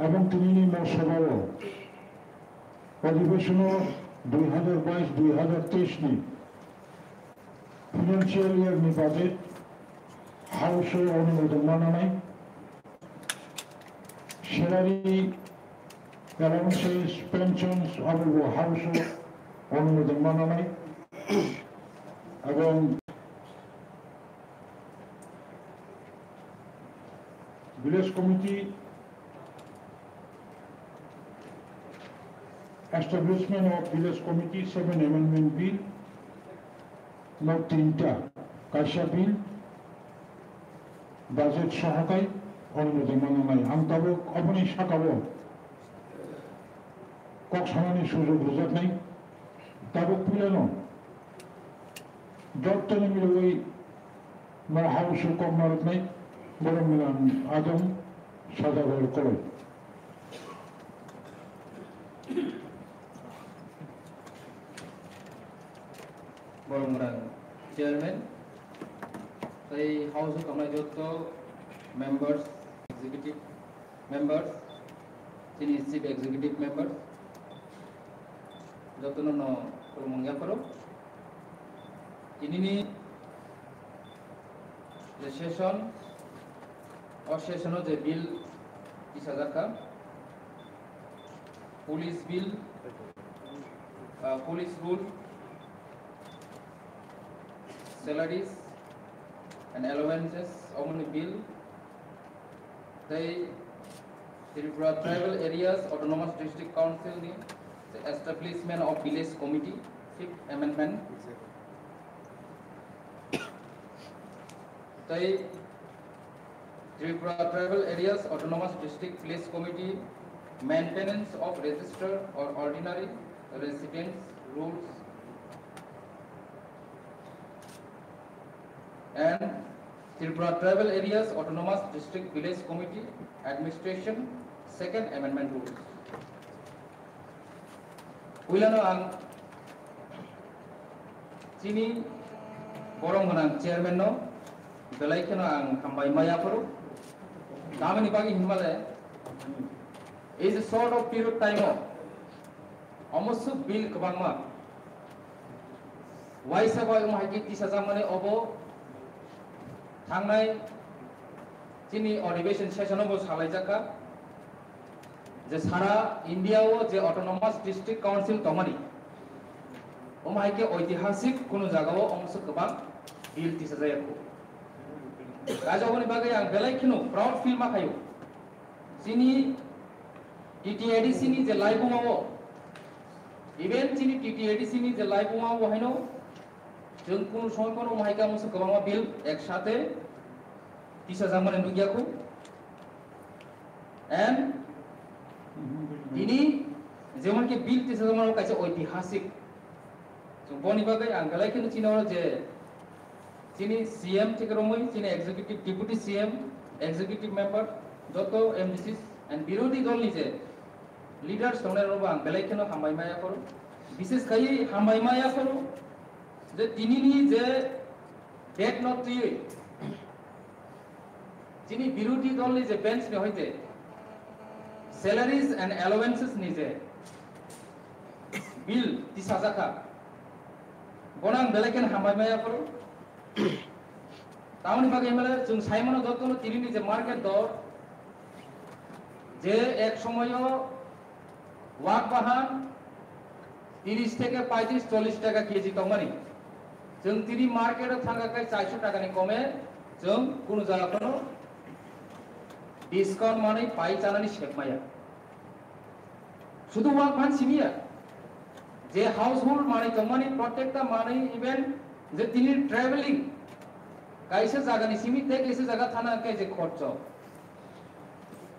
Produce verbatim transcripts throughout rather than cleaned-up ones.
Ebong tinini mosabao odhibeshono dui hazar bais dui hazar teis ni financial year ni budget House o onumodon mananai, salary, allowances, pensions abobo House o onumodon mananai, ebong Village Committee, Establishment of Village Committee, Seven Amendment Bill, no tinta, kaisa bill, budget sohokai, onumodon mananai. Ang tabuk oboni sakao kok sanani sujog rijaknai, tabuk puilano jottoni milwi no House o kok narwknai, borok milan adong sajagor koloi. Borok milan chairman, tei House o tongnai jotto members, executive members, chini chief executive members, jotono no khulumung yapharo. Tinini je session, o session o je bill tisajakha, police bill, ah, police rule, salaries and allowances, omoni bill, tei Tripura Tribal Areas Autonomous District Council ni the Establishment of Village Committee, Fifth Amendment, tei Tripura Tribal Areas Autonomous District Village Committee, Maintenance of Register or Ordinary Residence Rules, and Tripura Tribal Areas Autonomous District Village Committee Administration Second Amendment Rules. Puilano ang chini borok gwnang chairman no belai kheno ang hambai ma yaphuru. Tamoni bagwi hinmale, ei je short of period time o omo swk bill kwbangma waisa bai omo hai khe tisajakmani obo thangnai chini adhibeshon session o bo salaijakha je sara India o je autonomous district council tongmani omo hai khe oitihasik kunu jaga o omo swk kwbang bill tisajak. Kaisa oboni bagwi ang belai kheno proud feel ma khaio. Chini T T A D C ni je laibuma o, even chini T T A D C ni je laibuma o haino chwng kunu somoi phano omo hai khe omo swk kwbangma bill eksate tisajakmani nukya kho. And tini jemon ki bill tisajakmani kaisa oitihasik. Chwng boni bagwi ang belai kheno chini oro je chini C M theke romwi, chini executive, deputy C M, executive member, joto M D Cs and birodhi dol ni je leaders tongnai rokbo ang belai kheno hambai ma yaphuru. Bishes khaiwi hambai ma yaphuru je tinini je date no twiwi chini birodhi dol ni je bench ni hoite salaries and allowances ni je bill tisajakha, bono ang belai kheno hambai ma yaphuru. Tamoni bagwi hwnmale chwng saimano jotono tinini je market dor, je ek somoyo wak bahan tiris theke paitris chollish taka K G tongmani, chwng tini market o thangkha khe chairso taka ni kome chwng kunu jaga phano discount manwi pai chanani sep maya. Sudu wak bahan simi ya, je household manwi tongmani, protekta manwi, even je tini traveling, kaisa jaga ni simi tei kaisa jaga thana khe je khorcho,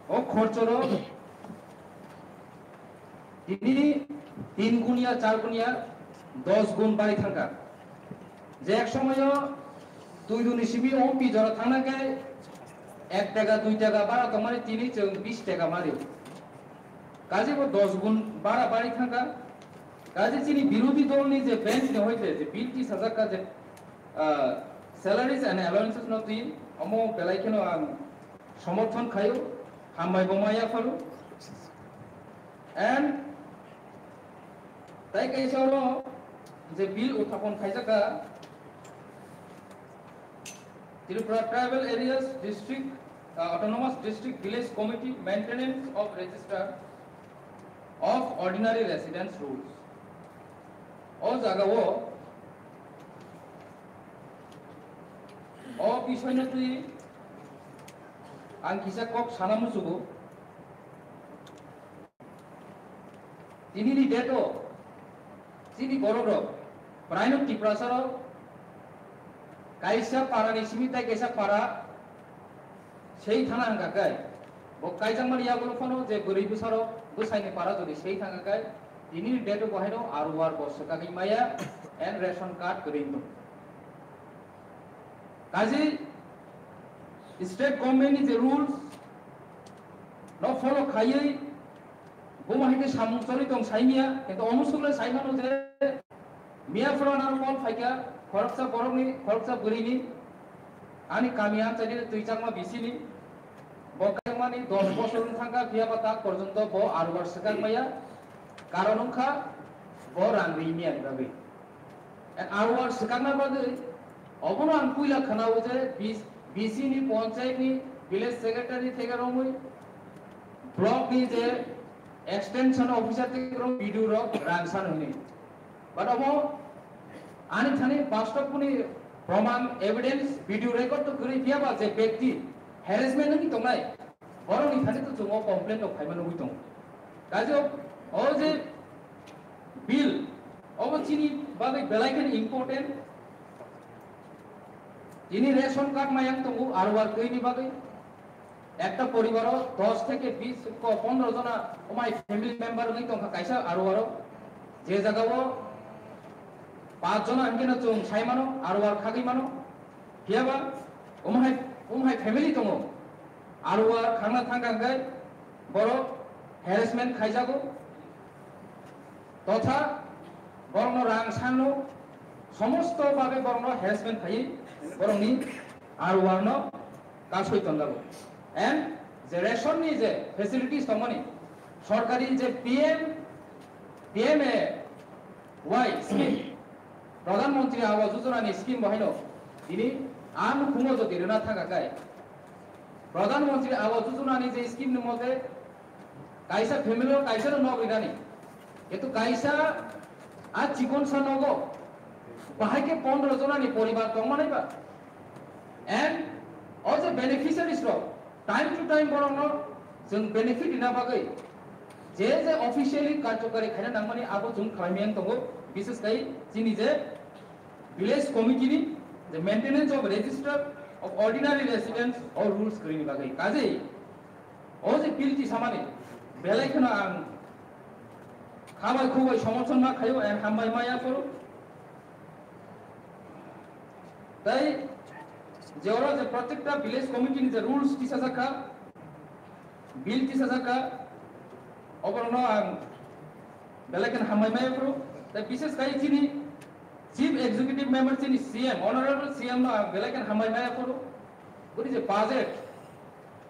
o khorcho rok tini tin gunia, char gunia, dos gun bari thangkha. Je ek somoyo dui duni simi o pi jora thangna khe ek taka, dui taka bara tongmani tini chwng bis taka mari. Kaje bo dos gun bara bari thangkha. Kaje chini birodhi dol ni je bench ni hoite je bill tisajakha je, ah, salaries and allowances no twi, omo belai kheno ang somorthon khaio. Hambai bo maya pharo. And tai kaisa oro je bill uthapon khaijaka Tripura Tribal Areas District, uh, Autonomous District Village Committee Maintenance of Register of Ordinary Residence Rules. O jaga o, o bisoy no twi ang kisa kok sana musugo. Tini ni date o chini borok rok, praino Tiprasa rok kaisa para ni simi tai kaisa para sei thana hwnkha khe, bo kaijakmani yagulo phano je bwrwi bwsarok bwsaini para jodi sei thangkha khe, tini ni date o bo haino R O R bo swkagwi maya and ration card kwrwi wng tong. Kaji state government ni je rules no follow khaiwi bo hai khe samung choli tong saimya, kintu omo sukle saimano je miya phano nang call phaikha, khoroksa borokni, khoroksa bwrwini, ani kami amchaini twi chakma bisini, bo kaijakmani dos bosor wng thangkha, phiyaba tak porjonto bo R O R swkang maya, karon wngkha bo rang ri miyani bagwi. And R O R swkakna bagwi obono ang puila khwnao je B C ni, panchayat ni, village secretary theke romwi, block ni je extension officer theke romwi, B D O rok rang san hwnwi. But omo ani thani bastob kuni proman, evidence, video record to kwrwi phiyaba je bekti harassment wngwi tongnai, borokni thani to chwng o complaint rok phaima nugwi tongo. Kaje o, o je bill, obo chini bagwi belai kheno important. Tini ration card mayang tongo R O R kwini bagwi. Ekta poribaro dos theke bis ko pondro jona omai family member wngwi tongkha kaisa R O R o. Je jagao pach jona hwnkhe no chwng sai mano, R O R khagwi mano. Phiyaba omo hai, omo hai family tongo. R O R khangna thangkha hwnkhe borok harassment khaijago. Totha borokno rang sangno somosto babe borokno harassment khaiwi borokni R O R no kasoi tonjago. And je ration ni je facilities tongmani, sorkari je P M, P M A Y scheme, Pradhan Mantri Awas Yojana ni scheme bo haino tini a nukhungo jodi rwna thangkha khe, Pradhan Mantri Awas Yojana ni je scheme ni mote kaisa family o kaisa no nok rinani, kintu kaisa a chikon sa nogo bahai khe pondro jona ni poribar tongmanai ba, and o je beneficiaries rok time to time borok no chwng benefit rina bagwi je je officially karjokari khaina nangmani abo chwng khlaimani tongo, bishes khai chini je village committee ni je maintenance of register of ordinary residents or rules kwrwini bagwi. Kaje o je bill tisamani belai kheno ang khabai khubai somorthon ma khaio and hambai maya phuru. Tai je oro je protekta village committee ni je rules tisajakha, bill tisajakha, oborno ang belai kheno hambai maya phuru. Tai bishes khai chini Chief Executive Member chini C M, Honorable C M no ang belai kheno hambai maya phuru. Boni je budget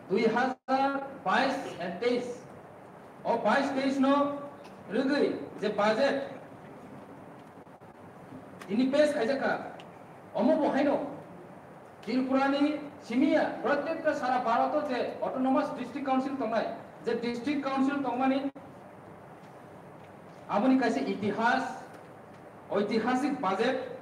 dui hazar bais and teis, o bais teis no rwgwi je budget tini pass khaijakha, omo bo haino Tripura ni simiya protekta sara Bharat o je Autonomous District Council tongnai, je District Council tongmani aboni kaisa itihas, oitihasik budget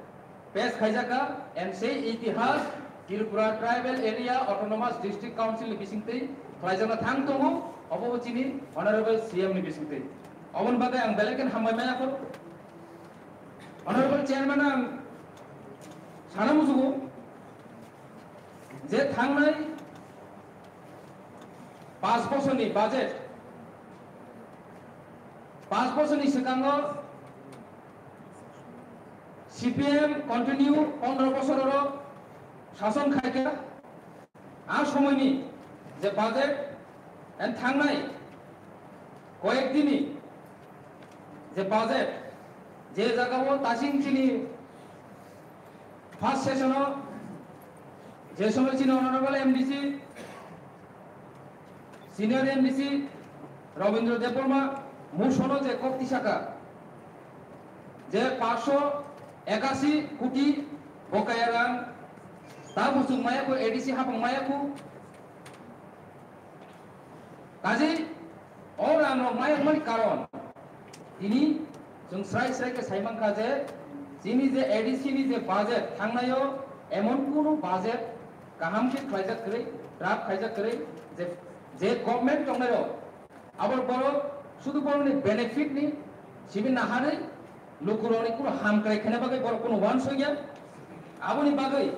pass khaijakha, and sei itihas Tripura Tribal Area Autonomous District Council ni bisingtwi khlaijakna thang tongo, obo bo chini Honorable C M ni bisingtwi. Oboni bagwi ang belai kheno hambai maya kho. Honorable Chairman, ang sana musugo je thangnai pas bosorni budget, pas bosorni swkango C P M continue pondro bosor oro sason khaikha. A somoini je budget and thangnai koyek dini je budget, je jagao tasing chini first session o je somoy chini Honorable M D C Senior M D C Rabindra Debbarma motion-o je kok tisaka je paanch sho ekasi koti bokaya rang ta buchung maya kho, A D C hapang maya kho. Kaje o rang rok maya mani karon tini chwng srai srai khe sai mankha je chini je A D C ni je budget thangnaio emon kunu budget kaham khe khlaijak kwrwi, draft khaijak kwrwi je, je government tongnai rok abo borok sudu borokni benefit ni simi naharwi lukurokni kunu hamkrai khaina bagwi borok kunu uansukya. Aboni bagwi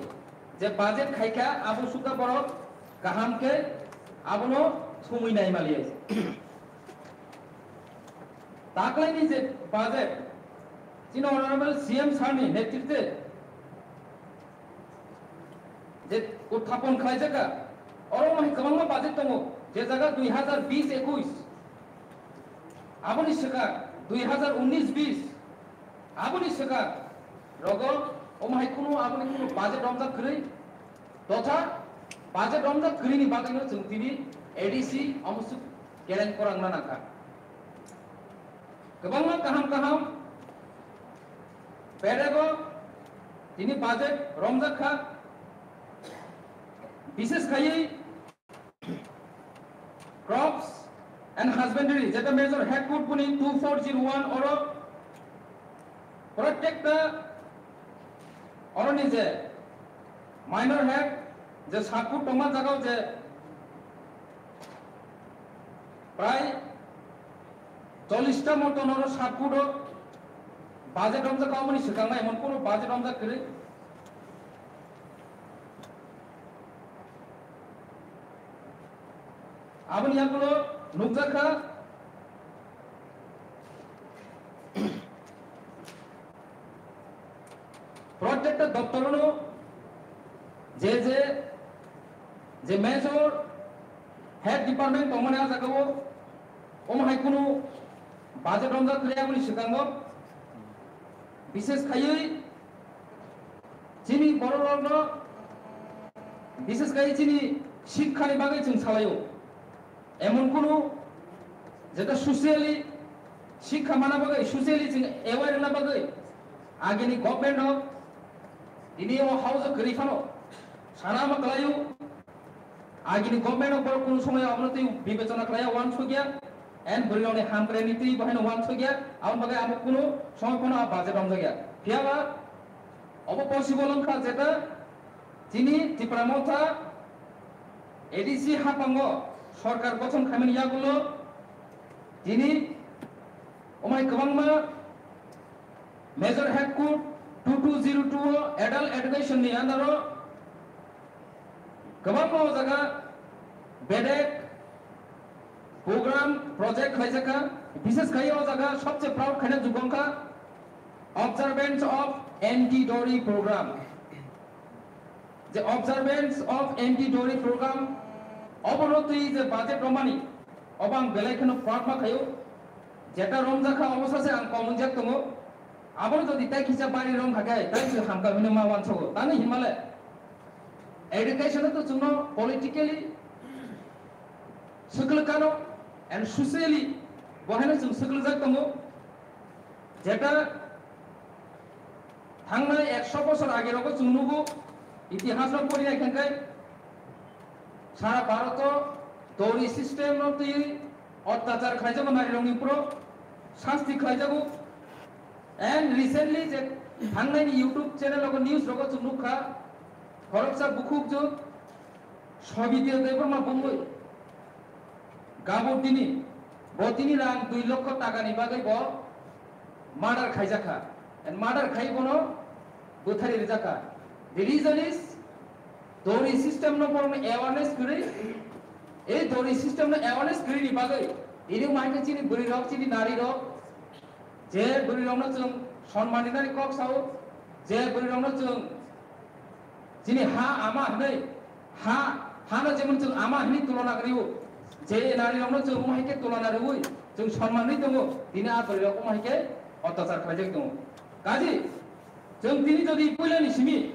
je budget khaikha abo sukha borok kaham khe abono thumwi nai maliya. Taklaini je budget chini honorable C M sir ni netritwe je uthapon khlaijaka, oro hai kwbangma budget tongo, je jaga dui hazar bish ekush, aboni swkang dui hazar unnish bish, aboni swkang rogo omo hai kunu aboni kunu budget romjak kwrwi, totha budget romjak kwrwini bagwino chwng tini A D C omo swk kereng korang na nangkha. Kwbangma kaham kaham bedego tini budget romjak kha, bishes khaiwi crops and husbandry, jeta major head code boni two four zero one oro protekta oroni je minor head je sub code tongma jagao je prai chollish ta moton oro sub code o budget romjak, aboni swkang emon kunu budget romjak kwrwi. Aboni yagulo nukjakha, protekta doptorono je je, je major head department tongmani a jagao omo hai kunu budget romjak kwrwi aboni swkango, bishes khaiwi chini bororokno, bishes khaiwi chini shikkha ni bagwi chwng salaio. Emon kunu jeta socially shikkha mana bagwi, socially chwng aware wngna bagwi agini government rok tini o house o kwrwi phano sana ma kwlaio. Agini government rok borok kunu somoy abono twi bibechona khlaiya, uansukya, and bwrwi rokni hamkrai ni twi bohaino uansukya, aboni bagwi abo kunu somoy phano a budget romjakya. Phiyaba obo possible wngkha jeta chini Tipra Motha A D C haphango sorkar gothon khaimani yagulo tini omai kwbangma major head code two two zero two o adult education ni under o kwbangma o jaga bedek program project khlaijakha, bishes khai o jaga sobse proud khaina jukongkha observance of anti dowry program. Je observance of anti dowry program obono twi je budget romani obo ang belai kheno proud ma khaio. Jeta romjakha obo sase ang kom wngjak tongo. Abono jodi tai kisa bari rom kha khe tai se hamkha hwnwi ma uansogo. Tani hinmale education to chwngno politically swklukkano and socially bo haino chwng swklugjak tongo. Jeta thangnai ekso bosor age rogo chwng nugo, itihas rok pori nai khe sara Bharat o dowry system no twi otyachar khlaijago, nari rokni upro sasti khlaijago. And recently je thangnai ni YouTube channel rogo news rogo chwng nukha, khoroksa bukhuk jwk Sobitio Debbarma bumui gabur tini, bo tini rang dui lokho taka ni bagwi bo murder khaijakha. And murder khai bono bwthari rijakha. The reason is dowry system no borokno awareness kwrwi. Ei dowry system no awareness kwrwi ni bagwi ini umaikhe chini bwrwi rok, chini nari rok, je bwrwi rokno chwng sonman rinani kok sao, je bwrwi rokno chwng chini ha ama hwnwi, ha, hano jemon chwng ama hwnwi tulona kwrwi-o, je nari rokno chwng omo hai khe tulona rwui chwng sonman rwi tongo, tini a bwrwi rok omo hai khe otyachar khlaijak tongo. Kaji chwng tini jodi puilani simi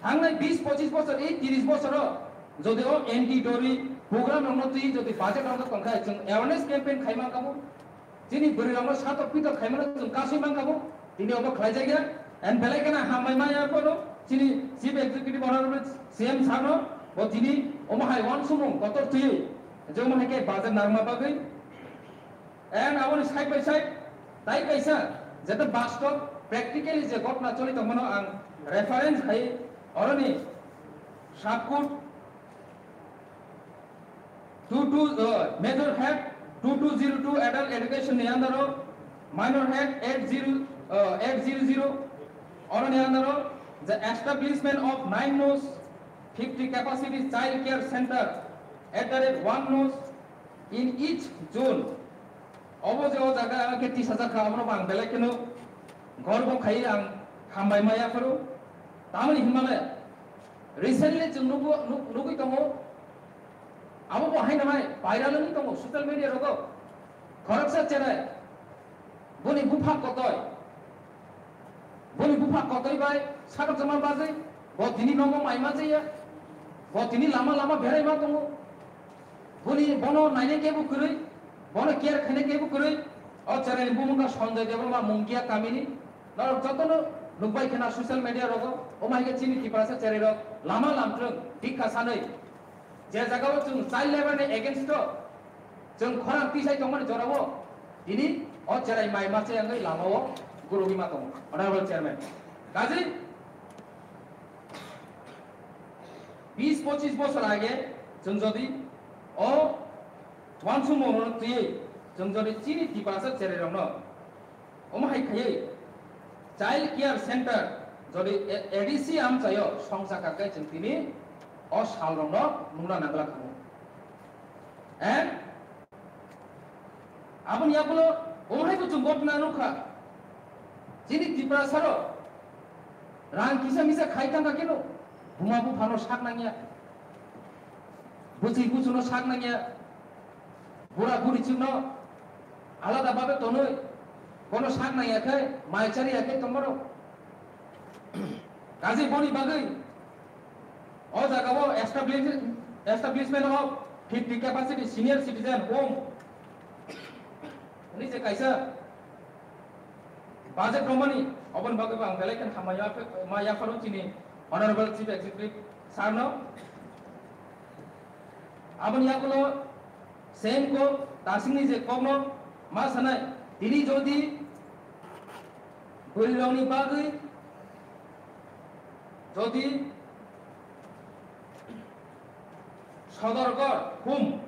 thangnai bis pochis bosor, ei tris bosoro jodi o anti dowry program rokno twi jodi budget rok tongkha, chwng awareness campaign khai mankha bo. Chini bwrwi rokno satok pitok khai mano chwng kasui mankha bo. Tini obo khlai jakya. And belai kheno hambai maya phano chini Chief Executive Honorable C M sir no bo tini omo hai uansukmung kotor twi je omo hai khe budget narwkma bagwi. And aboni side by side tai kaisa jete bastob practically je ghotna choli tongmano ang reference khai oroni subcode two two, uh, major head two two zero two adult education ni under o, minor head eight zero, uh, eight zero zero, oroni under o the establishment of nine nos fifty capacity child care center at the rate one nos in each zone. Obo je o jaga ang khe tisajak kha, abono bo ang belai kheno gorbo khai ang hambai maya pharo. Tamoni hinmale recently chwng nugo-, nuk-, nugwi tongo, abo bo haino hai viral wngwi tongo social media rogo. Khoroksa cherai, boni bupha kotoi, boni bupha kotoi bai satok jama bagwi bo tini nogo mai ma chaya, bo tini lama lama berai ma tongo. Boni bono naina kebo kwrwi, bono care khaina kebo kwrwi. O cherai bumung kha Sanjay Debbarma, Mungia kamini. Norok jotono nukbai khna social media rogo, omo hai khe chini Tiprasa cherai rok lama lamtwng bikha sanwi. Je jagao chwng child labour ni against o chwng khorang tisai tongmani jorao tini o cherai mai ma chayangwi lamao gurugwi ma tongo, Honorable Chairman. Kazi bis pochis bosor age chwng jodi o uansukmung rok twiwi chwng jodi chini Tiprasa cherai rokno omo hai khaiwi child care center jodi A D C amchaio songcha kakhe chwng tini o sal rokno nungna nangla khamu. And aboni yakulo omo hai bo chwng ghotna nukha. Chini Tiprasa rok rang kisa misa khai tangkha keno buma buphano sak nangya. Bwchwi buchuno sak nangya. Bura buri chwngno alada babe tonwi bono sak nangya khe mai chari ya khe tongmano. Kazi boni bagwi o jagao establish-, establishment of fifty capacity senior citizen home hwnwi je kaisa budget romani, oboni bagwi bo ang belai kheno hambai ma yapharo chini Honorable Chief Executive sir no. Aboni yakulo same kok, tasingni je kokno ma sanai, tini jodi bwrwirokni bagwi jodi sodorkor hum,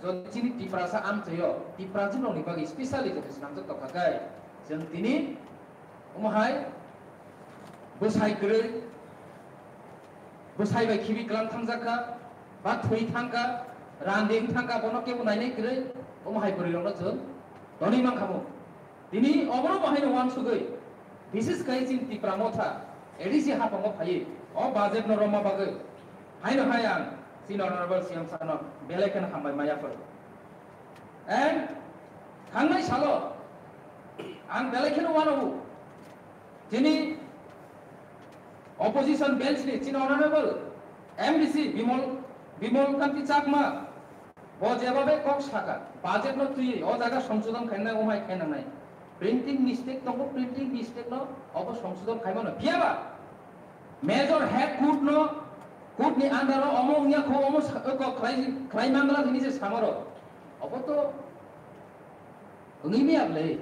jodi chini Tiprasa amchaio, Tiprasa rokni bagwi specially jodi swnamjak tongkha khe, chwng tini omo hai bwsai kwrwi, bwsai bai khibi kwlang thangjak kha, ba thwi thang kha, randing thang kha, bono kebo nainai kwrwi, omo hai bwrwi rokno chwng tonwi mankha mo. Tini obono bo haino uansugwi, bises khai chini Tipra Motha A D C haphango phaiwi o budget no romma bagwi haino hai ang chini Honorable C M sir no belai kheno hambai ma yapharo. And thangnai salo ang belai kheno uanugo chini opposition bench ni chini Honorable M D C Bimol, Bimol Kanti Chakma, bo jebabe kok saka, budget no twiwi o jaga songsodon khainai, omo hai khainanai. Printing mistake tongo, printing mistake no obo songsodon khaimano. Phiyaba major head court no, court ni under o omo wngya kho, omo sa-, kok khlai, khlai mangla hini je samaro. Obo to wngwi maya bwle.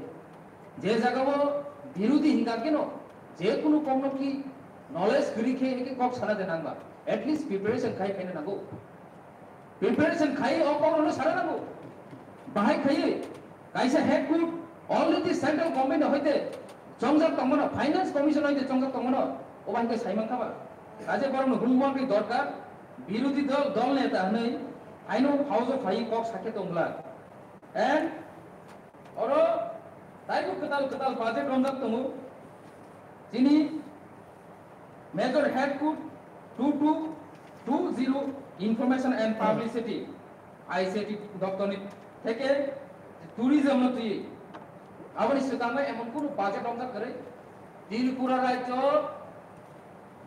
Je jagao birodi hinga keno, je kunu kokno ki knowledge kwrwi khe, khe kok sana de nangba. At least preparation khai khaina nango. Preparation khai o kokno sana nango. Bahai khai kaisa head court already central government hoite chongjak tongmano, finance commission hoite chongjak tongmano, o bahai khe saimang khaba. Kaje borokno homework ni dorkar, birodi dol, dol neta hwnwi aino house o phai kok sakhe tongla. And oro taibo kwtal kwtal budget romjak tongo. Chini major head court two two two zero Information and Publicity, I C T doptor ni theke tourism no twi aboni swkang bai emon kunu budget romjak kwrwi. Tripura rajyo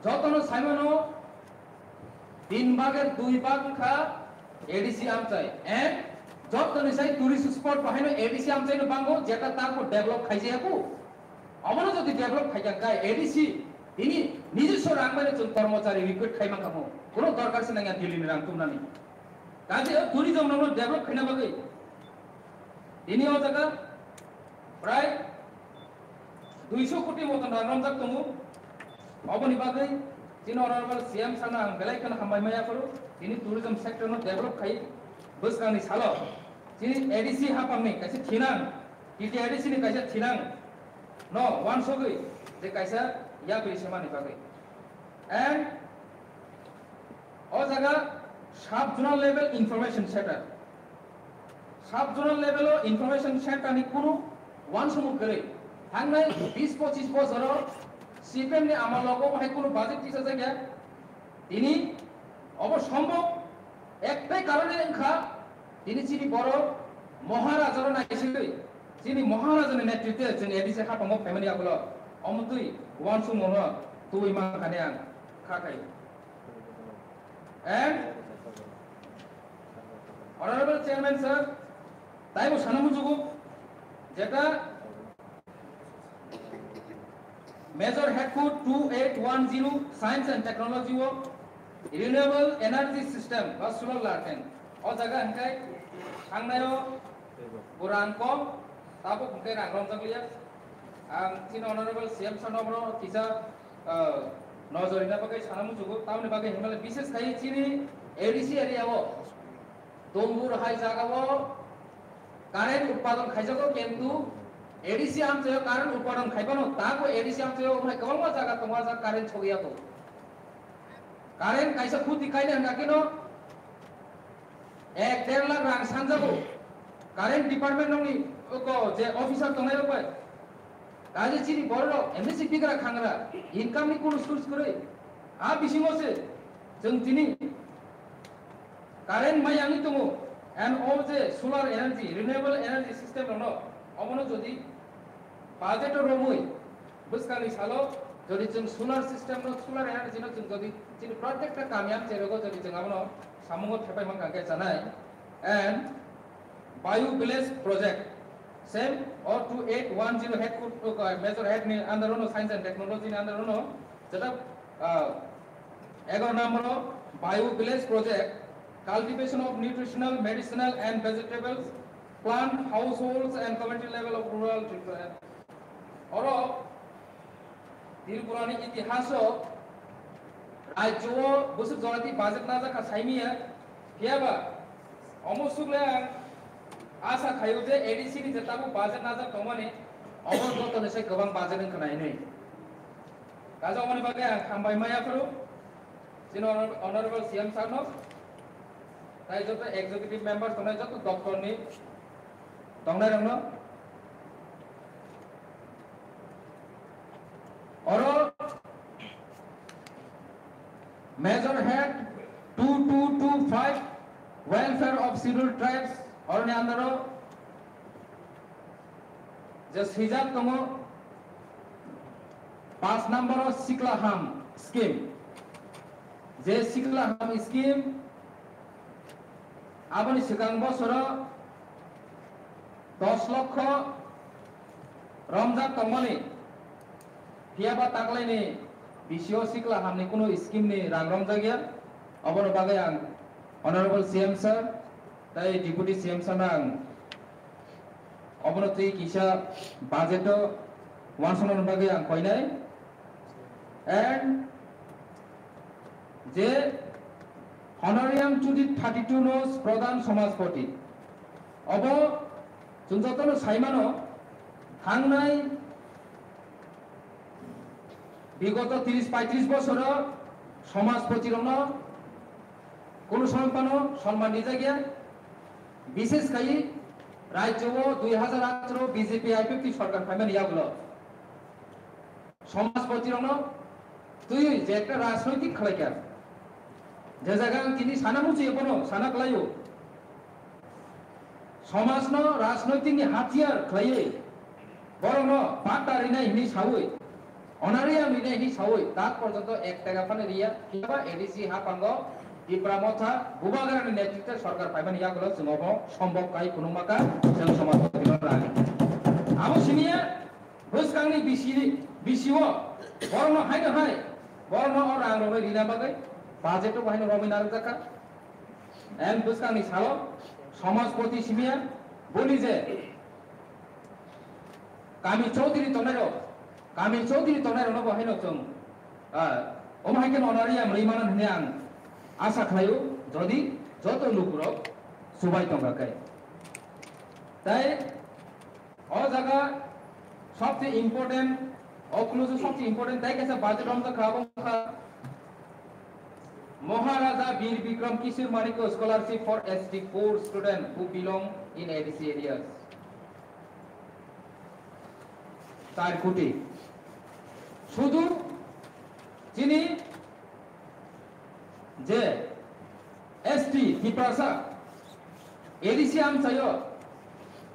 jotono saimano tin bhager dui bhag wngkha A D C amchai, and joto ni sai tourist spot bahaino A D C amchai no bango, jeta tako develop khaijaya ku. Abono jodi develop khaijak kai A D C, tini nijiswa rang bai chwng kormochari recruit khai mankha mo. Kono dorkar se nangya Delhi ni rang tumnani. Kaje o tourism no develop khaina bagwi. Tini o jaga prai duiso koti moton rang romjak tongo. Oboni bagwi chini honorable C M sano ang belai kheno hambai maya phuru. Tini tourism sector no develop khai bwskangni salo chini A D C hapangni kaisa thinang, T T A D C ni kaisa thinang no wansugwi je kaisa yapri semani bagwi. And o jaga sub zonal level information center. Sub zonal level o information center ni kunu wansukmung kwrwi. Thangnai bis pochis bosoro C P M ni amalogo bahai kunu budget tisa jakya. Tini obo sombok ektai karone wngkha, tini chini borok Maharaja ro naisigwi, chini Maharaja ni netritwe chini A D C hapango phaimani yagulo omotwi wansukmung no tubui mankha ne ang kha khai. And Honorable Chairman sir, taibo sana mujugo jeta Major Head Code two eight one zero Science and Technology o renewable energy system ba solar lateng o jaga hingkai thangnaio bo rang kom, tabuk hingkai rang romjak liya. Ang chini Honorable C M sano bono kisa, ah, nojor rina bagwi sana mujugo, tamoni bagwi himale bises khai chini A D C area o Dombur hai jaga o current utpadon khaijago, kintu A D C amchaio current utpadon khaibano, tago A D C amchaio omo hai kwbangma jaga tongo, ah jaga current sogwi ya tongo. Current kaisa khuti kainai hwnka khe no ek der lakh rang sanjago. Current department nokni oko je officer tongnai rok bai. Kaje chini borok rok M S C bigra khangra, income ni kunu source kwrwi. A bisingo se chwng tini current mai yangwi tongo, and o je solar energy, renewable energy system rokno, omono jodi budget o romwi bwskangni salo jodi chwng solar system no, solar energy no chwng jodi chini protekta kami amchai rogo jodi chwng abono samungo thepai mankha hwnkhe chanai, and Bio Village Project, same o two eight one zero head code, uh, major head ni under ono, science and technology ni under ono, jeta, uh, egaro number o Bio Village Project, cultivation of nutritional, medicinal and vegetables, plant, households and community level of rural development. Oro Tripura ni itihas o rajyo o bwswk jora twi budget najak kha saimiya, phiyaba omo swk le ang asa khaio je A D C ni je tabuk budget najak tongmani, omo joto ni se kwbang budget wngkha na hinwi. Kaisa omoni bagwi ang hambai maya phuru chini honor-, honorable C M sir no, tai joto executive members tongnai, joto doptor ni tongnai rok no. Oro Major Head two two two five, Welfare of Scheduled Tribes, oroni under o je swijak tongo, paanch number o Sikla Ham scheme. Je Sikla Ham scheme aboni swkang bosoro dos lokho romjak tongmani, phiyaba taklaini bisio Sikla Hamni kunu scheme ni rang romjakya. Oboni bagwi ang Honorable C M sir tai Deputy C M sir no ang obono twi kisa budget o wansukna bagwi ang koinai. And je Honorarium Chuti thirty two no Pradhan Samajpati, obo chwng jotono saimano, thangnai bigoto tris paitris bosoro Samajpati rokno kunu somoy phano sonman rijakya, bishes khai rajyo o dui hazar atharo B J P I P F T sorkar phaimani yagulo Samajpati rokno twiwi je ekta rajnoitik khlaikha. Je jaga ang tini sana muchungya bono sana klaio. Somajno rajnoitikni hatiyar khlaiwi borokno patta rinai hinwi sawi, honorarium rinai hinwi sawi tak porjonto ek taka phano riya, phiyaba A D C haphango Tipra Motha Bubagrani netritwe sorkar phaimani yagulo chwng obo sombok kai phunukma kha, chwng somajpati rang. Abo simiya bwskangni bisi, bisio borokno haino hai, borokno o rang rwbai rina bagwi budget o haino romwi narwkjakha. And bwskangni salo somajpati simiya boni je kami chowdhury tongnai rok, kami chowdhury tongnai rokno bo haino chwng, ah, omo hai khe honorarium rwi mano hwnwi ang asa khlaio, jodi joto lukurok chubai tongkha khe. Tai o jaga sobse important, o khulujo sobse important, tai kaisa budget romjak kha, abo wngkha Maharaja Bir Bikram Kishore Manikya Scholarship for S T poor student who belong in A D C areas. Char koti. Sudu chini je S T Tiprasa A D C amchaio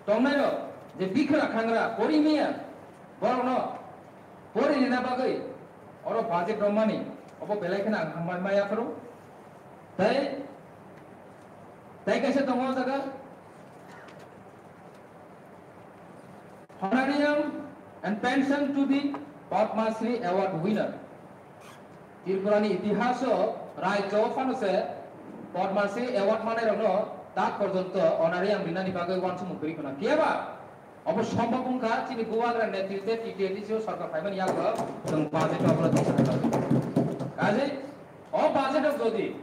tongnairok je bikra khangra pori miya borokno pori rina bagwi oro budget romani obo belai kheno ang hambai maya phuru. Tai, tai kaisa tongo o jaga. Honorarium and pension to the Padma Shri Award winner. Tripurani itihaso rajyo phano se Padma Shri Award manai rokno tak porjonto honorarium rinani bagwi wansukmung kwrwi khna. Phiyaba obo sombok wngkha chini Bubagra netritwe T T A D C o sorkar phaimani yago chwng budget o obono tisa. Kaje o budget o jodi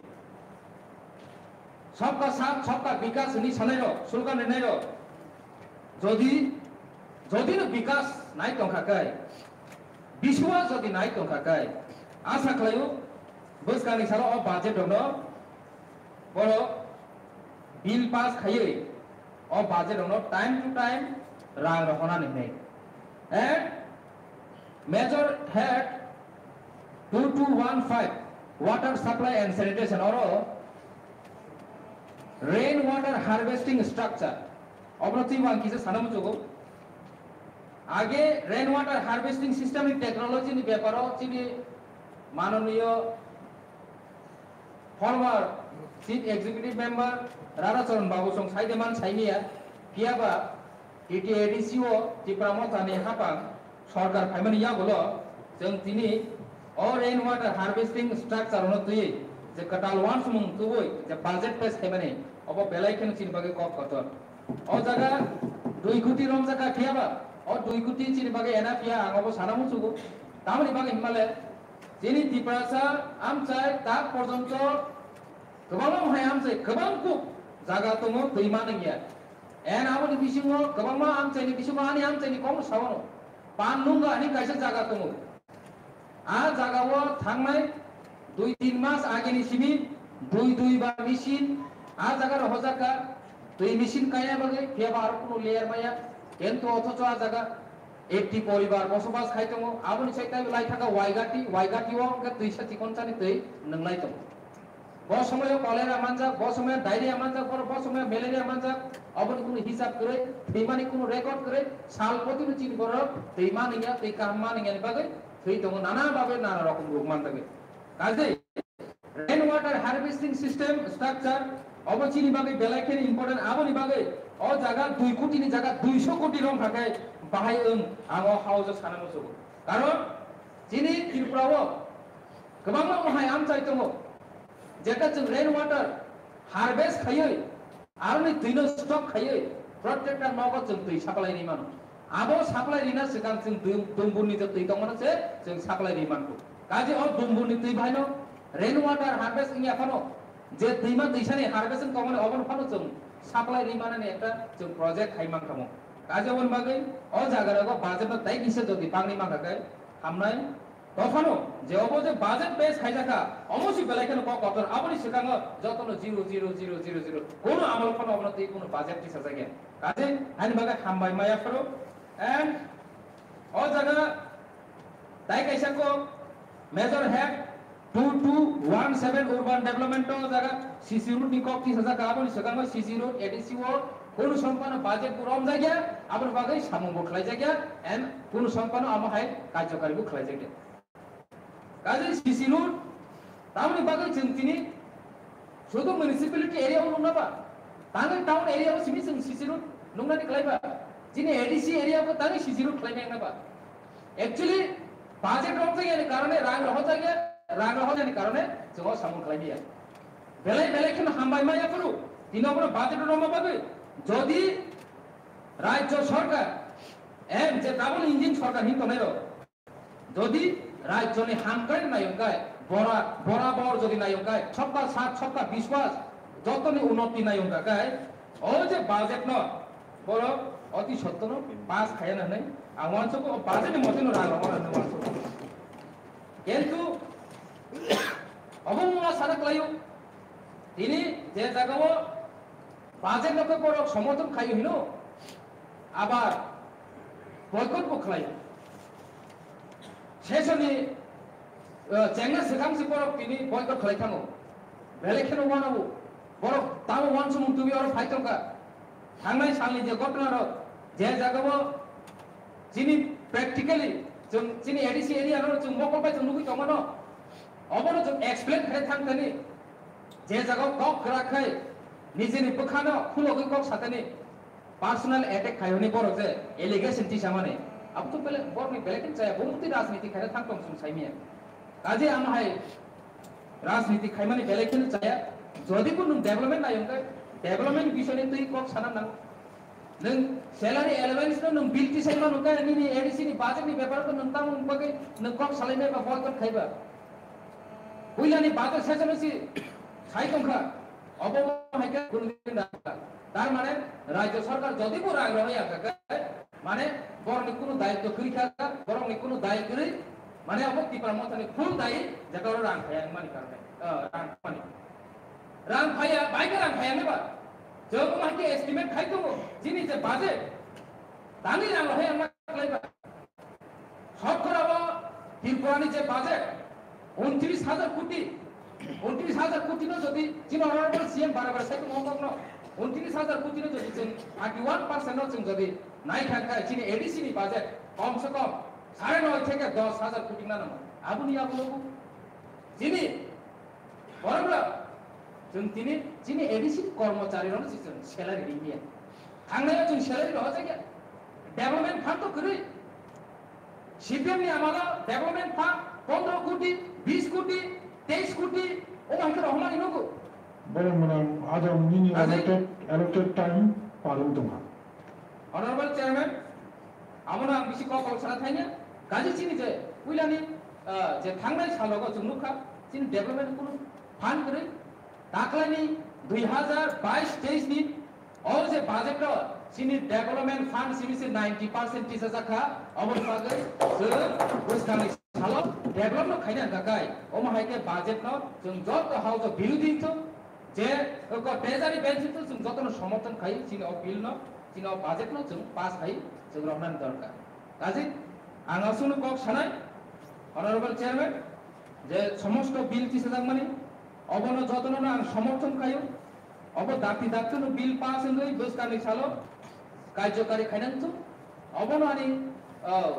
Sabka Saath, Sabka Vikas hwnwi sanairok, slogan rwnairok, jodi, jodi no Vikas nai tongkha kai, biswa jodi nai tongkha kai, asa khlaio bwskangni salo o budget rokno borok bill pass khaiwi o budget rokno time to time rang rok honani hwnwi. And Major Head two two one five, water supply and sanitation, oro rain water harvesting structure. Obro twi ang kisa sana muchugo. Age rain water harvesting system ni technology ni beparo chini manoniyo former Chief Executive Member Raracharan Babu song saide man saimiya, phiyaba T T A D C o Tipra Mothani hapang sorkar phaimani yagulo chwng tini o rain water harvesting structure no twi je kwtal wansumung tubui je budget pass khaimani obo belai kheno chini bagwi kok kotor. O jaga dui koti romjak kha phiyaba o dui koti chini bagwi ena phiya ang obo sana muchugo. Tamoni bagwi hinmale chini Tiprasa amchai tak porjonto kwbangma hai amchai kwbang kuk jaga tongo twi manwngya. En aboni bisingo kwbangma amchaini bisingo ani amchaini kokno saono Panlunga hwnwi kaisa jaga tongo. A jagao thangnai dui tin mas ageni simi dui dui bar machine a jaga rohorjak kha. Twi machine kaya bagwi phiyaba aro kunu layer maya. Kintu othocho a jaga eighty poribar bosobas khai tongo. Aboni sai taibo lai thangkha Waigati, Waigati o hwnkhe twisa chikonchani twi nwnglai tongo. Bo somoyo cholera manjak, bo somoyo diarrhea manjak, bo, bo somoyo malaria manjak, oboni kunu hisab kwrwi, thwimani kunu record kwrwi, sal poti no chini borok twi manwngya, twi kaham manwngya ni bagwi thwi tongo, nana bagwi nana rokom rok manjagwi. Kaje rain water harvesting system structure obo chini bagwi belai kheno important, aboni bagwi o jaga dui koti ni jaga duiso koti rong kha khe bahai wng ang o house o sana muchugo. Karon chini Tripura o kwbangma mohai amchai tongo, jeta chwng rain water harvest khaiwi, aroni twino stock khaiwi, protekta nogo chwng twi supply ri mano. Abo supply rina swkang chwng dum-, dumburni je twi tongmano se chwng supply ri manku. Kaje o dumburni twi bahaino rain water harvest wngya phano je twima twisani harvest wng tongmani obono phano chwng supply ri manani ekta chwng project khai mankha mo. Kaje oboni bagwi o jaga rogo budget no tai kisa jodi bangni mankha khe hamnai. Tophano je obo je budget pass khaijakha, omo si belai kheno kok kotor, aboni swkango jotono zero, zero, zero, zero, zero. Kono amol phano obono twi kono budget tisajakya. Kaje ani bagwi hambai maya phuru. And o jaga tai kaisa kok Major Head two two one seven Urban Development o jaga C C road ni kok tisajakha, aboni swkango C C road A D C o kono sompano budget bo romjakya, aboni bagwi samung bo khlaijakya, and kono sompano amo hai karjokari bo khlaijakya. Kaje C C road, tamoni bagwi chwng tini Sudu municipality area o nungna ba, tangwi town area o simi chwng C C road nungnani khlai ba, chini A D C area o tangwi C C road khlainai wngna ba. Actually, budget rok jagani karone, rang rok jagya, rang rok jagani karone chwng o samung khlai ya. Belai belai kheno hambai maya phuru, tini obono budget rok rwma bagwi, jodi rajyo sarkar, em, je double engine sarkar hin tongnai rok, jodi rajyoni hamkrai nai wngkha, bora-, borabor jodi nai wngkha, sabka sat, sabka biswas, jotoni unnoti nai wngkha khe, o je budget no borok oti sotto no pass khaya na hinwi ang uansukgo, o budget ni mote no rang rok rw hinwi uansukgo. Kintu obo wngma sana khlaio, tini je jagao budget no khe borok somorthon khaio hino, abar boycott bo khlaio. Session ni, uh, chengna swkang si borok tini boycott khlai thango. Belai kheno wanabo. Borok tamo wansumung tubui oro phai tongkha. Thangnai salni je ghotona rok, je jagao chini practically chwng chini A D C area no chwng mokol bai chwng nugui tongmano. Obono chwng explain khlai thang thani. Je jagao kok kwrak khai nijini bwkhano khulogwi kok satani. Personal attack khaiyoni borok je allegation tisamani, abo to bele-, borokni belai kheno chaya, bo mutwi rajniti khaina thang tong chwng saimanya. Kaje amo hai rajniti khaimani belai kheno chaya, jodi bo nwng development nai wngkha, development bisoi ni twi kok sana nango. Nwng salary allowance no nwng bill tisai mano khe, nini A D C ni budget ni bepar o nwng tamo bagwi nwng kok salai nai ba boycott khai ba? Puila ni budget session o si sai tongkha. Obo hai khe kunu din da. Tar mane rajyo sarkar jodi bo rang rw ya kha khe, mane borok ni kunu dayitto kwrwi kha, borok ni kunu dayi kwrwi, mane obo Tipra Motha ni full dayi, je karo rang phai mani karne, ah, rang mani. Rang phaiya, bai khe rang phaiya ne ba? Jodi bo hai khe estimate khai tongo, chini je budget, tani rang rw ya ma khlai ba? Sotkora bo Tripura ni je budget, untris hajar koti, untris hajar koti no jodi chini honorable C M bara bara sai tongmo kok no, untris hajar koti no jodi chwng thirty one percent no chwng jodi nai thang kha chini A D C ni budget kom se kom sare noi theke dos hajar koti na nang. Aboni yagulo bo chini borok rok chwng tini chini A D C ni kormochari rok no chwng salary ri ya. Thangnai o chwng salary rw jak ya. Development fund to kwrwi. C P M ni amalo development fund pondro koti, bis koti, teis koti, o hai khe rohormani nugo. Borok mwnang ajang nini Kazi? Allotted, allotted time palung tongha. Honorable Chairman, abono ang bisi kok kok sana thainya, kazi chini je puilani, ah, je thangnai salogo chwng nukha, chini development kunu fund kwrwi, taklaini dui hazar bais teis ni O je budget o chini development fund simi se ninety percent tisa jakha, oboni bagwi chwng bwskangni salo develop no khaina hwnkha kai, omo hai khe budget no chwng joto House of Bill di thung, je oko Treasury Bench to chwng joto no somorthon khai, chini o bill no, chini o budget no chwng pass khai chwng rohnani dorkar. Kazi ang aswkno kok sanai, Honorable Chairman, je somosto bill tisajakmani, obono jotono ang somorthon khaio. Obo dakti dakti no bill pass wngwi bwskangni salo karjokari khainang thung. Obono ani, ah,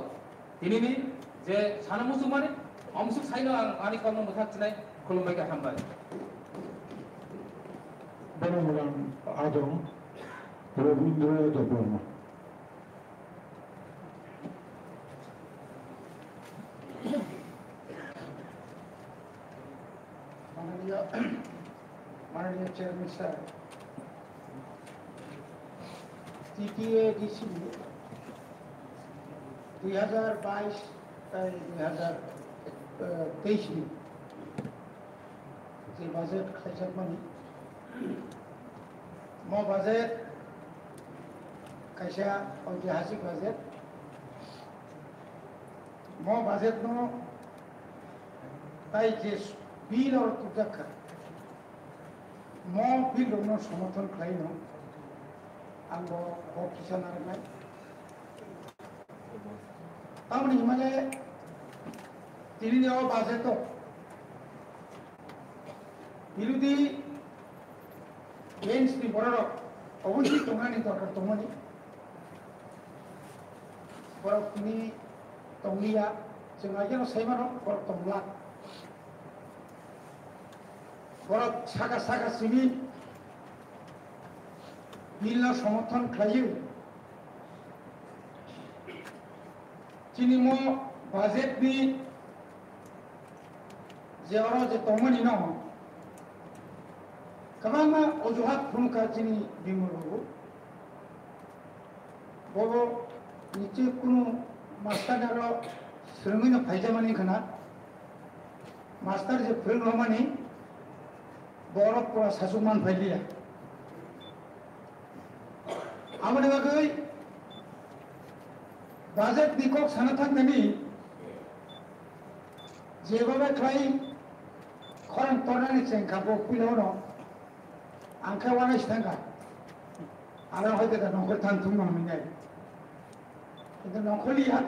tinini je sana muchungmani, omsuk saino ang ani kokno mwthak chinai, khulumbai khe hambai. Bono mwnang ajong Rabindra Debbarma. মাননীয়, মাননীয় chairman sir, TTADC দুই হাজার বাইশ তাই দুই হাজার তেইশ ni je budget khlaijakmani, mo budget kaisa oitihasik budget. Mo budget no tai je bill oro tubjak kha, mo bill rok no somorthon khlai no ang bo kok kisa narwknai. Tamoni himale tini ni o budget o birodhi bench ni borok rok oboni tongnani dorkar tongmani. Borok tini tongliya, chwng aigeno saimano borok tongla. Borok saka saka simi bill no somorthon khlaiwi chini mo budget ni je oro je tongmani no kwbangma ojuhat phunukha chini Bimal babu. Bobo niche kunu master ni aro swrwngwi no phaijamani khna. Master je phwrwng rwmani borok pura sasuk man phailiya. Aboni bagwi budget ni kok sana thangkani jeba bai khlai khorang tornani chengkha bo puila no. Ang khe uanaisa thangkha. Aro hai khe da nongkhor thang thung nang nai. Kintu nongkhor liya.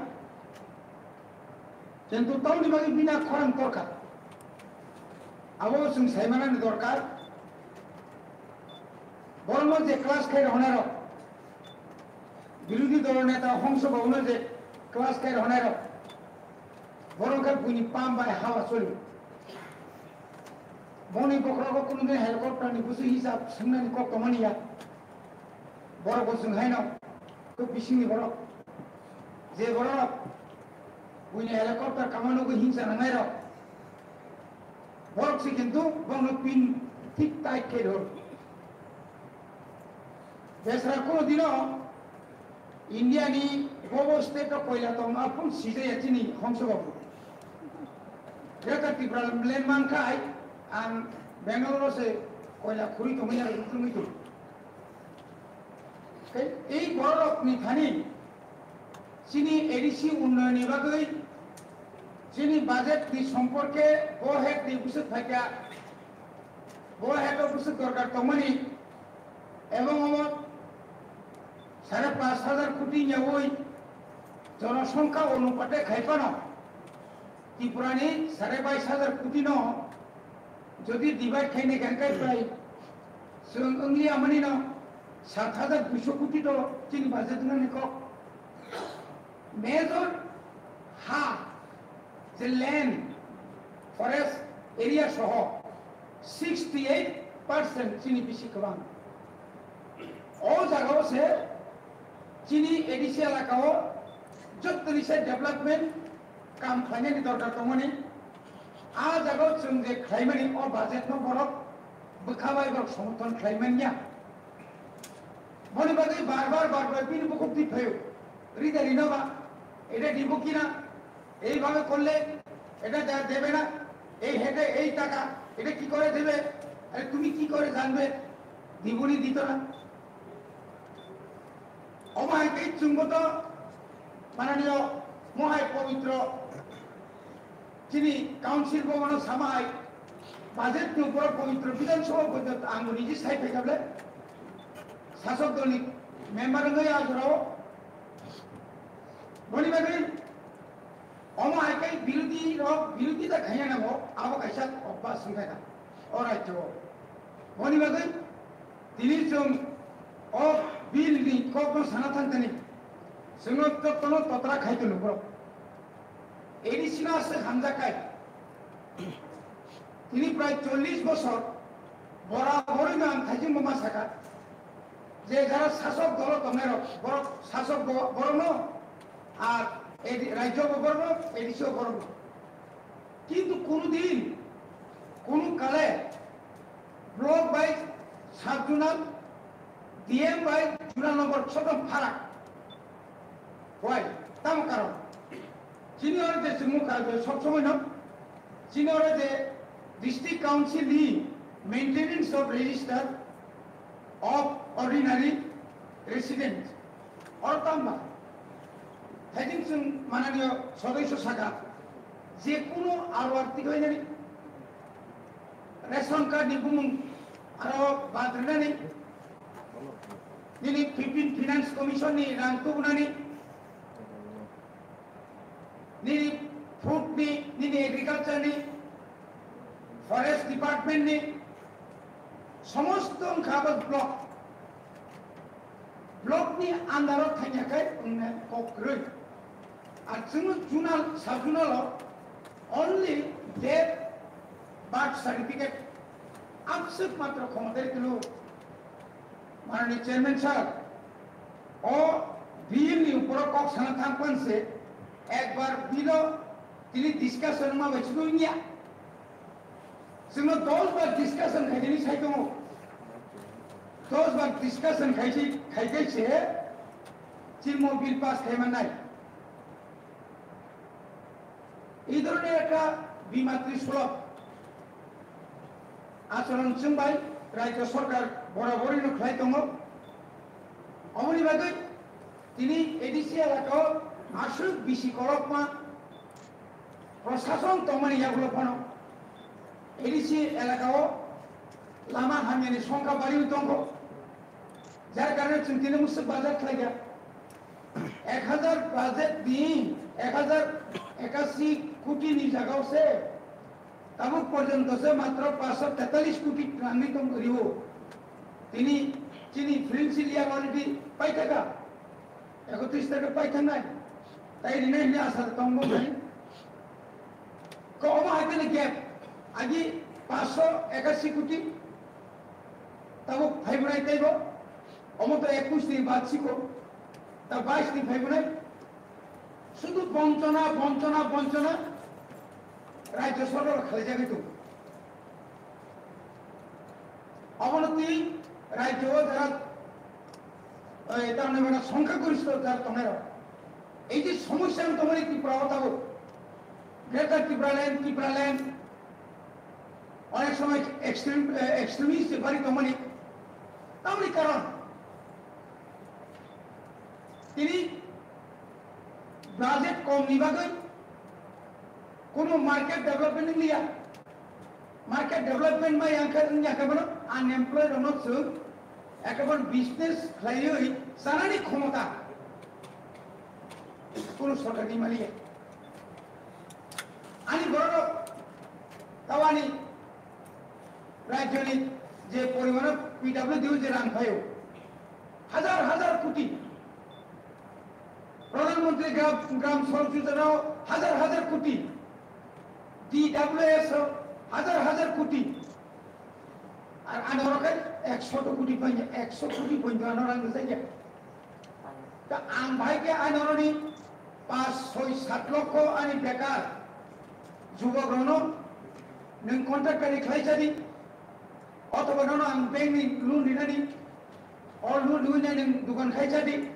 Kintu tamni bagwi bina khorang torkha. Abo chwng saimanani dorkar. Borokno je class khai rok hwnai rok. Birodhi dol neta Hongso Babuno je class khai rok hwnai rok. Borok khe buini pam bai hawa choli. Boni bokhorogo kunu din helicopter ni busu hisab swngnani kok tongmani ya. Borok bo chwng haino kok bisingni borok. Je borok buini helicopter kamano go hinsa nangnai rok. Borok se kintu bono pin thik tight khe rw. Besra kunu dino India ni bobo state o koila tong aphun sijaya chini Hongso Babu. Greater Tipraland mankhai ang Bangalore se koila khuri tongwi ya rutungwi tu. Ei borok ni thani chini A D C unnoyoni bagwi chini budget ni somporke bo het ni busuk phaikha, bo het o busuk dorkar tongmani. Ebong omo sare pash hajar koti yaui jonosongkha onupate khai phano Tripura ni sare bais hajar koti no jodi divide khainai khe khe prai chwng wngli amani no sat hajar duiso koti to chini budget nani kok. Major ha je land, forest area soho sixty eight percent chini bisi kwbang. O jagao se chini A D C elakao jottoni se development kam khlainani dorkar tongmani. A jagao chwng je khlaimani o budget no borok bwkha bai borok somorthon khlai manya. Boni bagwi bar bar bar bar bini bukhuk twi phaio. Rida rino ba, এটা দিব কি না, এইভাবে করলে এটা দে-, দেবে না, এই হেঁটে এই টাকা, এটা কি করে দেবে, আরে তুমি কি করে জানবে, দিবনি দিত না। Omo hai tei chwngbo to mananiyo mohai pobitro chini council bhabono samai budget ni upor pobitro Bidhan Sabha porjonto ang niji sai phaikha bole sasok dolni member wngwi a jorao boni bagwi omo hai khe birodhi rok birodhita khaina nango abo kaisa obas wngkha o rajyo o boni bagwi Tini chwng o bill ni kokno sana thang thani, chwngno jotono totra khai tongno borok. A D C no aswk hamjak khai. Tini prai chollish bosor bora boroi no ang thaijing boma saka je jara sasok dolo tongnai rok borok sasok bo-, borok no ar A D, rajyo bo borok no, A D C bo borok no. Kintu kunu din, kunu kale block by sub-zonal, D M by zonal number sotom pharak. Why? Tamo karon. Chini oro je chwngmung kha je sob somoi no, chini oro je District Council ni maintenance of register of ordinary resident. Oro tamo ba? Thaijing chwng mananiyo sodosyo saka, je kuno R O R tikhlainani, ration card ni bumung aro badrinani, nini fifteen Finance Commission ni rang tubunani, nini food ni, nini agriculture ni, forest department ni, somosto wngkha abo block. Block ni under o thangya khe wngna kok kwrwi. Ar chwngno zonal, sub-zonal o only death, birth certificate, Amswk matro khomotari tulu. Manani chairman sir, o bill ni uporo kok sana thang pan se, ekbar bilo tini discussion ma bai chwng ya. Chwngno dos bar discussion khai tini sai tongo. Dos bar discussion khai si, khai khai se, chini mo bill pass khai manai. এই ধরনের একটা বিমাতৃসুলভ আচরণ chwng bai রাজ্য সরকার বরাবরই no khlai tongo. Oboni bagwi tini ADC এলাকাও aswk bisi kolokma প্রশাসন tongmani yagulo phano ADC এলাকাও lama hamyani সংখ্যা বাড়িও tongo. যার কারণে chwng tini musuk budget khlaikha. Ek hajar budget ni, ek hajar ekashi koti ni jagao se tabuk porjonto se matro panchsho tetallish koti rangni tong rio. Tini chini financial year already paithaka, ekotris tarikh paithanai. Tai rinai hini asa tongo nai. Ko omo hai tini gap. Agi panchsho ekashi koti tabuk phaibroi taibo. Omo to ekush ni bad siko. Ta bais ni phaibroi. Sudu bonchona, bonchona, bonchona. Rajya sorkar khalai jagwi tongo. Obono twi rajyo o jara, eh, tamni bana songkha goristho jara tongnai rok. Ei je somosya ang tongmani Tripura o tabuk. Greater Tipraland, Tipraland. Onek somoy extreme, eh, extremist je bari tongmani. Tamni karon. Tini budget kom ni bagwi kono market development ni liya. Market development ma yang khe wngya khe bono unemployed rokno chwng ekebare business khlaiwi chanani khomota kono sorkar ni maliya. Ani borok tawani rajyoni je porimano P W D je rang phaio, hajar hajar koti. Pradhan Mantri Gram, Gram Sadak Yojana o hajar hajar koti. D W S o hajar hajar koti. Ar ano oro khe ekso koti panya, ekso koti panya ano rang jaya. Ta ang bai khe ano oro ni panch, soi, sat lokho ani bekar jubok rokno nwng contractor ni khlai chadi. Othoba nono ang bank ni loan rinani, o loan rinani nwng dukan khai chadi.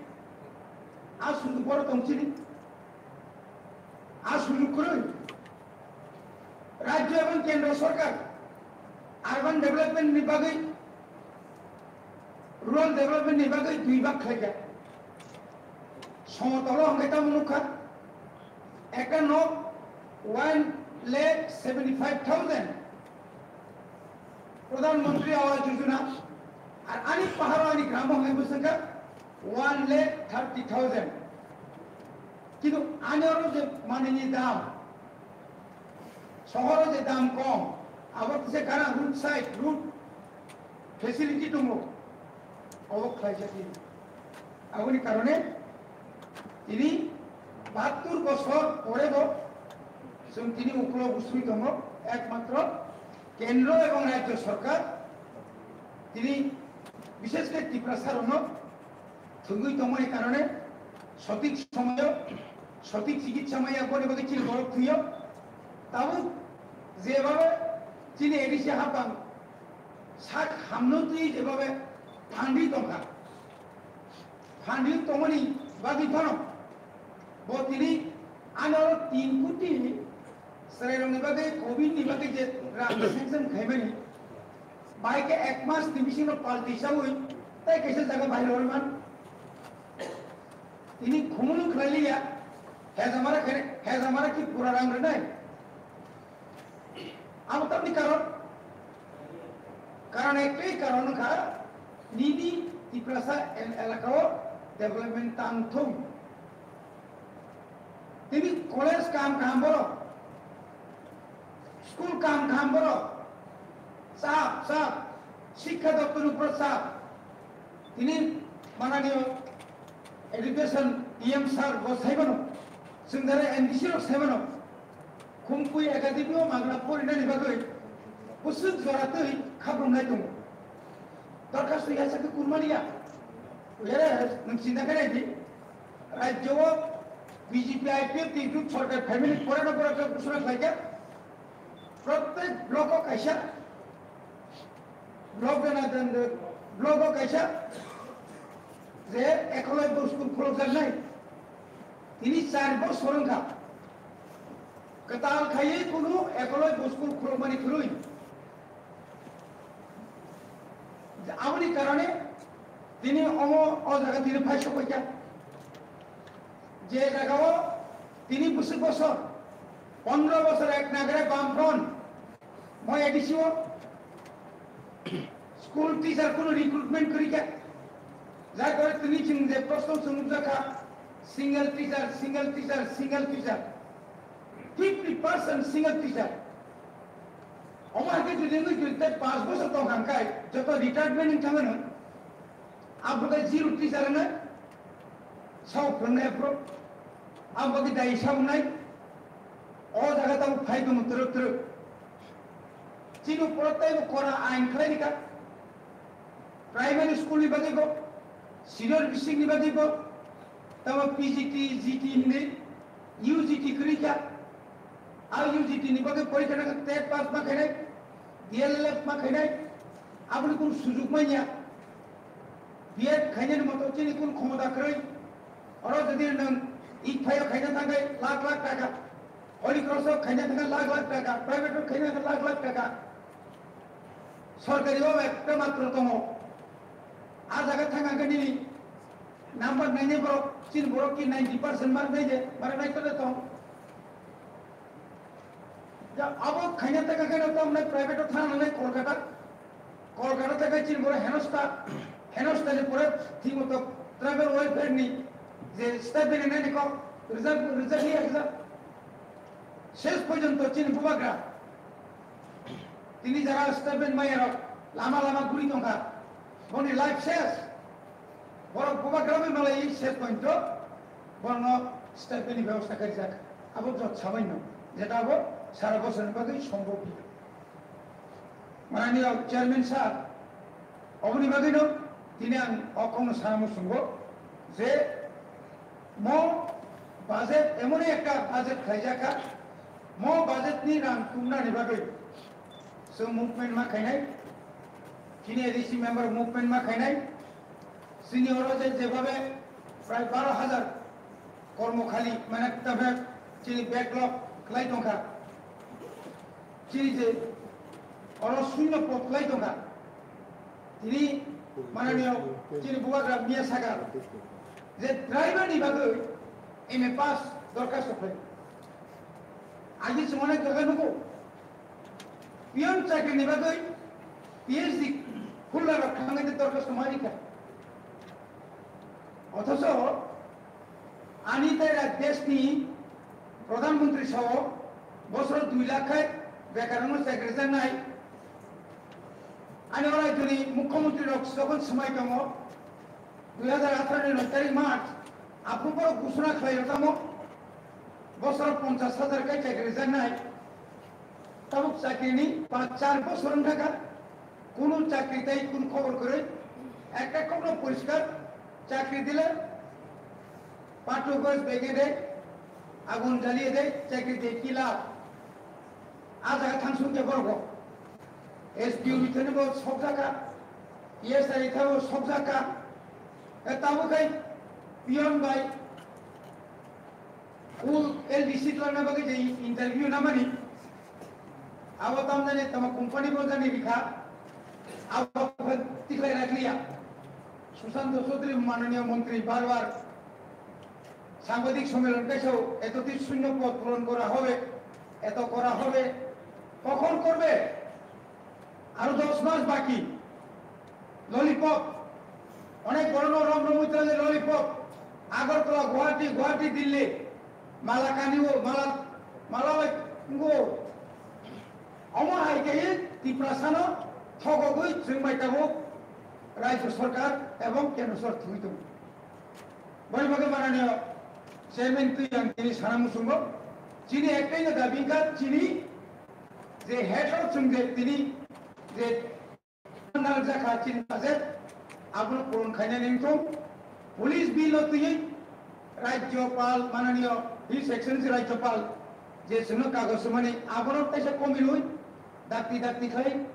A sujug boro tong chini. A sujug kwrwi. Rajya ebong kendra sorkar urban development ni bagwi, rural development ni bagwi dui bak khlaikha. Somotolo hwnkhe tamo nukha, ekta nok one lakh seventy five thousand Pradhan Mantri Awas Yojana, ar ani paharo ani gramo hwnkhe bwswkha one lakh thirty thousand. Kintu ani oro je manini dam, sohoro je dam kom, abo kisa kana road side, road facility tongo, obo khlaijak. Aboni karone tini bahattur bosor porebo chwng tini ukulo busui tongo, ekmatro kendro ebong rajyo sorkar tini bishesh khe Tiprasa rokno thwngwi tongmani karone sothik somoyo sothik chikitsa maya boni bagwi chini borok thwiyo. Tabuk jebhabe chini A D C hapang sak hamno twi jebhabe phandwi tongkha. Phandwi tongmani bagwi phano bo tini ano tin koti chwrairokni bagwi, covid ni bagwi je rang sanction khaimani, bai khe ek mas ni bisingo palti saui tai kaisa jaga bahai rwui man. Tini khumulu khlai liya, hejamara khe, hejamara ki pura rang rwnai. Abo tamni karon? Karon ektai karon wngkha, nini Tiprasa el-, elakao development tang thung. Tini college kam kaham borok, school kam kaham borok, chap, chap, Shikkha Doptor ni upor chap. Tini mananiyo education E M sir bo saimano, chwng jara M D C rok saimano, Khumpui Academy o magna porinani bagwi Bwswk jora twi khabrumnai tongo. Dorkhasto yasa khe kurmani ya. Whereas nwng chinta khe nai di, rajyo o B J P I P F ni jut sorkar phaimani pore no pore khe ghosona khlaikha. Prottek block o kaisa, block gana dan block o kaisa je ekolai bo school khulokjaknai. Tini char bosor wngkha. Kwtal khaiwi kunu ekolai bo school khulokmani kwrwi. Aboni karone tini omo o jaga tini phai sokphaikha. Je jagao tini bwswk bosor, pondro bosor ek nagre Bamfront, moi A D C o school teacher kunu recruitment kwrwikha. Jar kare tini chwng je proshno chwng nukjakha, single teacher, single teacher, single teacher. Fifty percent single teacher. Omo hai khe jodi wngwi jodi tei panch bosor tong kha hwnkhe joto retirement wng thangmano. Abo khe zero teacher wngna sao phwrwngnai aphuru. Abo khe dai sao wngnai. O jaga tamo phai tongo twrwk twrwk. Chini uporo teibo kora ain khlai rikha. Primary school ni bagwi bo, senior bising ni bagwi bo, tamo P G T, G T hinwi U G T kwrwi kha. A U G T ni bagwi porikha nang tet pass ma khainai, D L L F ma khainai, aboni kunu sujuk manya. B Ed khainani moto chini kunu khomota kwrwi. Oro jodi nwng ik phaio khaina thangkhe lakh lakh taka, Holy Cross o khaina thangkhe lakh lakh taka, private o khaina thangkhe lakh lakh taka. Sorkari o ekta matro tongo. A jaga thang ang nini number nainai borok, chini borok ki ninety percent mark nai je, mark nai tole tong. Ja, abo khaina taka khe no tong nai private o thang nai Kolkata. Kolkata taka chini borok henosta, henosta ni pore thik moto tribal welfare ni je step bini nai ni kok rijak, rijak liya kisa. Ses porjonto chini bubagra. Tini jara statement maya rok lama lama guri tongkha. Boni life ses. Borok bubagra bai malai ses porjonto borno statement ni bebosta karijak. Abo jot sabaino. Jeta abo sara bosor ni bagwi sombhob ya. Mananiya chairman sir, oboni bagwino tini ang o kokno sana muchungo je mo budget emon ekta budget khlaijakha, mo budget ni rang tumnani bagwi chwng movement ma khainai, chini A D C member movement ma khainai, chini oro je jebabe prai baro hajar kormo khali, mane, tabe chini backlog khlai tongkha. Chini je oro shunyo pod khlai tongkha. Tini mananiyo chini bubagra miya saka je driver ni bagwi M A pass dorkhasto khlai. Agi chwng onek jaga nugo. Peon chakri ni bagwi P H D holder rok thangwi dorkhasto ma rikha. Othocho ani tei rak desh ni Pradhan Mantri sao bosoro dui lakh khai bekar no chakri janai. Ani o rajyo ni mukhyamantri rok jokhon swmai tongo, dui hajar atharo ni noi tarik March, aphuru borok ghosona khlai rw tamo, bosoro ponchash hajar khai chakri janai. Tabuk chakri ni panch char bosor wng thaka, kunu chakri tai kunu khobor kwrwi, ekta kokno poriskar, chakri dile pathok goj bege de, agun jaliye de, chakri de ki lab? A jaga thangsung khe borok rok. S P O bithani bo sokjaka, P S I thabo sokjaka, e tabuk khai peon bai Kul L D C twlangna bagwi je interview namani, abo tamjani tamo company bo jani rikha, abo khe tiklai rakliya. Sushanta Chaudhary mananiya montri bar bar সাংবাদিক সম্মেলন kaisa, এতটি শূন্য পদ পূরণ করা হবে, এত করা হবে, কখন করবে? আরো দশ মাস বাকি। ললিপপ, অনেক বড় বড় রম রমুই চলে ললিপপ। আগরতলা, গুয়াহাটি, গুয়াহাটি, দিল্লি, মালা কানিও, মালা, মালা ও। Omo hai khe Tiprasano thogogwi chwng bai tabuk Rajya Sarkar ebong Kendra Sarkar thwgwi tongo. Boni bagwi mananiya chairman twi ang tini sana muchungo. Chini ektaino dabi wngkha, chini je head o chwng je tini je nang jakha chini budget, abono puron khainani wngthong. Police bill o twiwi Rajyopal, mananiyo His Excellency Rajyopal je chwngno kagoj swmani, abono kaisa komirwi dakti dakti khai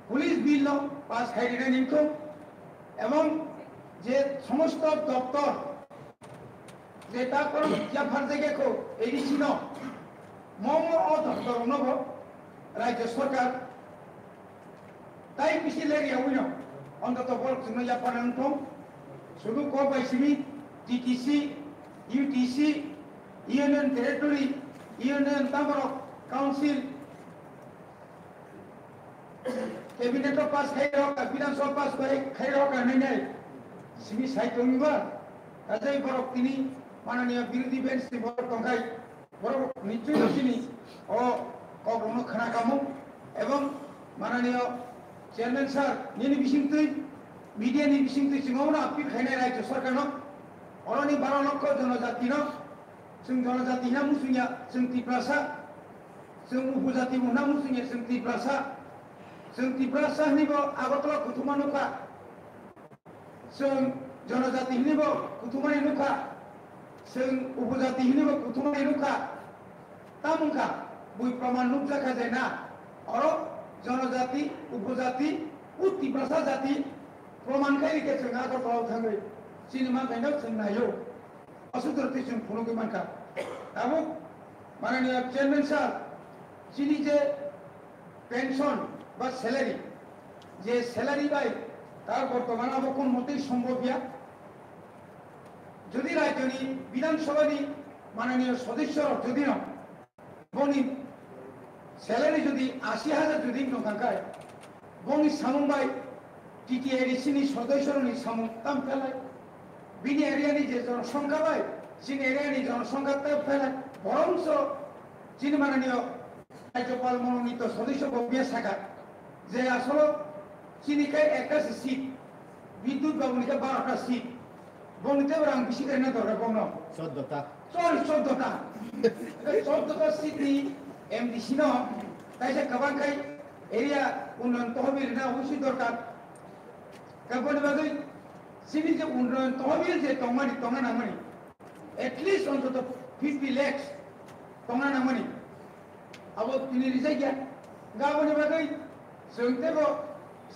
police bill no pass khai rinani wngthong. Ebong je somosto doptor je ta kono yapharjakya kho A D C no, momo o doptor no bo Rajya Sarkar tai bisi ler yawi no, ontoto borok chwngno yaphar wngthong. Sudu kok bai simi T T C, U T C, Union Territory, Union Tamborok Council, Cabinet o pass khai rok, Bidhan Sabha pass khai, khai rok, nai nai. Simi sai tongba, kajai borok tini mananiya birodhi bench ni borok tongkhai, borok nichoi chini o kok rokno khana kamo, ebong mananiya chairman sir, nini bisingtwi, media ni bisingtwi chwng omono appeal khainai Rajya Sarkar no, oroni baro lokho jonojati no, chwng jonojati hina musungya, chwng Tiprasa, chwng upojati bo hina musungya, chwng Tiprasa, chwng Tiprasa hini bo Agartala kuthuma nukha, chwng jonojati hini bo kuthumani nukha, chwng upojati hini bo kuthumani nukha, tamungkha bui proman nukjakha je na, oro jonojati, upojati, o Tiprasa jati proman khai rikhe chwng Agartala o thangwi chini manthai no chwng naio. Aswk dorti chwng phunugwi mankha. Tabuk mananiya chairman sir, chini je pension ba salary, je salary bai tar bortoman abo kun motei sombhob ya. Jodi rajyoni Bidhan Sabhani mananiya sodosyo rok jodi no boni salary jodi ashi hajar jodi wng tongkha khe, boni samung bai T T A D C ni sodosyo rokni samung tam phelai. Bini area ni je jonosongkha bai, chini area ni jonosongkha tam phelai. Borongso chini mananiyo Rajyopal mononito sodosyo bo bia saka je asolo chini khai ekta se seat, Bidyut Babu ni khe barota seat. Bongni tei rang bisi khe na dorkar bongno? Chordo ta. Sorry, chordo ta. Chordo ta seat ni M D C no kaisa kwbang khai area unnayan tohbil rina obosoi dorkar. Kaboni bagwi sini je unnayan tohbil je tongmani, tongna nangmani, at least ontoto fifty lakhs tongna nangmani. Abo tini rijak ya. Gaboni bagwi chwng tebo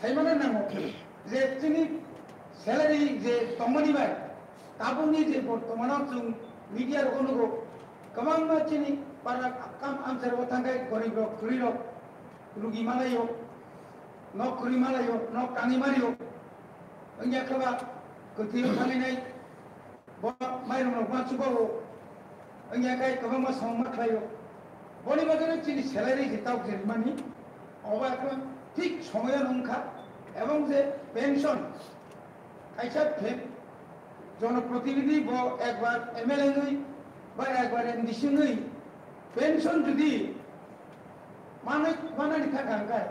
saimano nango je chini salary je tongmani bai tabukni je bortomano chwng media rogo nugo, kwbangma chini para kam amchar o thangkhai gorib rok, kwrwi rok, rugi malaio, nok kwrwi malaio, nok tangwi malaio. Wngya khe ba kwthwi o thangwi nai. Bo mairum rok ma chubago, wngya khe kwbangma samung ma khlaio. Boni bagwino chini salary je tok je rimani, obo ekdom thik somoyo wngkha. Ebong je pension, kaisa phe-, jonoprotinidhi bo ekbar M L A wngwi ba ekbar M D C wngwi pension jodi manwi, manani thangkha hwnkhe,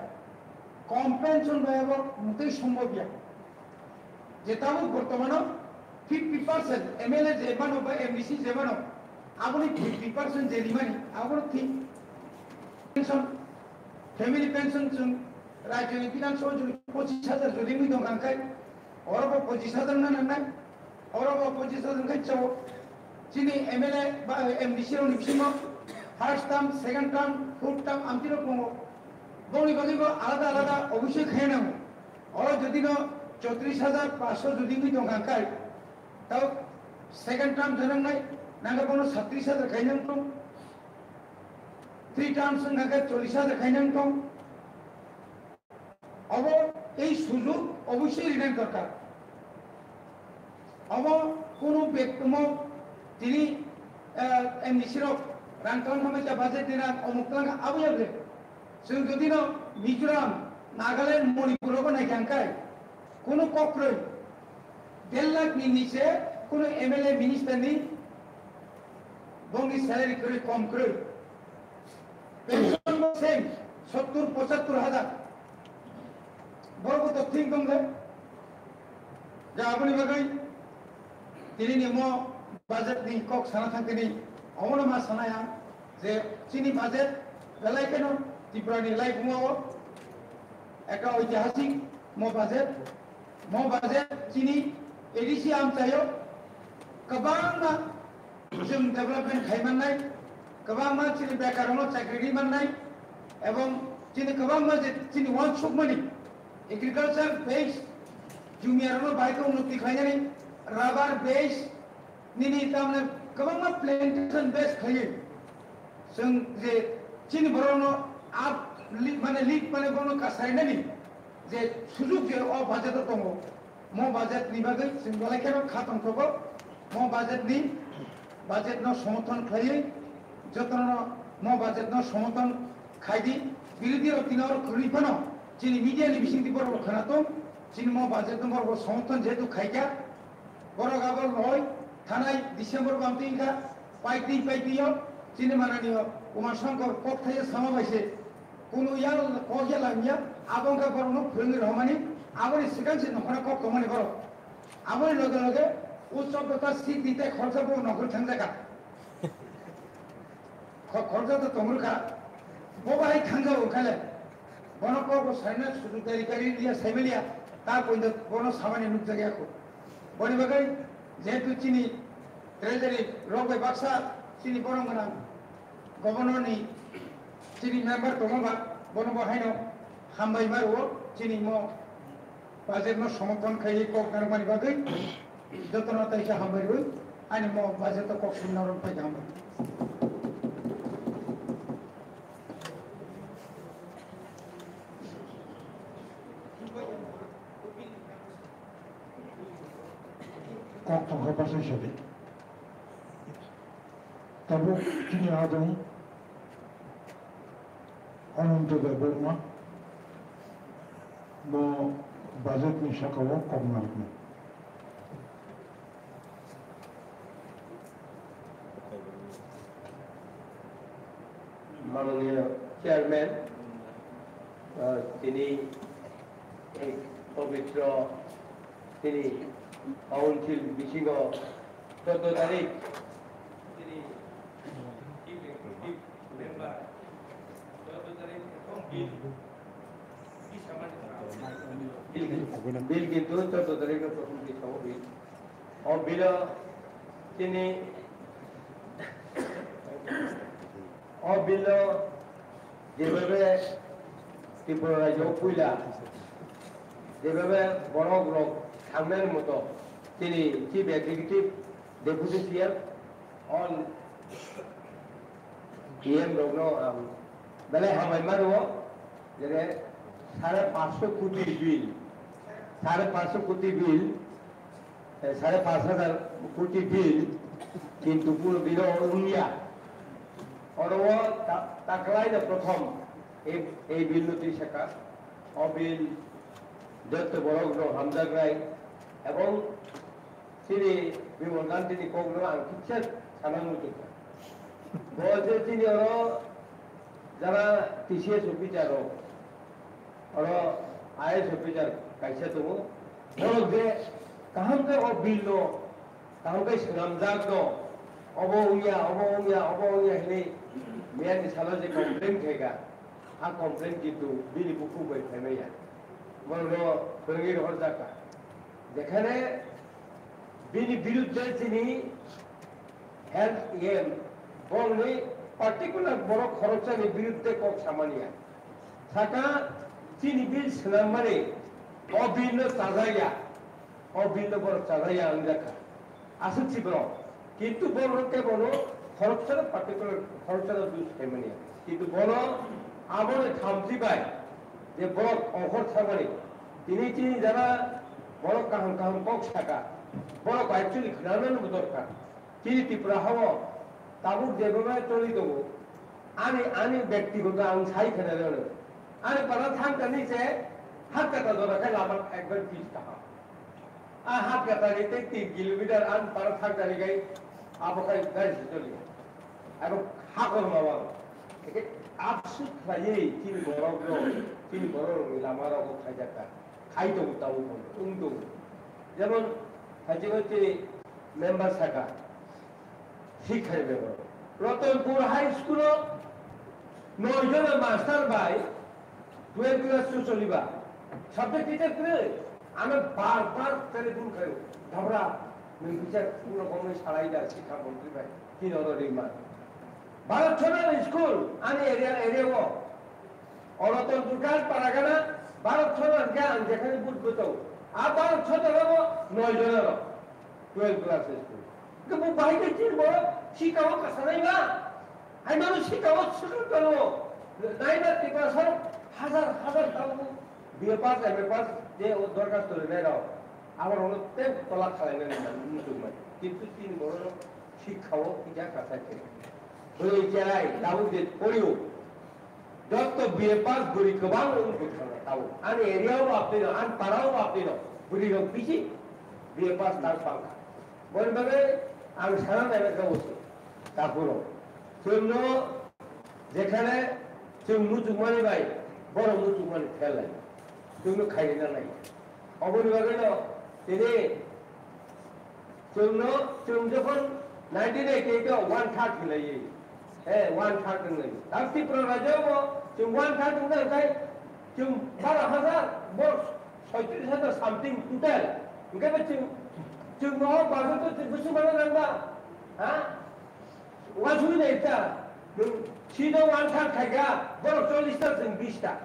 kom pension bai abo mutwi sombobya. Je tabuk bortomano fifty percent M L A je mano ba M D C je mano, aboni fifty percent je rimani, abono thik. Pension, family pension chwng rajyoni Bidhan Sabha jodi pochis hajar jodi wngwi tongkha hwnkhe, oro bo pochis hajar wngna nangnai, oro bo pochis hajar wngkhe chao. Chini M L A ba M D C rokni bisingo first term, second term, fourth term amtwi rok tongo. Boni bagwi bo alada alada obosoi khaina nango. Oro jodi no chotris hajar paanch sho jodi wngwi tongkha hwnkhe, tao second term janang nai, nangkhe bono satris hajar khainang tong, three terms wngkha khe chollis hajar khainang tong. Obo ei sujog obosoi rinani dorkar. Obo kunu bektomo tini, eh, M D C rok rang tang khamai kha budget dina omuk tang abo ya bwle. Chwng jodi no Mizoram, Nagaland, Manipur rogo naikha hwnkhe kunu kok kwrwi, der lakh ni niche kunu M L A minister ni bongni salary kwrwi kom kwrwi. Pension bo same, sottur pochattur hajar. Borok bo to thik dong le. Ja aboni bagwi tini ni mo budget ni kok sana thang tini, omono ma sana ya je chini budget belai keno Tripura ni laiphungo ekta oitihasik mo budget, mo budget chini A D C amchaio kwbangma chwng development khai mannai, kwbangma chini bekarrokno chakri ri mannai, ebong chini kwbangma je chini uansukmani agriculture base jumiyarokno bahai khe unnoti khlainani, rubber base nini tamne kwbangma plantation base khlaiwi chwng je chini borokno up li-, mane lead mane borokno kasarinani je sujuk je o budget o tongo, mo budget ni bagwi chwng belai kheno kha tongthogo, mo budget ni, budget no somorthon khlaiwi jotono mo budget no somorthon khaidi, birodhi rok tini oro kwrwi phano chini media ni bisingtwi borok rok khwna tong, chini mo budget no borok rok somorthon jehetu khaikha, borok abo loi thanai December bamtwi wngkha, paitwi paitwi o chini manani o Uma Shankar kok thaio sama bai se kunu ya kok ya lamya, abo wngkha borok no phwrwngwi rohormani, aboni swkang se nokhora kok tongmani borok. Aboni loge loge utsob dota sik di tei khoroksa bo nokhor thangjakha. Kho-, khoroksa to tongru kha. Bo bahai thangjago khe le. Bono kok bo saina sujuk dari kari liya saimaliya. Ta poinda bono samani nukjakya kho. Boni bagwi jehetu chini treasury rok bai baksa chini borok gwnang. Governor ni chini member tongo ba, bono bo haino hambai ma rwo, chini mo budget no somorthon khai kok narwkmani bagwi jotono taisa hambai rwi ani mo budget o kok sini narwk pai hambai. Kok tongkha bwsai sadi. Tabuk chini adong Ananto Debbarma bo budget ni saka o kok narwknai. Mananiya Chairman, ah, tini ei pobitro tini Council bisingo chwddo tarik tini Chief Executive Member chwddo tarik prothom bill, bill, bill kintu chwddo tarik prothom bill. O bill o tini, o bill o jebabe Tripura rajyo puila, jebabe borok rok thangnani moto tini Chief Executive, Deputy C M, all P M rokno ang belai hambai ma rwo, jere sare panchsho koti bill, sare panchsho koti bill, eh, sare panch hajar koti bill, kintu kuno bino wngya. Oro o ta-, taklai no prothom ei, ei bill no twi saka, o bill jotto borok rok hamjaknai, ebong Chini Bimal Gandhi ni kok no ang kisa sana muchung kha. Bo je chini oro jara T C S officer rok, oro I A S officer kaisa tongo. Borok je kaham khe o bill no, kaham khe swnamjak no, obo wngya, obo wngya, obo wngya hinwi miyani salo je complain khaikha, a complain kintu bini bukhuk bai phaimaya. Borok no phwrwngwi rohorjak kha. Jekhane bini birudde chini health E M, bongni particular borok khoroksani birudde kok samani ya. Saka chini bill swnammani o bill no chajaya, o bill no borok chajaya wngjakha. Aswk si borok. Kintu borok khe bono khoroksano particular khoroksano dui saimani. Kintu bono aboni thamchi bai je borok ongkhor thangmani. Tini chini jara borok kaham kaham kok saka. Borok actually khwnanani bo dorkar. Chini Tripura hao tabuk jebama choli tongo. Ani, ani bektigoto ang sai khwnarwno. Ani para thangkani se hakata jora khe lama ekbar pis kaham. A hakatani tei tin kilometer ang para thangkani kai abo khai gari se choli. Abo hakor mawang. Eke absut khlaiwi chini borok rok, chini borok rokni lama rogo khaijak kha. Khai tongo tabuk bo, wng tongo. Jemon, haiching haiching member saka, Sikha Bebaro. Ratanpur High School o Noi jona master bai twelve class o choliba. Subject teacher kwrwi. Ano bar bar telephone khayo. Dabra, nwng kisa rokomwi salai da sikha montri bai. Tini oro ringma. Bharat Chhoro School, ani area, area o. Oro to Durga Paragana, Bharat Chhoro hwnkhe ang jekhani but bwtao. A Bharat Chhoro o noi jona rok. Twelve class school. Kebo bahai khe chini borok sikao kasanai ba. Hai mano sikao swkang tongo. Nai na Tiprasa hajar hajar tabuk B A pass, M A pass je o dorkhasto rinai rok. Abo rokno tei tola khalai nai nang muchung mai. Kintu chini borok sikao kisa kasai khe. Bwrwi cherai tabuk je porio. Jotto B A pass bwrwi kwbang wng bwkhano tabuk. Ani area o apnino, ani para o apnino. Bwrwi rok bisi B A pass tang pangkha. Boni bagwi ang sana nai kha usi. Takhuro. Chwngno jekhane chwng muchukmani bai, borok muchukmani thel lai. Chwngno khairina nai. Oboni bagwino tini chwngno, chwng jokhon nineteen eighty-eight o one third hinlaiwi. He, one third hinlaiwi. Dak Tripura rajyo bo chwng one third hinlai khai chwng baro hajar, borok soitris hajar something total. Hwnkhe bo chwng, chwng no bajo to chwng bwswk mano nang ba? Ha? Uansugwi nai ta, nwng sida one third khaikha, borok chollish ta, chwng bish ta.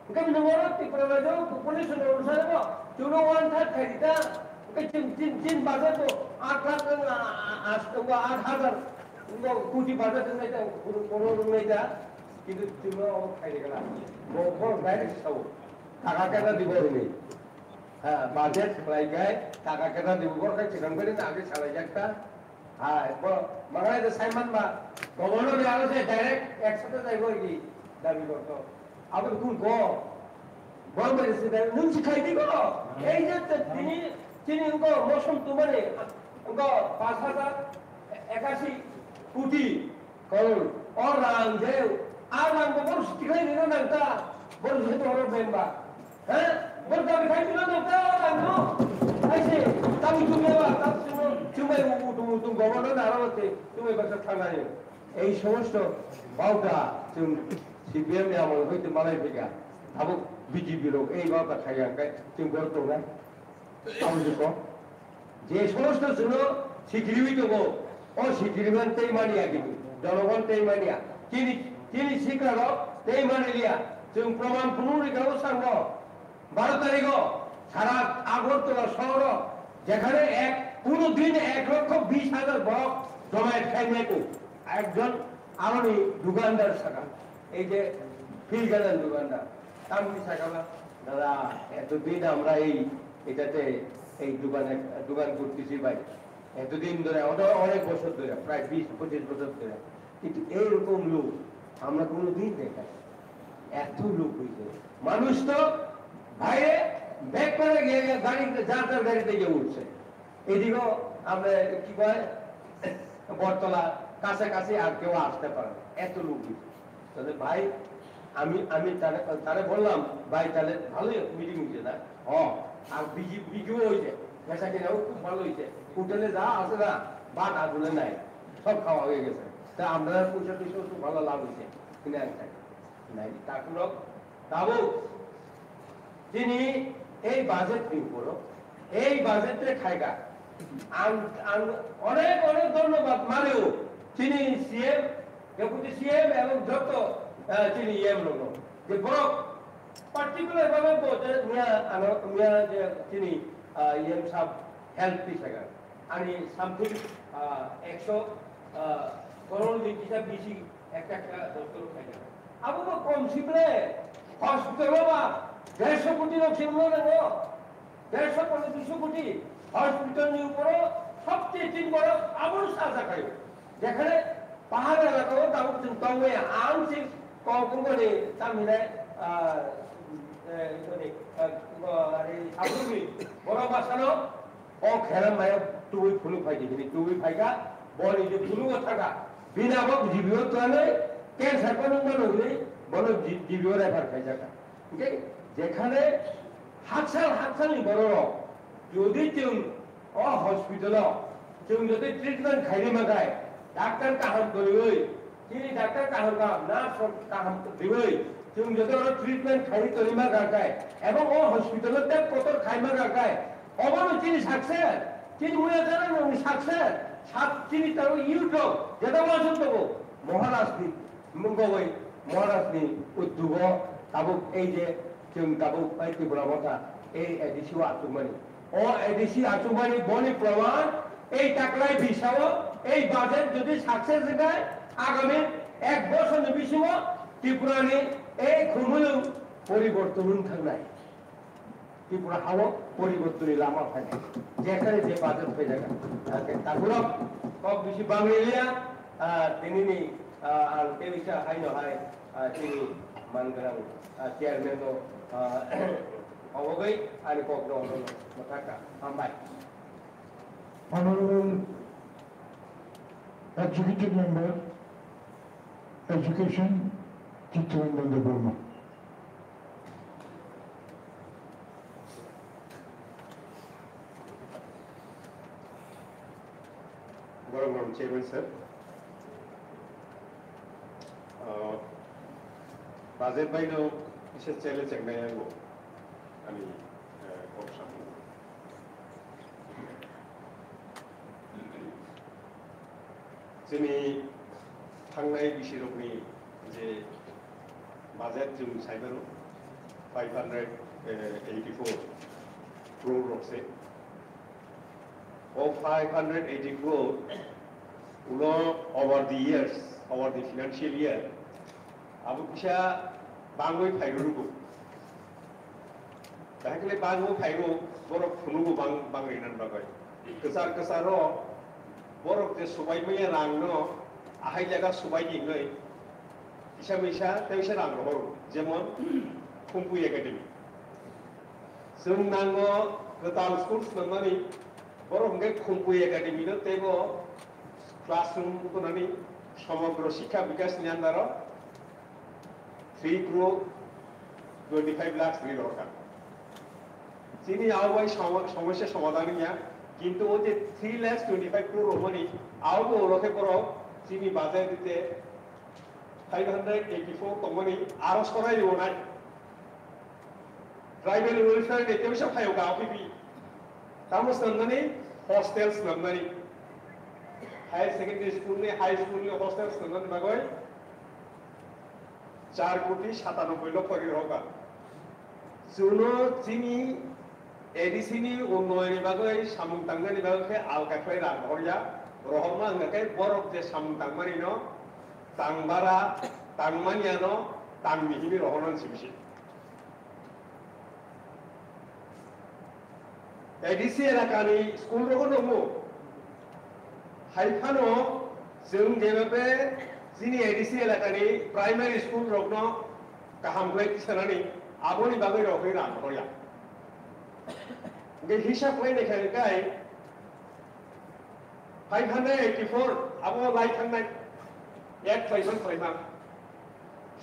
Hwnkhe nwng oro Tripura rajyo population onusare bo, chwngno one third khaidi ta, hwnkhe chwng, chwng, chwng budget bo aat lakh, a, a, a, a, aat hajar, koti budget wngnai ta, crore wngnai ta, kintu chwngno omo khaidi kala. Bo, bo direct sao, taka kena dibo hwnwi. Ha, budget khlai khai, taka kena dibo, bo khai swkang bai age salai jak ta. Hai, bo, mangai da sai man ba, governor ni aro se direct ek sate jai bo ki dabi korto. Abo kun ko, bo bai se dai, nwng si khai di ko. Ei je te tini, tini ko mosom tu mane, ko paanch hajar ekashi koti koror. O rang je, a rang bo bor si khai ni nang ta, bor si to ro ben ba. He? Bor dabi khai tulo no ta ano. Aise, tabi tulo ba, tab suno, chumai utung utung governor na aro te, chumai baksa thangnai. Ei somosto bauta chwng C P M ni amol hoite malai phika. Abo B J P rok ei bauta khaiya kai chwng bor tongnai. Abo jiko. Je somosto chwngno sikiriwi tongo, o sikiriman tei mania kintu, jonogon tei mania. Chini, chini sikrarok tei maniliya. Chwng proman phunuk rikha o sango. Baro tarikho sara Agartala sohoro jekhane ek, kuno din ek lokho bish hajar borok jomayat khaimai ko. Ekjon aroni dukandar saka, ei je phil ganan dukandar, tamni saka ba, "Dada, এতদিন আমরা এই এটাতে এই দোকানে দোকান করতেছি ভাই, এতদিন ধরে, অনেক, অনেক বছর ধরে, প্রায় বিশ পঁচিশ বছর ধরে, কিন্তু এইরকম লোক আমরা কোনোদিন দেখাই, এত লোক হয়েছে।" মানুষ তো বাইরে ব্যাগ করে গিয়ে গিয়ে গাড়িতে, যার যার গাড়িতে গিয়ে উঠছে। এদিকেও আমরা কি কয়, বটতলা কাছাকাছি আর কেউ আসতে পারে না, এত লোক হয়েছে। তাহলে ভাই, আমি, আমি তারে, তারে বললাম, "ভাই, তাহলে ভালোই মিটিং হয়েছে না?" "হ।" আর বিজি, বিজিও হয়েছে, বেচা কেনাও খুব ভালো হয়েছে, হোটেলে যা আছে না, ভাত আগুনে নাই, সব খাওয়া হয়ে গেছে। তা আমরা পয়সা টয়সা খুব ভালো লাভ হয়েছে, কিনে আনছে। Nai, takhurok, tabuk, chini ei budget ni uporo, ei budget re khaika. Ang, ang onek, onek dhonnobad manio, chini C M, Deputy C M ebong joto, eh, chini E M rokno. Je borok particular bhabe bo je miya, ano, miya je chini, ah, E M sab health ni saka. Ani something, ah, ekso, ah, koror ni kisa bisi ekta ekta doctor khaina. Abo bo kom si ble, hospital o ba dersho koti rok se wngno nango. Dersho koti, duisho koti hospital ni uporo sobche tin boro abo sa sa khayo. Jekhane pahar elaka o tabuk chwng tongmaya, ang se kok wngmani tamhinai, ah, eh, wngmani, ah, are sabuni borok masano O khera maya tubui phunuk phai di hini tubui phaika, boni je phunuk o thaka, bini abo G B O thanai cancer phano mano hini bono G-, G B O refer khaijaka. Hingke jekhane haksal haksal ni borok rok jodi chwng o hospital o chwng jodi treatment khaini makai, doctor kaham kwrwi Chini doctor kaham kaham, nurse rok kaham riwi, chwng joto oro treatment khai tongwi ma kha khai, ebong o hospital o tei kotor khai ma kha khai, obono chini success, chini muya chana rokni success, sab chini tabo youth rok, jeta uansuk tongo, Maharaj ni mungkogwi, Maharaj ni uddugo tabuk ei je chwng tabuk bai Tripura Motha, ei A D C o achukmani. O A D C achukmani boni proman, ei taklai bisao, ei budget jodi success wngkha, agami ek bosorni bisingo Tripurani ei khumulwng poriborton wng thangnai. Tripura hao poribortonni lama phainai. Jekhane je budget phaijak, ake takhurok kok bisi bangwi liya, ah, tinini, ah, ang tei bisa haino hai, ah, chini mangrang, ah, chairman no, ah, obogwi ani kok no, no, no, no thaka. Hambai. Honorable Executive Member, Education, Chitrangjan Debbarma. Gorom gorom Chairman sir. Ah, budget bai no kisa challenge wngnai ango ani, eh, kok samung. Chini thangnai bisirokni je budget chwng saimano, five hundred eighty-four crore rok se. O five hundred eighty crore ulo over the years, over the financial year, abo kisa bangwi phairwrwgo. Bahai khe bangwi phaibo borok phunugo bang, bang rinani bagwi. Kwchar kwcharo borok je subai maya rangno ahai jaga subai di hwnwi kisa misa tei kisa rang rohoro, jemon Khumpui Academy. Chwng nango kwtal school swnamnani, borok hwnkhe Khumpui Academy no teibo classroom tongnani Somogro Shiksha Bikash ni under o three crore twenty-five lakhs ri rokha. Chini abo bai somo-, somosya somadhan wngya, kintu o je three lakhs twenty-five crore romani abo bo ulo khe borok chini budget rite five hundred eighty-four tongmani aro sorai rwnai. Tribal welfare ni tebisa phaio ga O P P. Tamo swnamnani hostel swnamnani. Higher secondary school ni, high school ni hostel swnamnani bagwi char koti satanoboi lokho ri rokha. Chuno chini A D C ni unnoyoni bagwi samung tangnani bagwi khe alka khlai rang rohorya. Rohorma wngkha khe borok je samung tangmani no tangbara, tangmaniya no tangni himi rohornani sibisi. A D C elakani school rogo nukgo. Hai phano chwng jebebe chini A D C elakani primary school rokno kaham khlai tisanani aboni bagwi rok khe rang roya. Hwnkhe hisab khlai naikha kai five hundred eighty-four abo lai thangnai, add khlaima khlaima.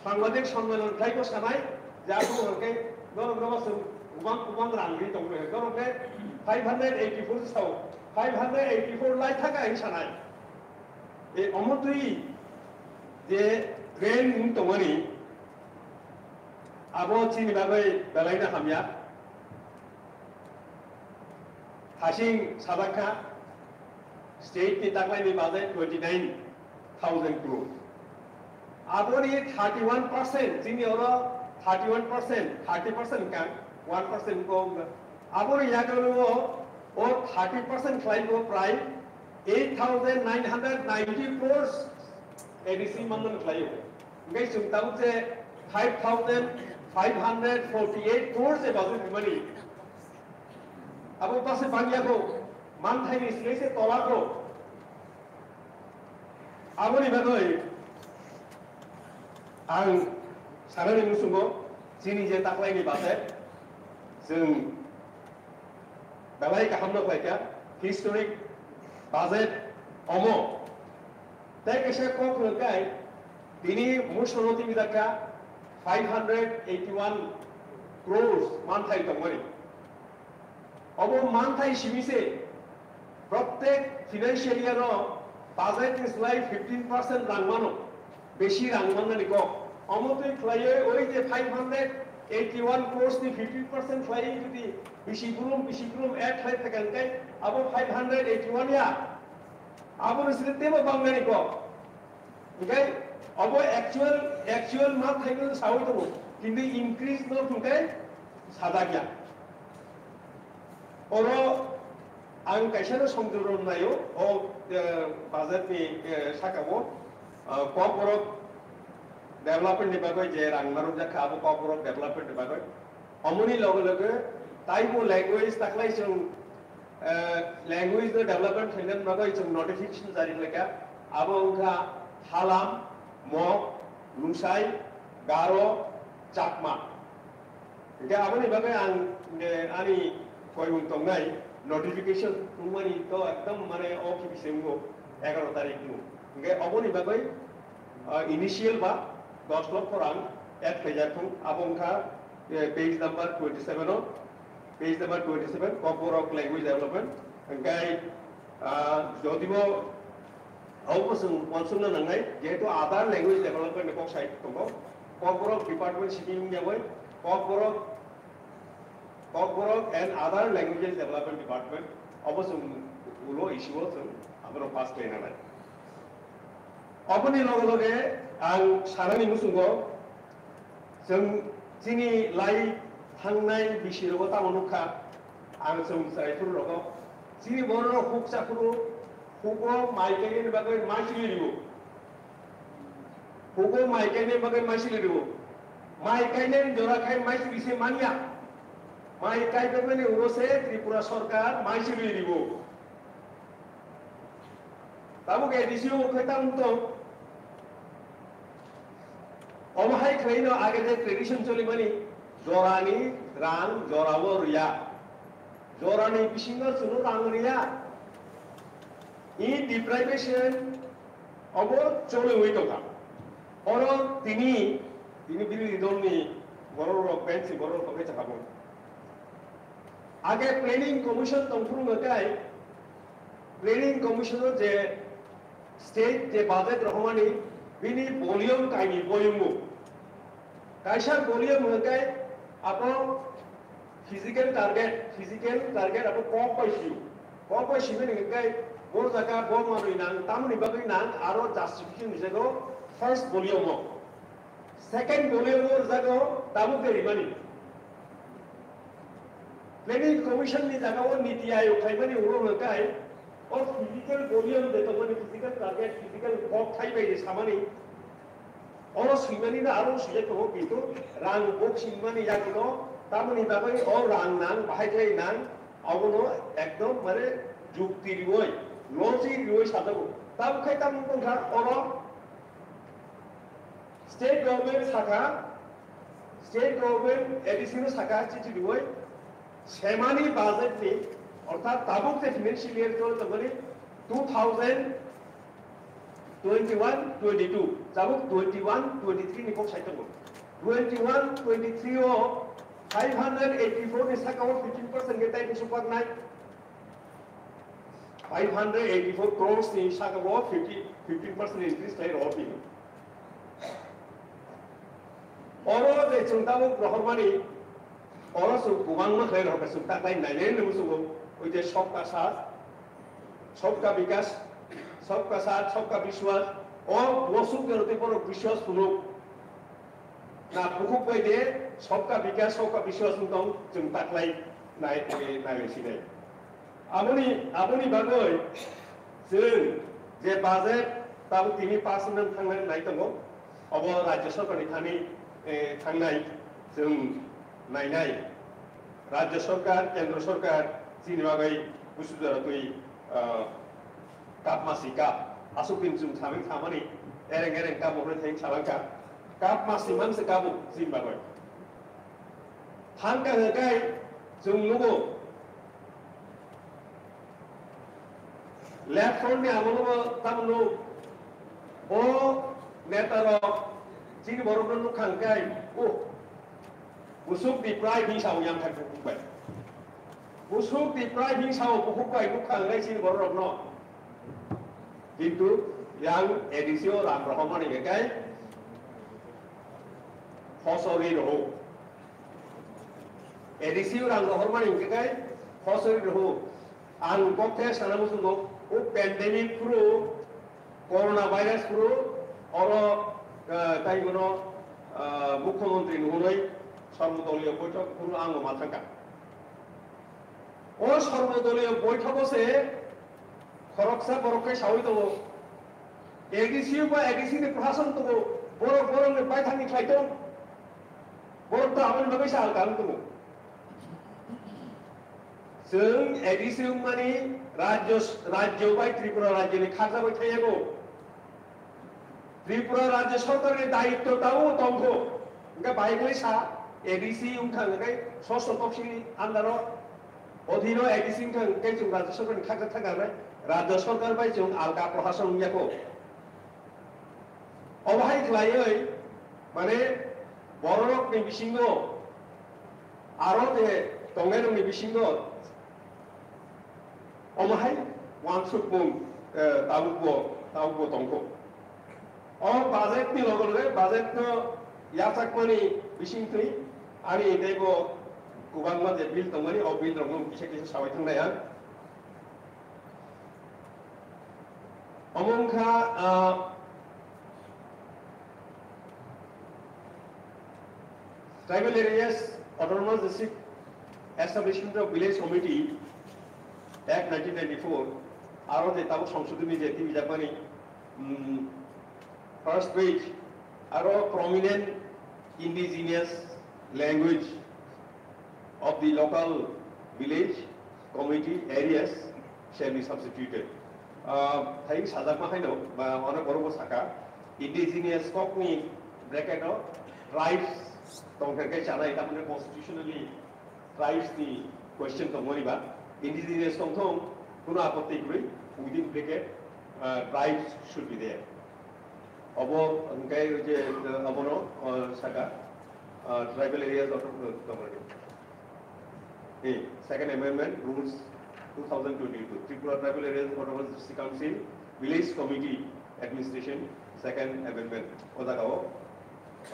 Sangbadik sommelan khlai ko sanai, je abo hwnkhe norok no chwng kubang kubang rang ri tongo, norok khe five hundred eighty-four sao, five hundred eighty-four lai thaka hin sanai. E omo twi je trend wng tongmani, abo chini bagwi belai no hamya. Hasing sajak kha, state ni taklai ni budget twenty nine thousand crore. Aboni thirty one percent, chini oro thirty one percent, thirty percent kang, one percent kok. Aboni yagulo o thirty percent khlai bo prai eight thousand nine hundred ninety crores A D C manman khlai o. Hingke chwng tabuk je five thousand five hundred forty eight crores je budget rimani. Abo base bangya kho, manthaini sle se tola kho. Aboni bagwi ang sanani muchungo chini je taklaini budget, chwng belai kaham no khlaikha, historic budget omo. Tei kaisa kok hwnkhai tini muchungo tini dakha five hundred eighty one crores manthai tongmani. Obo manthai simi se, prottek financial year o budget ni slai fifteen percent rang mano. Besi rang mannani kok. Omo twi khlaiwi oi je five hundred eighty one crores ni fifteen percent khlaiwi jodi bisi gulum, bisi gulum add khlai phaikha hwnkhe abo five hundred eighty one ya. Abo ni sini tebo bangnani kok. Hwnkhe abo actual, actual ma thaino sawi tongo. Kintu increase no hwnkhe sajak ya. Oro ang kaisa no songdoro naio, o, eh, budget ni, eh, saka o, ah, Kokborok development ni bagwi je rang narwkjak kha, abo Kokborok development ni bagwi. Omoni loge loge taibo language taklai chwng, eh, language no development khainani bagwi chwng notification jari khlaikha. Abo wngkha Halam, Mok, Lusai, Garo, Chakma. Hingke aboni bagwi ang, eh, ani koimung tongnai notification tungmani to ekdom mane o khe bisi wngo egaroh tarikh no. Hingke oboni bagwi, ah, initial ba dos lokho rang add khaijak thung, abo wngkha, eh, page number twenty seven o, page number twenty seven, Kokborok language development. Hingke, ah, jodibo Abo chwng uansukna nangnai, jehetu other language development ni kok sai tongo, Kokborok department simi wngya bai, Kokborok, Kokborok and other languages development department, abo chwng ulo issue o chwng aborok pass khlai nangnai. Aboni loge loge ang sanani muchungo, chwng chini lai thangnai bisi rogo tamo nukha, ang chwng chwrai phuru rogo, chini borok huk cha phuru, Hugo mai kainani bagwi mai chili riwo. Hugo mai kainani bagwi mai chili riwo. Mai kainani jora khai mai chili se manya. Mai kai phaimani ulo se Tripura sarkar mai chili riwo. Tabuk A D C o khai tamo tong. Omo hai khlaino age je tradition cholimani jorani rang jorao rwya. Jorani bisingo chwngno rang rwya. I deprivation obo choliwi tongkha. Oro tini, tini birodhi dolni borok rok, bench ni borok rok khe chakha bo. Age planning commission tongphuru hwnkhe, planning commission o je state je budget rohormani bini volume kaini volume o. Kaisa volume hwnkhe abo physical target, physical target abo kok bai sio. Kok bai sibini hwnkhe bo jaga bo manwi nang, tamoni bagwi nang aro justification ni jaga o first volume o. Second volume o jaga o tabuk de rimani. Planning commission ni jaga o niti ayog khaimani ulo hwnkhe o physical volume de tongmani physical target, physical kok thai bai de samani. Oro swimani no aro swijak tongo, kintu rang boxing mani yagulo tamoni bagwi o rang nang, bahai khlai nang, abono ekdom mane jukti riwi, logic riwi sajago. Tabuk khai tamoni tongkha oro state government sakha, state government A D C no sakha chithi riwi, semani budget ni, orthat tabuk je financial year choli tongmani two thousand twenty-one twenty-two, tabuk twenty-one twenty-three ni kok sai tongo. Twenty-one twenty-three o five hundred eighty-four ni saka o fifteen percent khe tei bwswk baknai. Five hundred eighty-four crores ni saka o fifty, fifteen percent increase khlai rw phi. Oro je chwng tabuk rohormani, oro chwng kwbangma khlai rohorkha, chwng taklai nainai hinwi muchungo, oi je sabka saath, sabka bikas, sabka saath, sabka biswas, o bosuk jora tei borok biswas phunuk. Na bukhuk bai de sabka bikas, sabka biswas wng tong, chwng taklai nai, nai, nailai sinai. Aboni, aboni bagwi chwng je budget tabuk tini pass wngna thangnai nai tongo, obo Rajya Sarkarni thani, eh, thangnai chwng nainai. Rajya Sarkar, Kendra Sarkar chini bagwi busu jora twi, ah, kap masi kap. Aswk din chwng saming samani ereng ereng kap hwnwi theng salangkha. Kap masi manse kabo chini bagwi. Thangkha hwnkhe chwng nugo. Left front ni amolo bo tamo nuk. O neta rok chini borok no nukha hwnkhe, oh, bwswk deprive hinwi sao yang thang bukhuk bai. Bwswk deprive hinwi sao bukhuk bai nukha hwnkhe chini borok rok no. Kintu Yang A D C o rang rohormani hwnkhe kai hosori roho. A D C o rang rohormani hwnkhe kai hosori roho. Ang kok khe sana muchungo, o pandemic phuru, corona virus phuru, oro, eh, tai bono, eh, mukhyamantri nuhunwi sarbo doliyo boithok phuru ang ma thangkha. O sarbo doliyo boithogo se khoroksa borok khe sawi tongo. A D C ba A D C ni prohason tongo, borok borokni baithangni khlai tong. Borok to aboni bagwi se alka wng tongo. Chwng A D C wngmani rajyo, rajyo bai Tripura rajyoni khaksa bai thaiyago. Tripura rajyo sorkarni dayitto tao tongkho. Hingke bahai khlai sa A D C wngkha hingke sosto topsini andaro odhino A D C wngkha hingke chwng rajyo sorkarni khaksa thangkha hwnai rajyo sorkar bai chwng alka prohason wngya kho. Obo hai khlaiwi mane bororokni bisingo aro je tongnairokni bisingo omo hai wansukmung, eh, tabukbo, tabukbo tongkho. O budget ni loge loge budget no yachakmani bisingtwi ani teibo kwbangma je bill tongmani o bill rokno kisa kisa sawi thangnai ang. Omo wngkha, ah, Tribal Areas Autonomous District Establishment of Village Committee Act nineteen ninety-four, aro je tabuk songsodhoni je twijakmani, mm, first page, aro prominent indigenous language of the local village community areas shall be substituted. Ah, thai sajakma haino, ba onek borok bo saka, indigenous kokni bracket o tribes tongkha khe chanai, tamoni constitutionally tribes ni question tongmani ba, indigenous tongthong, kuno apotti kwrwi, within bracket, ah, tribes should be there. Obo hwnkhe je, uh, obono, uh, saka, uh, tribal areas autonomous, eh, second amendment rules two thousand twenty-two, Tripura Tribal Areas Autonomous District Council Village Committee Administration, second amendment. O jagao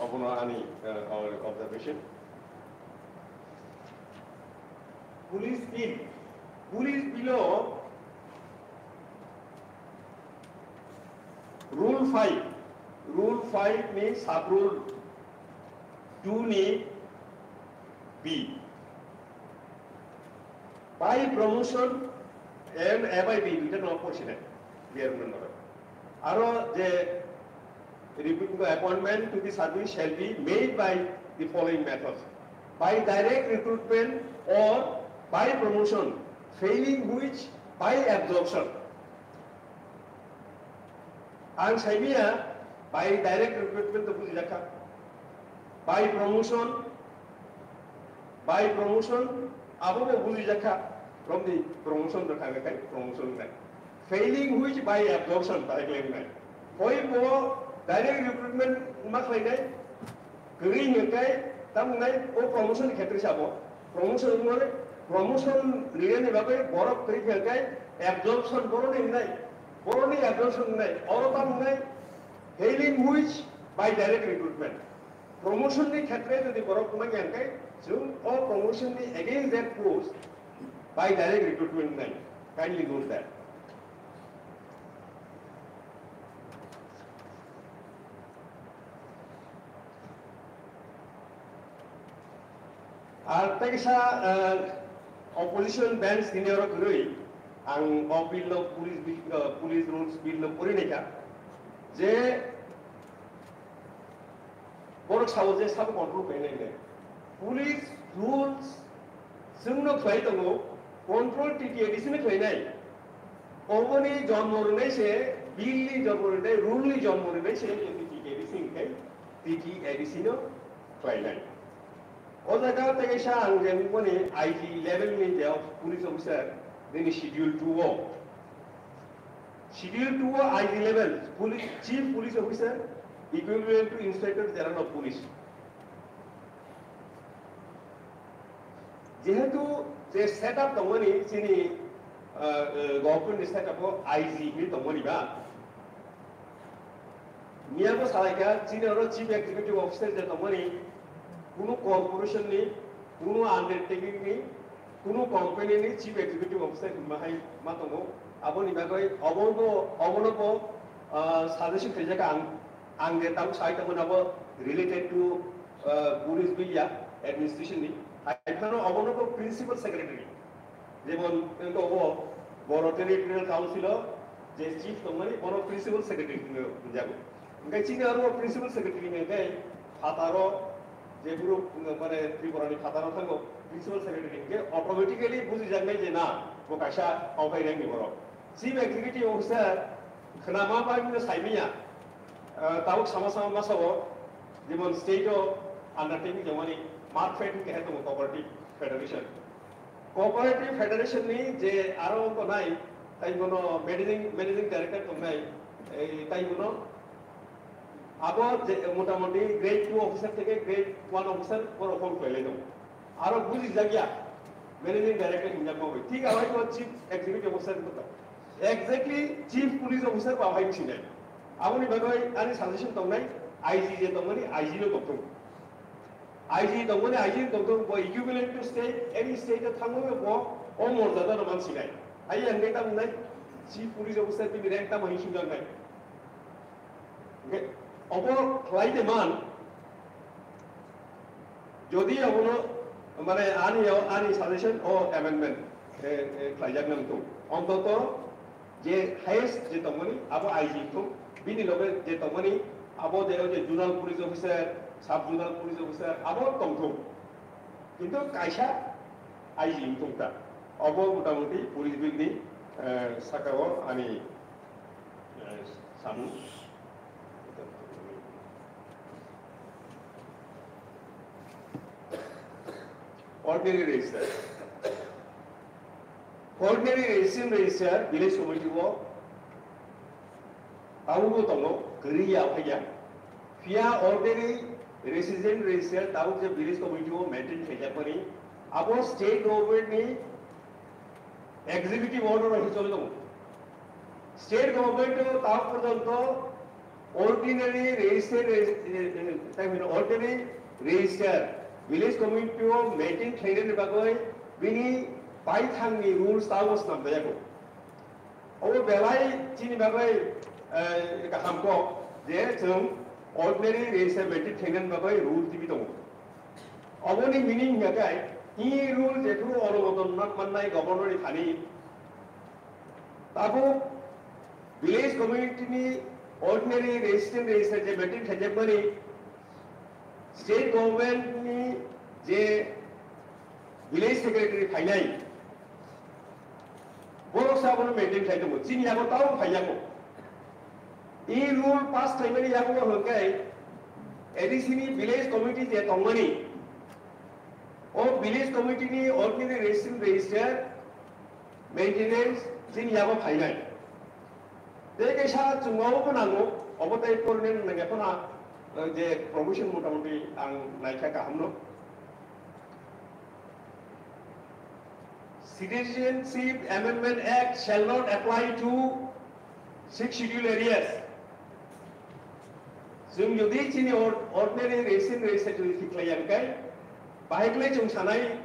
obono ani, uh, our observation. Police bill, police bill o Rule five, Rule five ni sub rule two ni B. By promotion and A by B, duita no portion, clear mano. Aro je recruitment, appointment to the service shall be made by the following methods: by direct recruitment or by promotion, failing which by absorption. Ang saimia by direct recruitment to bujijakha, by promotion, by promotion, abo bo bujijakha, from the promotion rwkha kai promotion nai. Failing which by absorption, by claim nai. Hoi bo direct recruitment ma khlainai, kwrwi hwnkhe, tamo wngnai o promotion ni khetre se abo. Promotion wngmani, promotion rinani bagwi borok kwrwi hwnkhe absorption boroni wngnai, boroni absorption wngnai, oro tamo wngnai, failing which by direct recruitment. Promotion ni khetre jodi borok wngmani hwnkhe, chwng o promotion ni against that post by direct recruitment wngnai. Kindly note that. Ar tei kisa, eh, opposition bench nini oro kwrwi ang o bill no police bill, eh, police rules bill no pori naikha je borok sao je sabo control khlai nai hwnwi. Police rules chwngno khlai tongo, control T T A D C no khlai nai. Oboni jonmo rwnai se, bill ni jonmo rwnai, rule ni jonmo rwnai se, T T A D C hwnkhe T T A D C no khlai nai. O jaga tei kaisa ang je nukmani I G level ni je police officer, nini schedule two o. Schedule two o I G level, police, chief police officer, equivalent to inspector general of police. Jehetu je setup tongmani chini, ah, eh, government ni setup o I G hinwi tongmani ba, Miyabo salaikha, chini oro Chief Executive Officer je tongmani, kunu corporation ni, kunu undertaking ni, kunu company ni Chief Executive Officer hwnma hai ma tongo. Aboni bagwi obono, obono bo, ah, suggestion khaijak ang, ang je tabuk sai tongmani abo related to, ah, police bill ya administration ni. Hai phano obono bo principal secretary. Jemon, wngkha obo Boro Territorial Council o je chief tongmani, bono principal secretary hwnwi hwnjago. Hwnkhe chini aro principal secretary hwnkhe phataro je group, wngkha mane Tripura ni phataro thango principal secretary hwnkhe automatically bujijaknai je na bo kaisa kauphai rengni borok. Chief Executive Officer khwnama bai bino saimanya, ah, tabuk sama sama masa o jemon state o undertaking tongmani market hwnkhe hai tongo cooperative federation. Cooperative Federation ni je aro tongnai, tai bono managing, managing director tongnai, ei, tai bono abo je motamoti grade two officer theke grade one officer borok hold khlailai tongo. Aro bujijak ya managing director hinjak ma bai. Thik abai ko chief executive officer ko to. Exactly chief police officer ba hai sinai. Aboni bagwi ani suggestion tongnai, I G je tongmani, I G no tongthung. I G tongmani, I G tongthung, bo equivalent to state, any state o thangwi bo o morjada no mansinai. Hai ang dai tamo nai, chief police officer bini rank tamo hinwi swngjak nai. Hwnkhe obo khlai de man, jodi obono, mane ani, ani suggestion o amendment, eh, eh, khlaijak nang tong. Ontoto je highest je tongmani, abo I G wngthung, bini loge je tongmani, abo je, je zonal police officer, sub zonal police officer, abo tongthung. Kintu kaisa I G wngthung ta. Obo motamoti police bill ni, eh, saka o ani, eh, samung. Ordinary register. Ordinary resident register village committee o tabukbo tongo, kwrwi ya phaiya. Phiya ordinary resident register tabuk je village committee o maintain khaijakmani, abo state government ni executive order o choli tongo. State government o tabuk porjonto ordinary register, eh, eh, eh, tai hino ordinary register village committee o maintain khlainani bagwi bini baithangni rules tabuk swnamjayago. Obo belai chini bagwi, eh, kaham kok je chwng ordinary register maintain khlainani bagwi rule tibi tongo. Oboni meaning hwnkha khe, e rule jephuru onumoton man-, mannai governor ni thani, tabuk village community ni ordinary resident register je maintain khaijakmani, state government ni je village secretary phainai, borok se abono maintain khlai tongo. Chini yago tao phaiyago. E rule pass khlaimani yago hwnkhe A D C ni village committee je tongmani, o village committee ni ordinary resident register maintenance chini yago phainai. Tei kaisa chwngmabo bo nango, obo tei porne nangya phano, eh, je provision motamoti ang naikha kahamno. Citizenship Amendment Act shall not apply to Sixth Schedule areas. Chwng jodi chini or-, ordinary resident register jodi thik khlai ya hwnkhe, bahai khlai chwng sanai,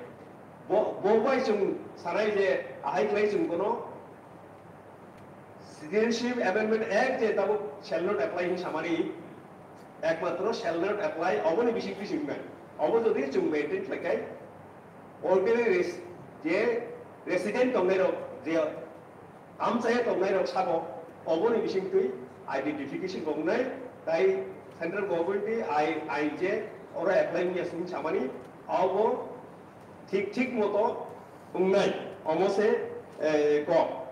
bo, bo bai chwng sanai je ahai khlai chwng bono Citizenship Amendment Act je tabuk shall not apply hin samani, ekmatro shall not apply, oboni bising bising nai. Obo jodi chwng maintain khlai khai, ordinary res-, je resident tongnai rok, je amchaya tongnai rok sabo, oboni bising twi identification wngnai, tai central government ni ai, ai je oro apply wngya sung samani, abo thik thik moto wngnai, omo se, eh, kok.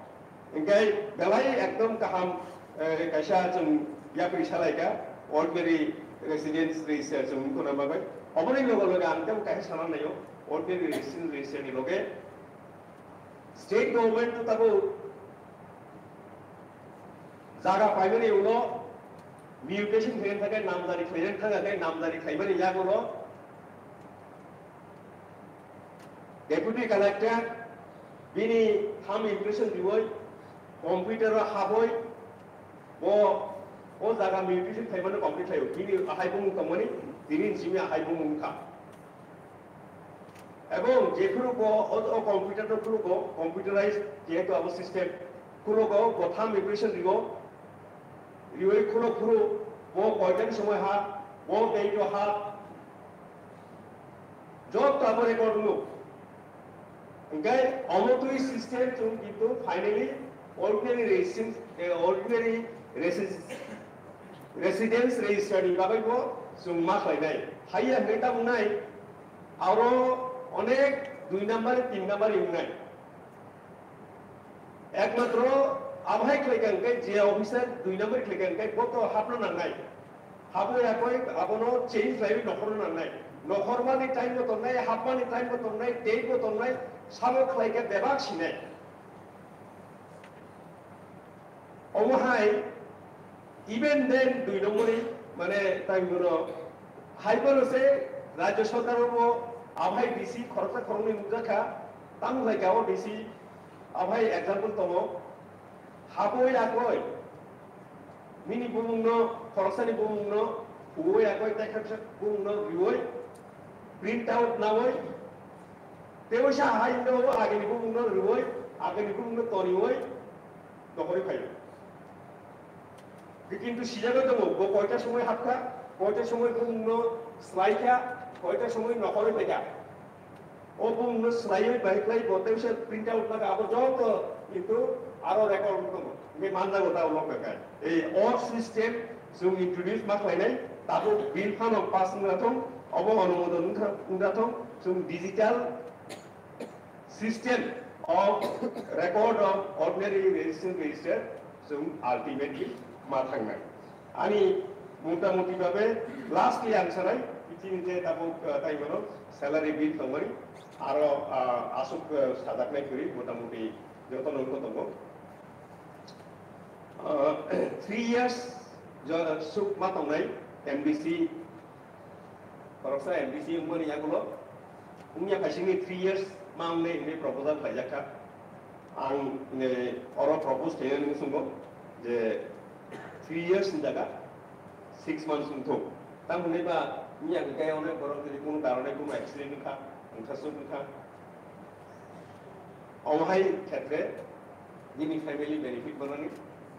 Hingkai belai ekdom kaham, eh, kaisa chwng yapri salaika, ordinary residence register chwng wngkha na bagwi. Oboni loge loge ang tebo kaisa sana naio, ordinary residence register ni loge state government no tabuk jaga paimani ulo mutation khaina thangkhe namjari khlaina thangkhe namjari khlaimani yagulo Deputy Collector bini thumb impression riwi computer o habwi bo O jaga mutation khlaimano complete khlaio. Bini ahai bumung tongmani, tini simi ahai bumung wngkha. Ebong jephuru bo o, o computer no phuru bo computerized jehetu abo system, phuru bo bo tham mutation rigo, rioi khulok phuru bo koitani somoi ha, bo date o ha, joto abo record wngno. Hingke omo twi system chwng kintu finally ordinary residence, eh, ordinary residence, residence register ni bagwi bo chwng ma khlainai. Haiya hwnwi tabuknai aro onek dui number, tin number wngnai. Ekmatro abohai khlaikha hwnkhe je officer dui number khlaikha hwnkhe bo to hapna nangnai. Habo yakoi abono change khlaiwi nokhorno nangnai. Nokhormani time bo tongnai, hapmani time bo tongnai, date bo tongnai, sabo khlaikhe bebak sinai. Omo hai, even then dui nombori, mane, time bono, hai bono se Rajya Sarkar o bo abohai D C khoroksa khoroknwi nukjakha, tamo khlaikha o D C, abohai example tongo. Habwi yakoi, nini bumungno, khoroksani bumungno, huwi yakoi, tei khaksa bumungno riwi, print out nawi, tei waisa hai wngno agini bumungno riwi, agini bumungno toniwi, nokhorwi phaio. Kintu sijagwi tongo, bo koita somoi hapkha, koita somoi bumungno swlaikha, koita somoi nokhorwi phaikha. O bumungno swlaiwi bai khlai bo tei se print out laga abo joto kintu aro record wng tongo. Hingke manjago ta ulo kakai. Ei org system chwng introduce ma khlainai, tabuk bill phano pass wngna thung, obo onumodon wngkha, wngna thung, chwng digital system of record of ordinary registration register chwng ultimately ma thangnai. Ani motamuti babe lastly ang sanai, chini je tabuk, ah, tai mano salary bill tongmani, aro, ah, aswk, ah, sajaknai kwrwi motamuti joto nungkho tongo. Ah, three years jo-, suk ma tongnai M D C, khoroksa M D C wngmani yagulo, wngya khaisingni three years ma wngnai hinwi proposal khlaijakha. Ang, eh, oro propose khainani wngsungo je three years ni jaga six months wngthok. Tamo hwnwi ba wngya hwnkhe onek borok tini kunu karone kunu accident wngkha, wngkha suk wngkha. Omo hai khetre nini family benefit manani,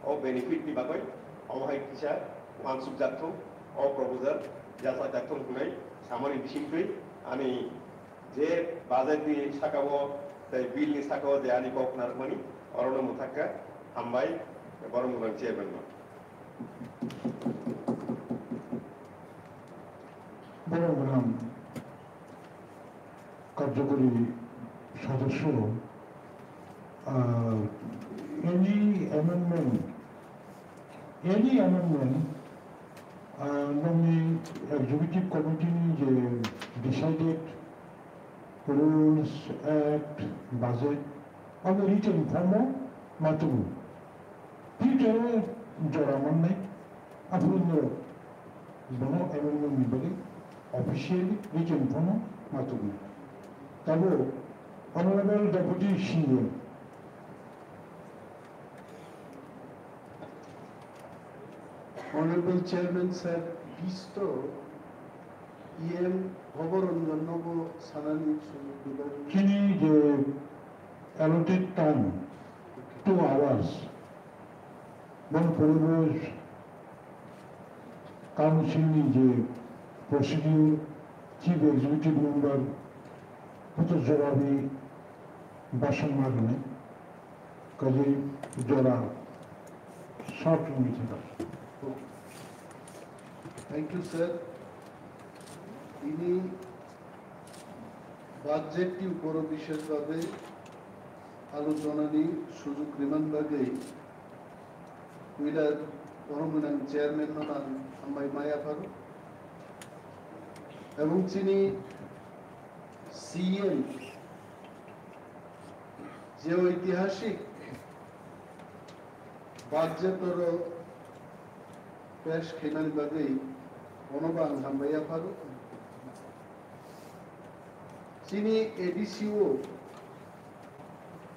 o benefit ni bagwi omo hai kisa uansukjak thung, o proposal jasajak thung hwnwi samani bisingtwi ani je budget ni saka o tei bill ni saka o je ani kok narwkmani, orono mwthakha, hambai, borok mwthang chairman no. Borok mwthang karjokori sodosyo, ah, any amendment, any amendment, ah, nokni executive committee ni je decided rules, act, budget, abo written form o ma tubu. Future o jora mannai, aphuru norok bono amendment ni bagwi officially written form o ma tubu. Tabuk Honorable Deputy C M. Honorable Chairman sir, bisto E M hoboron nogo sanani sujog dibar. Chini je allotted time, two hours, bon poribo council ni je procedure, chief executive member, koto jobabi basong ma rwnai. Kaje jora short meeting. Thank you, sir. Ini budget ni uporo bishes babe alochona ni sujog riman bagwi puila borom gwnang chairman no ang hambai ma yapharo. Ebong chini C M je oitihasik budget oro pesh khainani bagwi bonobo ang hambai yapharo. Chini A D C o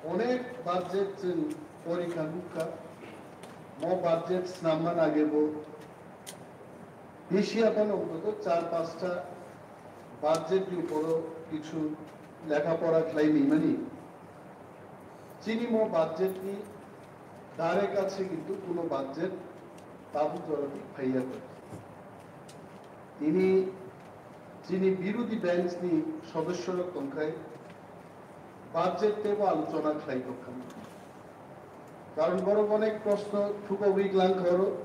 onek budget chwng porikha nukha. Mo budget snamma nage bo Asia phano ontoto char panchta budget ni uporo kichu lekha pora khlai ni mani. Chini mo budget ni dare kache kintu kuno budget tabuk jora di phaiya kho. Tini chini birodhi bench ni sodosyo rok tongkhai budget tebo alochona khlai tongkha. Karon borok onek proshno thubagwi langkha oro.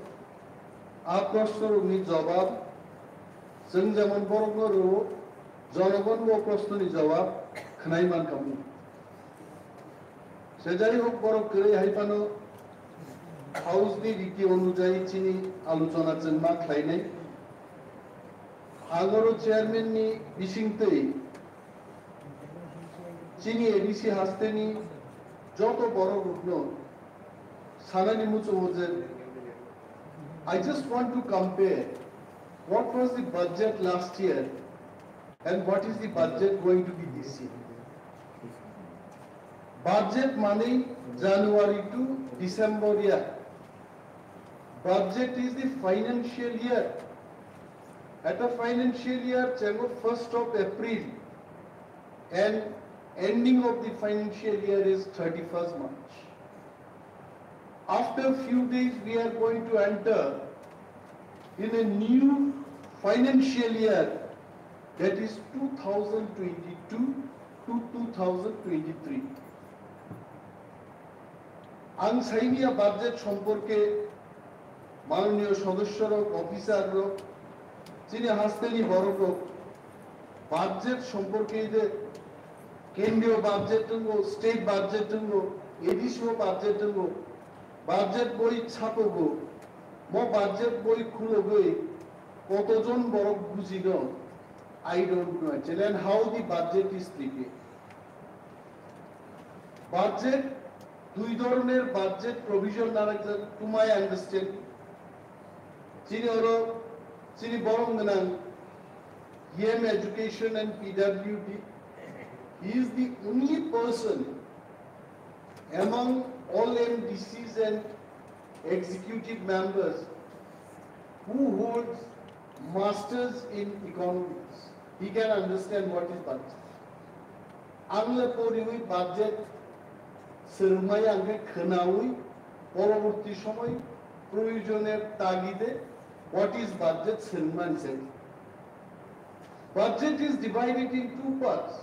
A proshno rokni jawab chwng jemon borokno rwo, jonogon bo proshno ni jawab khwnai mankha mung. Se jai hok, borok kwrwi hai phano house ni riti onujayi chini alochona chwng ma khlainai. Ang oro chairman ni bisingtwi chini A D C hasteni joto borok rokno sanani muchungo je, I just want to compare what was the budget last year and what is the budget going to be this year. Budget mane January to December year. Budget is the financial year. At a financial year, chengo first of April and ending of the financial year is thirty-first March. After few days, we are going to enter in a new financial year, that is two thousand twenty-two to two thousand twenty-three. Ang saini ya budget somporke manoniyo sodosyo rok, officer rok, chini hasteni borok rok, budget somporke je kendriyo budget tongo, state budget tongo, A D C o budget tongo, budget boi chapogo, mo budget boi khulogoi kotojon borok bujino, I don't know actually, and how the budget is prepared. Budget, dui dhoroner budget provision nangjak, to my understanding. Chini oro, chini borom gwnang E M Education and P W D. He is the only person among all M D Cs and executive members who holds masters in economics. He can understand what is budget. Ang le poriwi budget swrwngmaya hwnkhe khwnawi poroborti somoi proyojoner tagide what is budget swrwngmani chai. Budget is divided in two parts,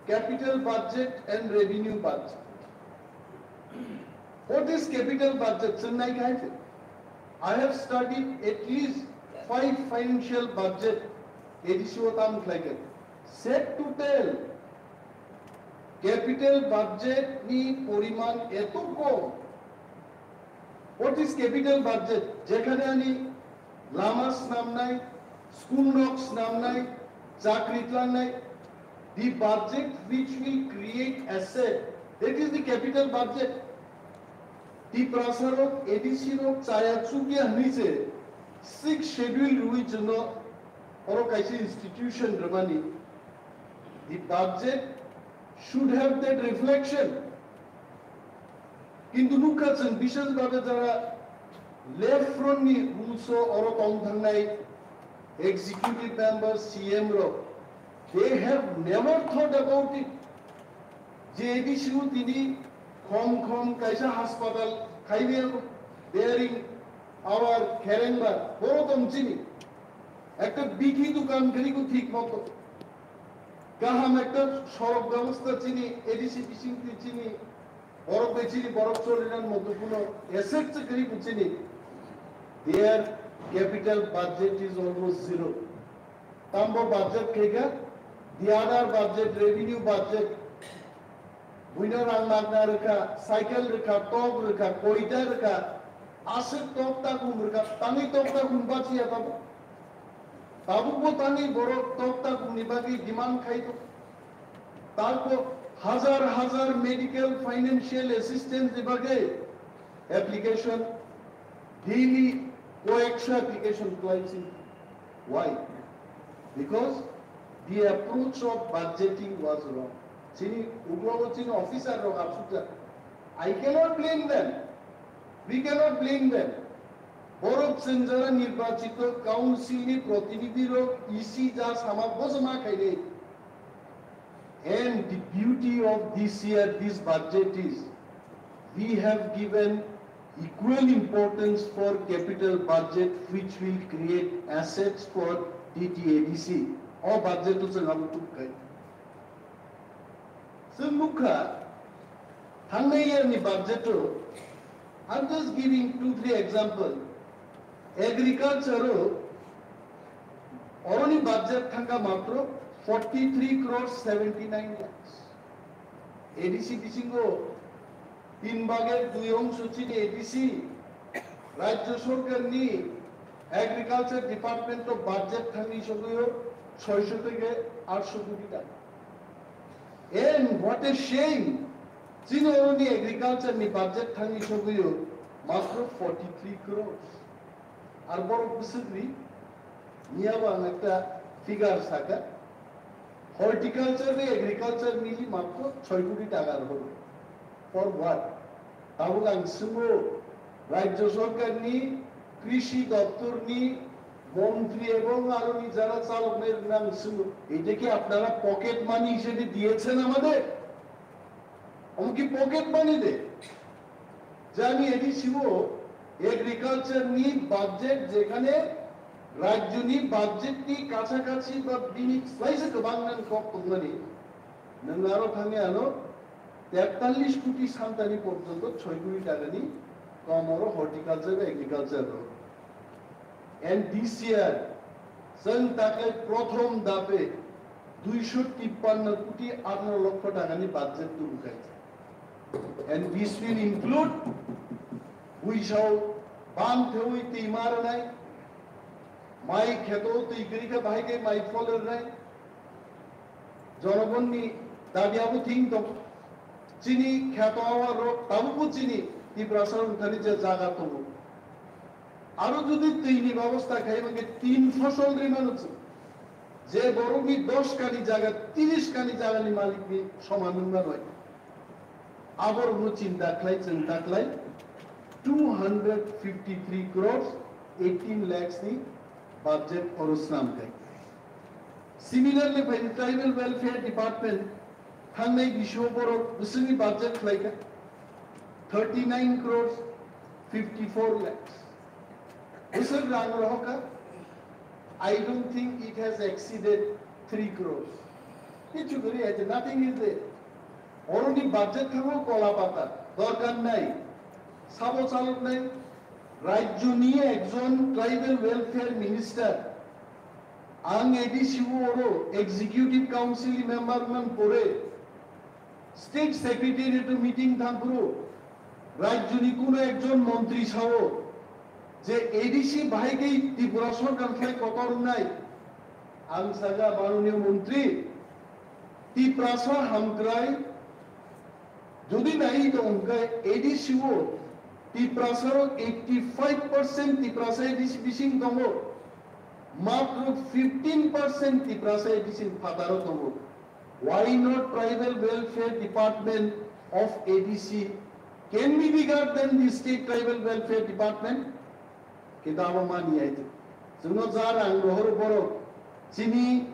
capital budget and revenue budget. What is capital budget? Chwng nai kha hai se. I have studied at least five financial budget A D C o tam khlai kha. Sad to tell, capital budget ni poriman eto kom. What is capital budget? Jekhane ani lama snamnai, school nok snamnai, chakri tlangnai, the budget which will create asset, that is the capital budget. Tiprasa rok, A D C rok chaya chukya hwnwi se sixth schedule rwi chwngno oro kaisa institution rwmani. The budget should have that reflection. Kintu nukha chwng bishes bhabe jara left front ni rules o oro tong thangnai executive member, C M rok, they have never thought about it. Je A D C o tini khom khom kaisa haspatal khaiwi bearing our kherengbar boro tong chini. Ekta bikhi dukan khani ko thik moto. Kaham ekta sorok bebosta chini, A D C bising twi chini, borok bai chini, borok cholinan moto kuno asset se kwrwi bo chini. Their capital budget is almost zero. Tambo budget khaikha, the other budget, revenue budget, buino rang magna rwkha, cycle rwkha, tok rwkha, koita rwkha, aswk tok takhum rwkha, tangwi tok takhum bachiya tabuk. Tabukbo tangwi borok tok takhumni bagwi demand khai tongo. Tarpor hazar hazar medical financial assistance ni bagwi application, daily koyekso application khlai chini. Why? Because the approach of budgeting was wrong. Chini uklogo chini officer rok asukjak. I cannot blame them. We cannot blame them. Borok chwng jora nirbachito council ni protinidhi rok E C ja sama bojoma khainai. And the beauty of this year, this budget is, we have given equal importance for capital budget, which will create assets for D T A D C. O budget o chwng abo tubkai. Chwng nukha, thangnai year ni budget o, I'm just giving two, three example. Agriculture o, oroni budget thangkha matro forty three crores seventy nine lakhs. A D C bisingo tin bage dui ongso chini A D C, Rajya Sorkar ni Agriculture Department o budget thangni sogwi o soisho theke atsho koti taka. And what a shame, chini oroni agriculture ni budget thangni sogwi o matro forty three crores. Ar borok bwswk ri, miyabo ang ekta figure saka, horticulture bai agriculture mili matro soi koti taka rohoro. For what? Tabuk ang swngo, Rajya Sorkar ni Krishi Doptor ni Montri ebong aroni jara chaloknai rwna ang swngo, এটা কি আপনারা pocket money হিসেবে দিয়েছেন আমাদের? Omo ki pocket money de? Jani A D C o agriculture ni budget, jekhane rajyo ni budget ni kachakachi ba bini slaise kwbang nang kok tongmani, nwng aro thangwi ano তেতাল্লিশ কোটি santani porjonto soi koti takani kom oro horticulture ba agriculture rok. And this year, chwng taklai prothom dape duisho tippanno koti atharo lokho takani budget tubu khaijak. And this will include buisao bam thewi twi ma rwnai, mai kheto twi kwrwi khe bahai khe mai phol rwnai, Jonogonni dabi abo thing tong. Chini kheto awa rok tabukbo chini Tiprasa wngthani je jaga tongo. Aro jodi twini babosta khai mangkhe tin fosol ri mano chwng. Je borokni dos kani jaga, tiris kani jagani malikni soman wngma noi. Aborokno chinta khlai chwng taklai two hundred fifty three crores eighteen lakhs ni budget oro swnam khai. Similarly, by the Tribal Welfare Department, thangnai bisio borok bwswkni budget khlaikha thirty nine crores fifty four lakhs. Bwswk rang rohorkha, I don't think it has exceeded three crores. Kichu gori ase, nothing is there. Oroni budget thango kola pata, dorkar nai. Sabo chalok nai, rajyoni ekjon tribal welfare minister, ang A D C o oro executive council ni member man pore, state secretariat o meeting thangphuru, rajyoni kuno ekjon montri sao je A D C bahai khe Tripura sorkar khlai kotor wngnai. Ang saga, Manoniya montri, Tiprasa hamkrai jodi nai tong khe A D C o Tiprasa rok eighty five percent Tiprasa A D C bising tongo, matro fifteen percent Tiprasa A D C phataro tongo. Why not Tribal Welfare Department of A D C can be bigger than the State Tribal Welfare Department? Kintu abo mani ai. Chwngno ja rang rohor borok chini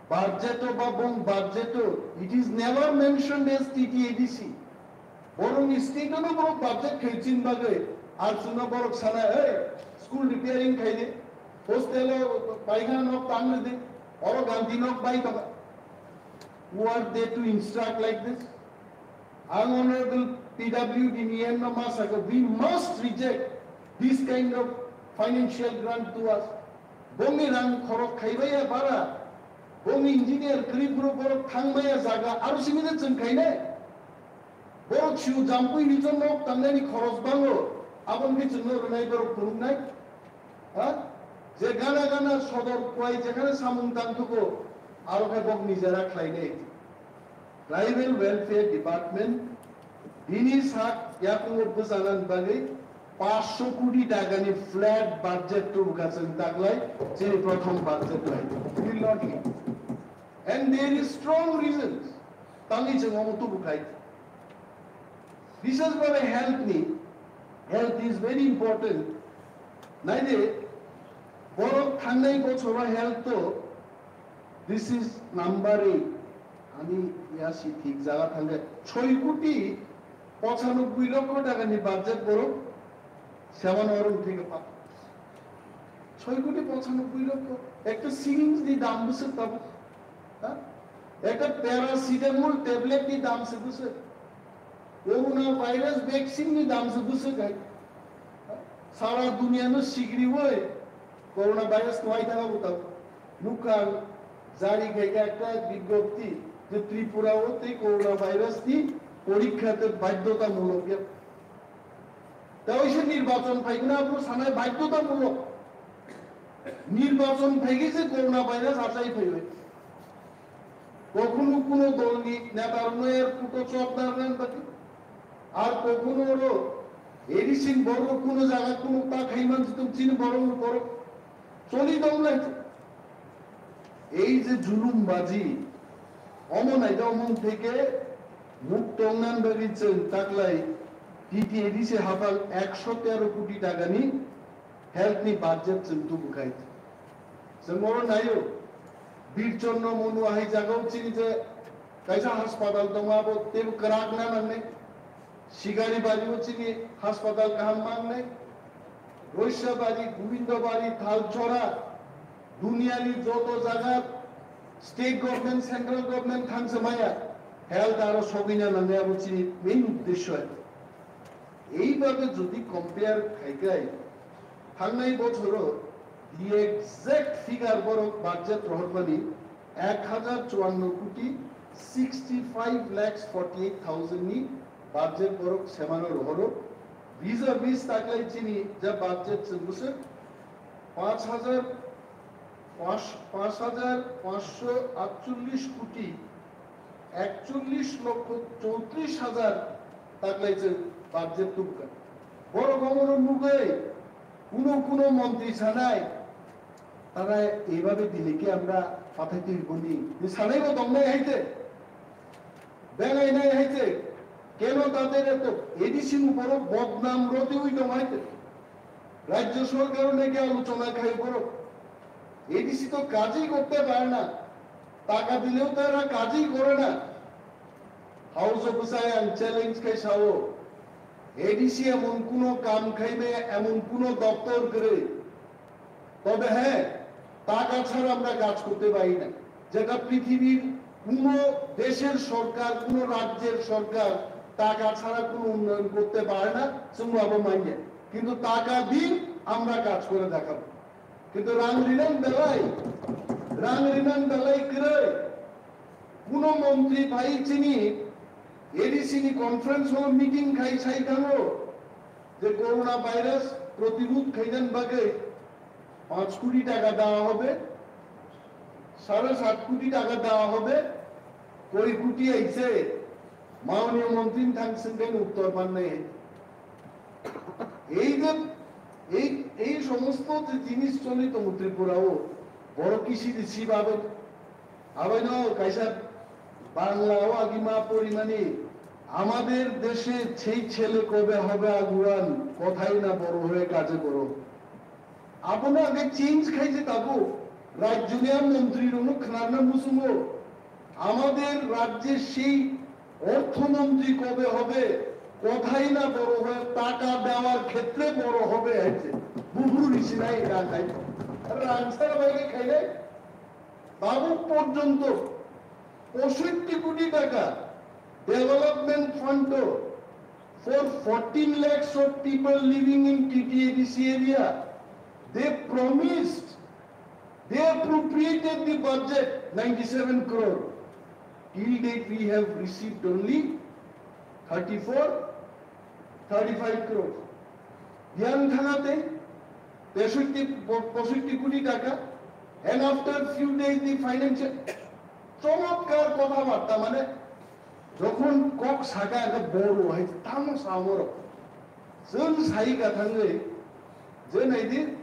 budget o ba bong budget o, it is never mentioned as T T A D C. Borokni state o no borok budget khai chin bagwi, ar chwngno borok sana, "Hey, school repairing khai di, hostel o paikha nok tang di, oro Gandhi nok bai tong." Who are they to instruct like this? Ang Honorable P W D ni M no ma saka, we must reject this kind of financial grant to us. Bongni rang khorok khaibaiya bara, bongni engineer kwrwi phuru borok thangmaya jaga aro simi de chwng khainai. Borok siu jampui ni chwng nok tangnani khoros bango, aboni khe chwngno rwnai borok phunuknai. Ha? Je gana gana sodor kwlai jekhane samung tangthuko, aro khe bok nijera khlainai. Tribal Welfare Department bini sak yakungo bwchanani bagwi paanch sho koti takani flat budget tubukha chwng taklai chini prothom budget lai. Will not hit. And there is strong reasons. Tangwi chwng omo tubukhai. Bises bhabe health ni, health is very important. Naidi, borok thangnai bochoro health to, this is number eight. Ani yasi thik jaga thangkhe soi koti pochanoboi lokho taka ni budget borok sewan orong theke pa. Soi koti pochanoboi lokho. Ekta syringe ni dam bwswk tabuk. Ha? Ekta paracetamol tablet ni dam se bwswk. Corona virus vaccine ni dam se bwswk hai. Sara duniya no sigriwi corona virus no aitanga butang. Nukang jari khaika ekta bigyopti je Tripura o tei corona virus ni porikha te badhyota mulok ya. Tei oise nirbachon phaikuna abo sanai badhyota mulok. Nirbachon phaikhe se corona virus achai phaiwi. Kokhuno kuno dolni netarokno airporto chop narwna bagwi. Ar kokhuno oro A D C ni borok kuno jaga kuno ta khaiman jitum chini borok borok choli tonglai. Ei je julumbaji, omo naida omon theke mukto wngna bagwi chwng taklai T T A D C haphang ekso tero koti takani health ni budget chwng tubukhai. Chwng oro naio, Birchondro Monu hai jagao chini je kaisa haspatal tongo, abo teibo kwrak na nangnai. Sigaribari o chini haspatal kaham mangnai. Roisabari, Gobindabari, Thalchora, duniyani joto jaga state government, central government thangsa maya health aro sogwina nangnai, abo chini main uddesho. Ei babe jodi compare khaikai, thangnai bochoro the exact figure borok budget rohormani ek hajar chuanno koti sixty five lakhs forty eight thousand ni budget borok semano rohoro. Vis-a-vis taklai chini je budget chwng bwswk panch hajar, panch, panch hajar panchsho atchollish koti ekchollish lokho chowtris hajar taklai chwng budget tubukha. Borok omono nugwi kuno kuno montri sanai, tara ebabe dile ki amra pathai twi boni ni sanaibo tongnai haite, bengai nai haite, keno tader eto A D C ni borok bodnam roti ui tong haite, rajyo sorkar o naki alochona khai borok, A D C to kajwi korte pare na, taka dilew tara kajwi kore na. House of Usai ang challenge khai sao, A D C emon kuno kam khai maya, emon kuno doptor kwrwi, tobe he taka chhara amra kaj korte pari na, jeta prithibir kuno desher sorkar, kuno rajyer sorkar taka chhara kuno unnoyon korte pare na, chwng abo manya, kintu taka din amra kaj kore dekhabo. Kintu rang rinang belai, rang rinang belai kwrwi. Kuno montri phai chini A D C ni conference hall meeting khai sai thango je corona virus protirod khainan bagwi panch koti taka dewa hobe, sare sat koti taka dewa hobe, koi koti aise, maonio montri thang sengkhe uttor mannai. Ei je, ei, ei somosto je jinis choli tongo Tripura o, borok kisi di si babe, abaino kaisa Bangla o agima porimani, "Amader deshe sei chele kobe hobe aguan, kothay na boro hoye kaje boro." Abono age change khai je tabo, rajyoni a montri rokno khwnarna muchungo, "Amader rajye sei orthomantri kobe hobe, kothay na boro hoye taka dewar khetre boro hobe," hai je. Buphuru risinai rang khai. Rang sara bai khe khainai. Tabuk porjonto posotti koti taka development fund o for fourteen lakhs of people living in T T A D C area, they promised, they appropriated the budget ninety-seven crore. Till date we have received only thirty-four, thirty-five crore. Yang thangate tesotti, posotti koti taka, and after few days the financial, chomotkar kotha barta, mane jokhon kok saka ekta boro hai tamo samoro. Chwng sai ka thangwi je naidi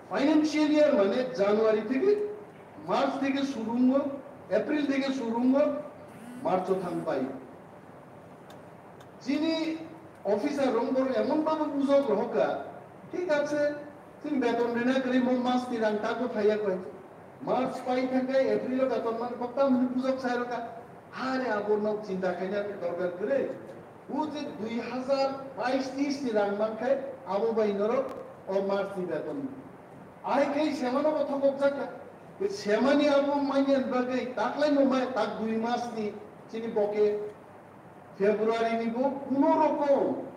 financial year mane January theke March theke suru wngo, April theke suru wngo, March o thang pai. Chini officer rok borok emon bhabe bujok rohor kha, thik ache, Chini beton rina kwrwi mo mas ni rang tago phaiya koi. March pai thangkai April o beton man kokta muni bujok sai roka. Hare abo nok chinta khaina dorkar kwrwi. O je dui hazar bais teis ni rang mankhai abo bai norok o March ni beton. Ai kai semano bo thokok jaka. Semani abo manya bagwi taklai no mai tak dui mas ni chini boke February ni bo kuno rokom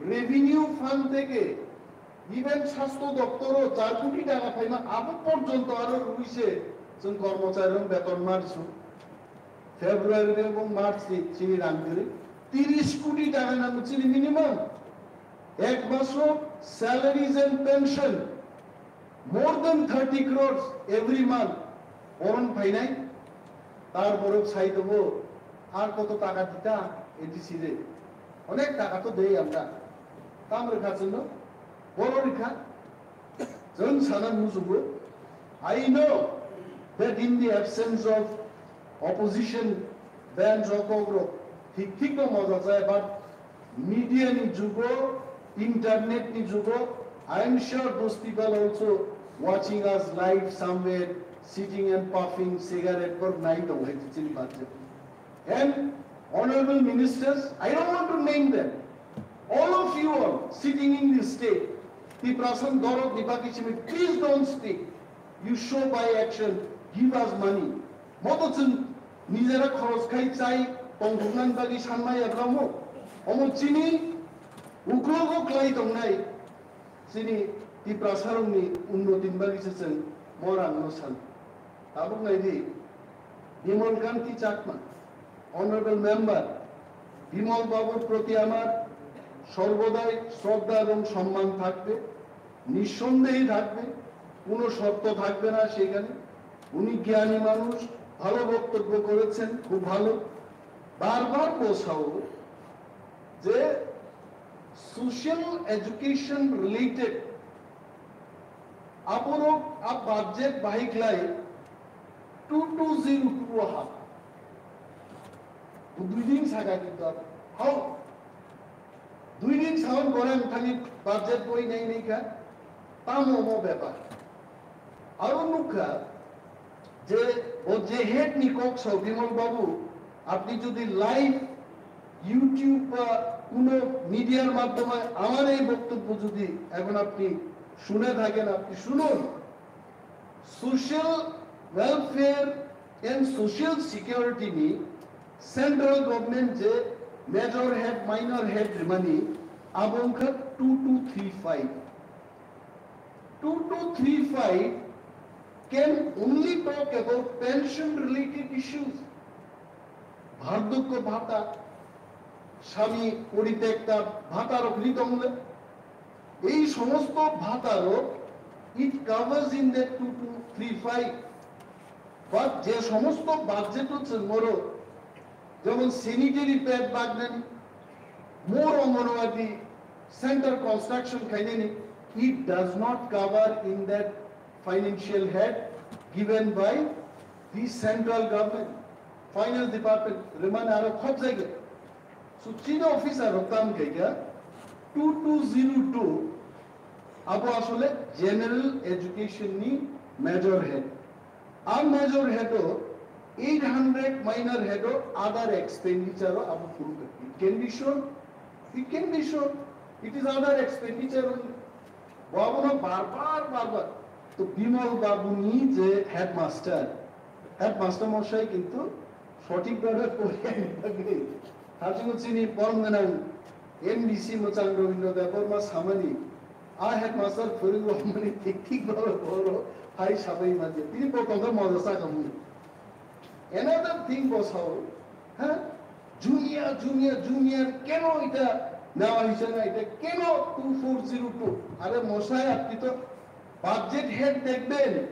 revenue fund theke even sastho doptoro char koti taka phaima abo porjonto aro rwise chwng kormochari rok beton marsu. February ni bo March ni chini rang kwrwi tiris koti taka nango chini minimum. Ek maso salaries and pension more than thirty crores every month. Oron phainai, tar borok sai tongo, ar koto taka dita A D C re. Onek taka to dei amra. Tam rwkha chwngno, boro rwkha. Chwng sana mujugo. I know that in the absence of opposition, ben rokok rok thik thik no moja jai, but media ni jugo, internet ni jugo, I am sure those people also watching us live somewhere, sitting and puffing cigarette for night of chini budget. And honorable ministers, I don't want to name them. All of you all sitting in this state, Tiprasa Dorot Dipaki Chimi, please don't speak. You show by action, give us money. Moto chwng nijera khoros khai chai tongthoknani bagwi sanmaya bramo. Omo chini uklogo klai tongnai chini Tiprasarokni unnotini bagwi se chwng mo rangno san. Tabuk naidi, Bimal Kanti Chakma, honorable member, Bimal বাবুর প্রতি আমার সর্বদাই শ্রদ্ধা এবং সম্মান থাকবে, নিঃসন্দেহে থাকবে, কোনো শর্ত থাকবে না সেখানে। উনি জ্ঞানী মানুষ, ভালো বক্তব্য করেছেন, খুব ভালো। বারবার বসাও যে social education related aborok a budget bahai khlai two two zero two o hap. Dui din saga kintu abo. Hau. Dui din saon gore ang thani budget boi nai nai kha. Tamo mo bepar. Aro nukha je o je head ni kok sao Bimal Babu, apni jodi live YouTube ba kuno media r madhyome amar ei boktobbo jodi ekhon apni shune thaken, apni shunun. Social welfare and social security ni central government je major head, minor head rimani abo wngkha two two three five. Two two three five can only talk about pension related issues. বার্ধক্য ভাতা, স্বামী পরিত্যক্তা ভাতা rok ri tongmole. Ei somosto ভাতা rok it covers in that two two three five. But je somosto budget o chwng oro jemon sanitary pad bagnani, more Anganwadi center construction khainani, it does not cover in that financial head given by the central government, finance department, remane aro khop jaiga. So chini officer rok tam khaikha two two zero two, abo asole general education ni major head. Ar major head o eight hundred, minor head o other expenditure o abo phuru kha. It can be shown, it can be shown, it is other expenditure only. Bo abono bar bar, bar bar. To Bimal Babu ni je headmaster, headmaster mosai kintu sothik bhabe poriyani bagwi. Harjingo chini borom gwnang M D C mwchang Rabindra Debbarma samani, a headmaster phwrwngwi mani thik thik bhabe boro hai sabai manya. Tini bo tongkha moja sakha mui. Another thing bo sao, ha? Junior, junior, junior, keno ita nawa hisana ita, keno two four zero two? Are mosai apni to budget head dekhben,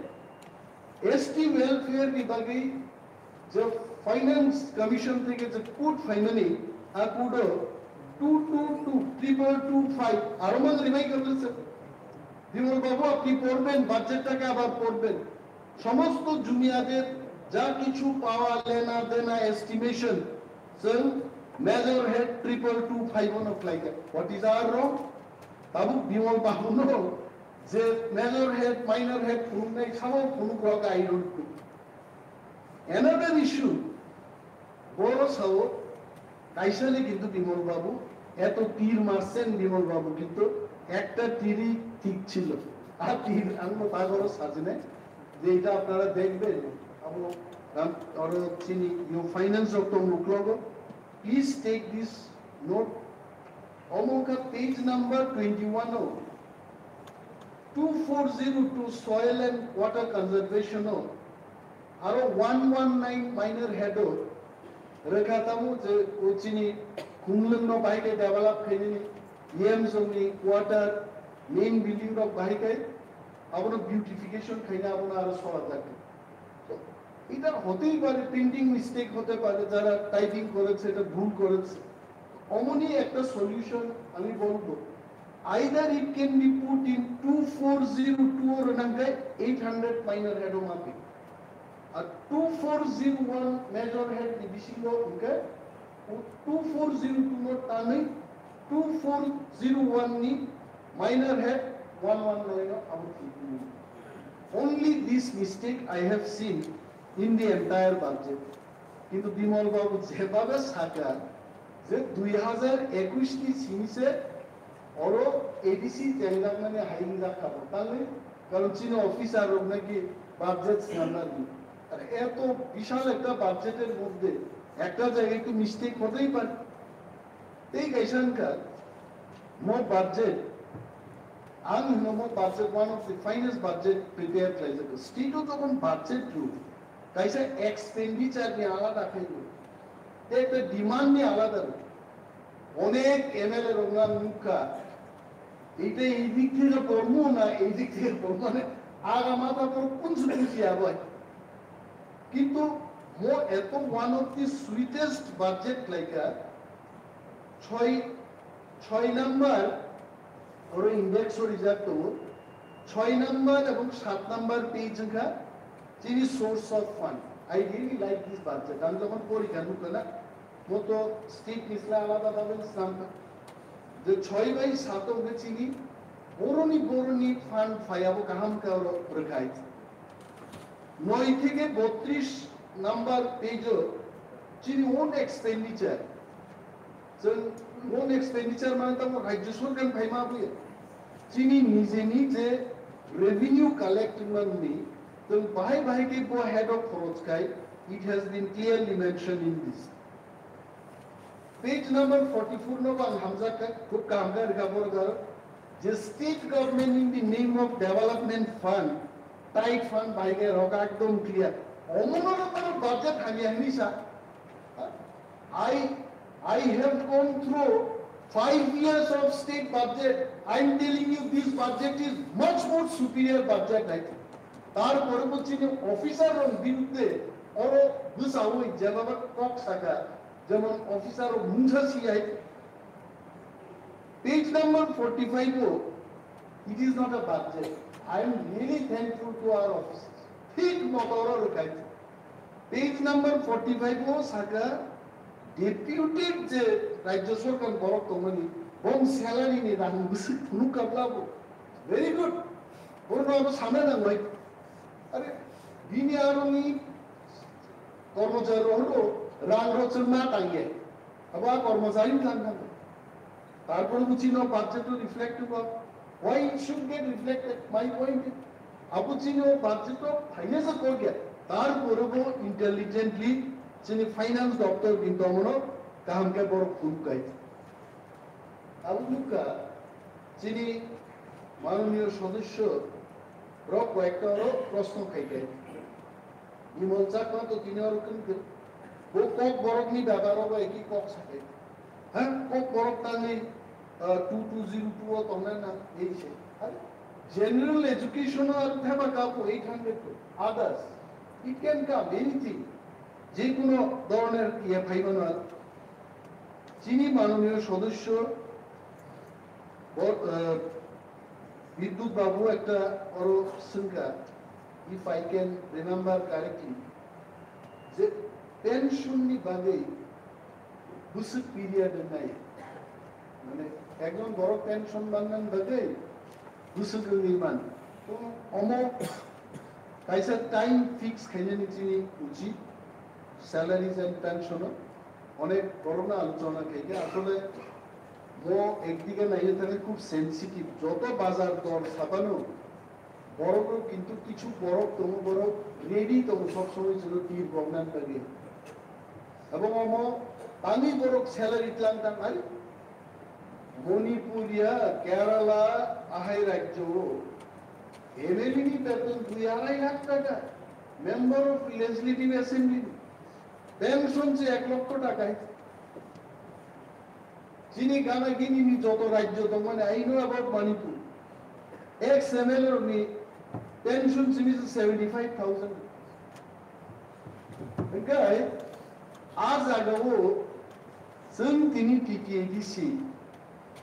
S T welfare ni bagwi je Finance Commission theke je code phaimani, a code o two two two triple two five, aro mang rimai karle sir. Bimal Babu, apni porben, budget take abar porben. সমস্ত জুনিয়রদের যা কিছু পাওয়া লেনা দেনা estimation, chwng major head triple two five o no khlai kha. What is our wrong? Tabuk Bimal Babu no Je major head, minor head phunuknai samo phunuk rok, I don't know. Another issue, boro sao kaisani kintu Bimal Babu, eto tir marsen Bimal Babu kintu ekta tiri thik chilo. Ar tir ang bagoro sajine, je eta apnara dekhben, abo ram, aro chini yo finance rok tong uklogo. Please take this note. Omo wngkha page number twenty-one o two four zero two soil and water conservation o aro one one nine minor head o rwkha tamo je o chini khumlwng no bahai khe develop khainani, yem jongni quarter, main building rok bahai khe abono beautification khaina abono aro sora jak. So, এটা হতেই পারে, printing mistake হতে পারে, যারা টাইপিং করেছে এটা ভুল করেছে। অমনি একটা সলিউশন আমি বলবো, either it can be put in two four zero two or nangkai eight hundred minor head o mapi, R two four zero one major head ni bisingo hingke two four zero two no tanwi two four zero one ni minor head one one nine o abo twi. Only this mistake I have seen in the entire budget. কিন্তু বিমল বাবু যেভাবে সাকা যে দুই হাজার একুশ ni sini se oro A D C chengjak mani hayung jak kabo, tangwi karon chini officer rok naki budget swnamna di. Ar eto bishal ekta budget er moddhe ekta jagay to mistake hotehi pare. Tei kaisa wngkha mo budget, ang hino mo budget one of the finest budget prepare khlaijak. State o jokhon budget rw, kaisa expenditure ni alada khaio, tei ekta demand ni alada rw. Onek M L A rok ang nukha, eta ei dik theke pormo na ei dik theke pormo, mane aga matha por kunsu kunsi abai. Kintu mo eto one of the sweetest budget khlaikha, choi, choi number oro index o rijak tongo, choi number ebong sat number page wngkha chini source of fund. I really like this budget. Ang jokhon porikha nukha na, mo to state ni sla alada bhabe slamkha. Je choi bai sat o hwnkhe chini boroni boroni fund phai abo kaham khe oro rwkhai. Noi theke botris number page o chini own expenditure. Chwng own expenditure mane tamo rajya sorkar ni phaima abuya. Chini nijeni je revenue collect wngmani, chwng bahai bahai khe bo head o khoroch khai, it has been clearly mentioned in this. Page number forty-four no bang hamjak kha, khub kaham khe rwkha borok aro. Je state government in the name of development fund, tight fund bai khe rok ekdom clear. Omono rok budget hamya hini sa. I, I have gone through five years of state budget. I am telling you, this budget is much more superior budget, I think. Tarpore bo chini officer rok birudde oro bwsawi jebaba kok saka, jemon officer rok mungsa siyai. Page number forty-five o, it is not a budget. I am really thankful to our officers. Thik moto oro rwkha. Page number forty-five o saka, deputed je rajya sorkar borok tongmani, bong salary ni rang bwswk phunuk kabla bo. Very good. Borok abo sana nang bai. Are, bini aroni kormochari rok rang rok chwng ma tangye. Abo a kormochari thang thang. Tarpor buchino budget to reflect to work. Why it should get reflected? My point is, abo chini o budget o finance o kok ya. Tarpore bo intelligently chini finance doctor kintu amono kaham khe borok phunuk kai. Abo nukha chini manoniyo sodosyo rok koyekta oro proshno khai kai. Bimal Chakma to tini oro kwrwngkhe. Bo kok borokni bebaro bo eki kok sakai. Ha? Kok borok tangwi, ah, two two zero two o tongnai na ei se. Are general education o aro theba kapo eight hundred to others. It can come anything. Jekuno dhoroner iye phaimano aro. Chini manoniyo sodosyo bo-, ah, Bidyut Babu ekta oro swngkha, if I can remember correctly, je pension ni bagwi bwswk period wngnai. Mane ekjon borok pension mannani bagwi Gusuk wngwi man. To omo kaisa time fix khainani chini uchit, salaries and pension o onek borokno alochona khaikha. Asole mo ekdige naina thangwi khub sensitive. Joto bazar dor sapano borok rok kintu kichu borok tongo, borok ready tongo sob somoi chwngno tir gognan bagwi. Ebong omo tangwi borok salary tlang tang ai. Manipur ya, Kerala, ahai rajyo o M L A ni beton dui arai lakh taka, member of legislative assembly, pension se ek lokho taka. Chini gana gini ni joto rajyo tongmani, I know about Manipur. Ex M L A ni pension simi seventy five thousand. Hingke a jaga o chwng tini T T A D C,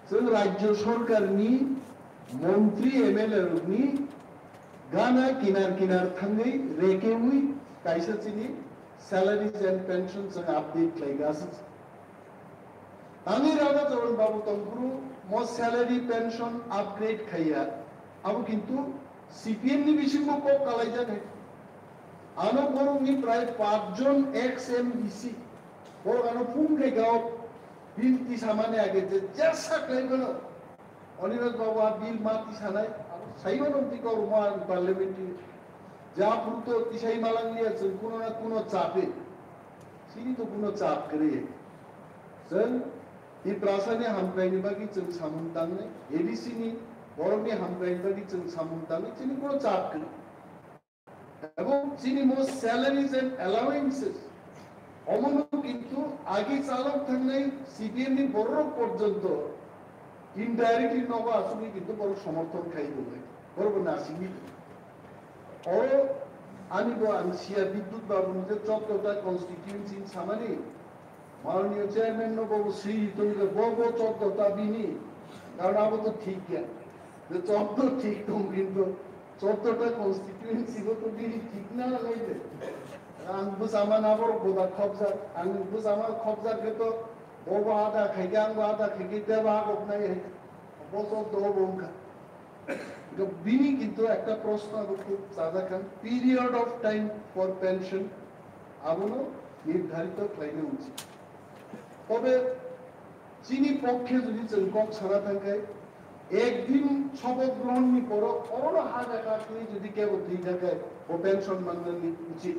chwng rajyo sorkar ni montri M L A rok ni gana kinar kinar thangwi rekewi kaisa chini salaries and pension chwng update khlai ga aswk. Tangwi rada Jawan Babu tongphuru mo salary pension upgrade khaiya, abo kintu C P M ni bisingo kok kalaijak hai. Ano borokni prai pachjon ex M D C, borok ano phung khai gao bill tisamani age je jesa khlai bono. Anirudh Babu a bill ma tisanai, abo saibo nong tiko rumo ang parliamentary. Ja phuru to tisai malang liya chwng kuno na kuno chape. Chini to kuno chap kwrwi. Chwng Tiprasa ni hamkrai ni bagwi chwng samung tangnai, A D C ni borok ni hamkrai ni bagwi chwng samung tangnai, chini kuno chap kwrwi. Ebong chini mo salaries and allowances, omono kintu agi chalok thangnai C P M ni borok porjonto indirectly nogo asugwi kintu borok somorthon khai tongnai, borok bo nasingwi tongo. Oro ani bo ang siya Bidyut Babu ni je chouddota constituency ni samani, Mananiya chairman no bo swi tong je bo bo chouddota bini, karon abo to thik ya. Je chouddota thik tong kintu chouddota constituency bo to bini thik na lai de. Ang bwsama na borok boda khobjak, ang bwsama khobjak khe to bo bo ada khai khe ang bo ada khai khe tebo agok nai hai. Bo chouddota bo wngkha. Bini kintu ekta proshno abo khub chajak kha, period of time for pension abono nirdharito khlaina uchit. Tobe chini pokkhe jodi chwng kok sana thangkhe, ekdin shopoth grohon ni poro orono ha jaka twi jodi kebo twi thangkhe, bo pension mannani uchit.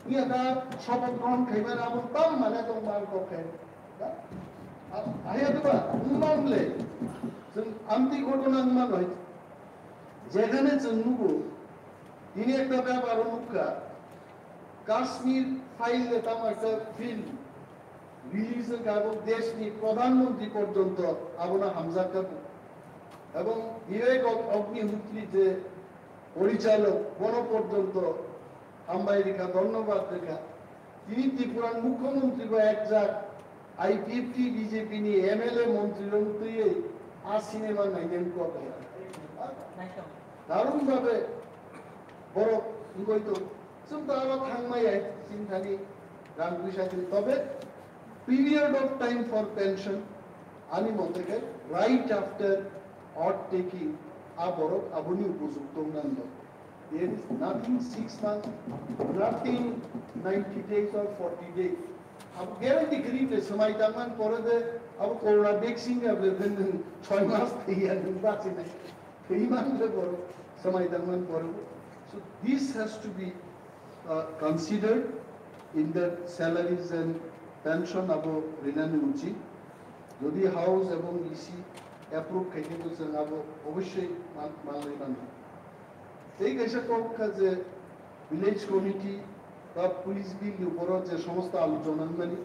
Iya ta shopoth grohon khaimani abo tam mane tong man kok khe. Ahe to ba, wngma wng le, chwng amtwi ghotona wngma noi. Jekhane chwng nugo, tini ekta bepar o nukha, Kashmir file le tamo ekta film release wngkha, abo desh ni pradhan mantri porjonto abono hamjak kha. Ebong Vivek Agnihotri je porichalok, bono porjonto hambai rikha, dhonnobad rikha. Tini Tripura ni mukhyamantri bo ekjak I P F T B J P ni M L A mantri rok twiwi a cinema nainani kok hai. Darun babe borok wngwi tong. Chwng to aro thangmaya chini thani rang puisa twi. Tobe period of time for pension ani mote khe right after oath taking a borok aboni upojukto wngna nango. There is nothing six months, nothing ninety days or forty days. Abo guarantee kwrwi le swmai tangmani pore de abo corona vaccine ya ble ben nwng choi mas thwiya nwng bachinai. Thwi man le borok swmai tangmani pore. So this has to be uh, considered in the salaries and pension abo rinani uchit. Jodi House ebong E C approve khaikhe to chwng abo obossoi man-, manlai mano. Tei kaisa kok kha je village committee ba police bill ni uporo je somosto alochona wngmani,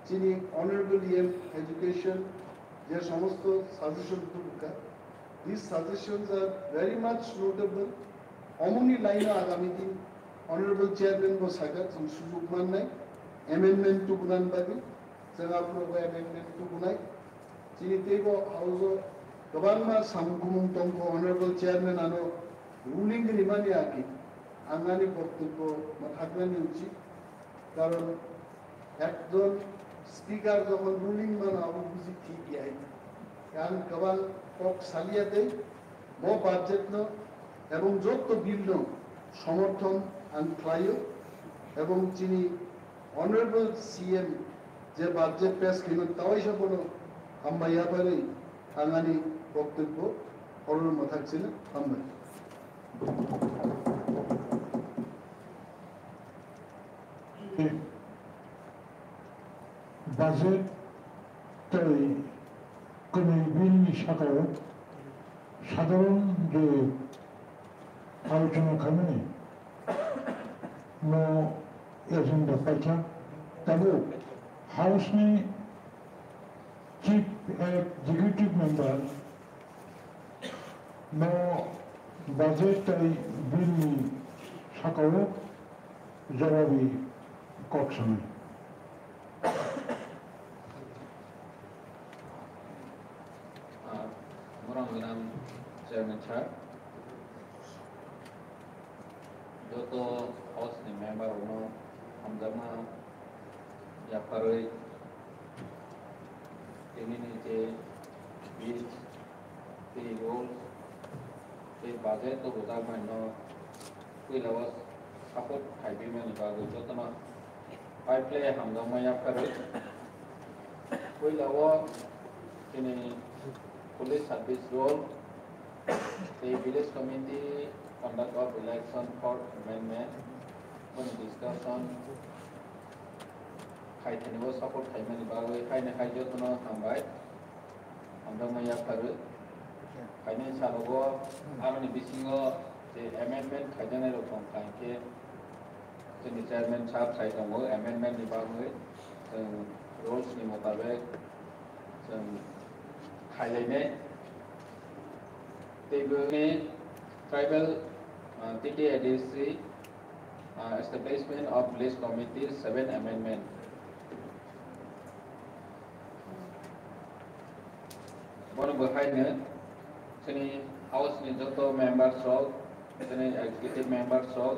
chini honorable E M education je somosto suggestion tubukha, these suggestions are very much notable. Omoni line o agami din honorable chairman bo sakha chwng sujuk mannai amendment tubunani bagwi, chwng aphuru bo amendment tubunai. Chini teibo house o kwbangma samung kumung tongkho, honorable chairman ano ruling rimani agi ang ani boktobbo mwthaknani uchit, karon ekjon speaker jokhon ruling mano abo buji thik ya hai. Ang kwbang kok saliya tei O budget no ebong jotto bill no somorthon ang khlaio ebong chini Honorable C M je budget pass khaimani tawaisa bono hambai yapharwi ang ani boktobbo horor mwthak chino hambai. Budget tei kwnwi bill ni sakao sadharon je alochona khaimani no agenda paikha. Tabuk House ni Chief Executive Member no budget tei bill ni sakao jorabi kok sanai. Ah, borok gwnang Chairman sir, joto House ni member rokno hamjakma yapharwi tini ni je bill tei rules tei budget o rwjakmani no puila o support khaibimani bagwi jotono pai phlai hamjakma yapharwi. Puila o chini police service rule tei village committee conduct of election for amendment boni discussion khaithani o support khaimani bagwi haino hai jotono hambai. Hamjakma yapharwi. Phainai salogo aroni bisingo je amendment khaijaknai rok tongkha, hinkhe chini chairman sir sai tongo amendment ni bagwi, chwng rules ni motabek chwng khailainai. Tei bini tribal, ah, T T A D C, ah, establishment of village committee seven amendment. Bono bwkhaino chini house ni joto members rok, chini executive members rok,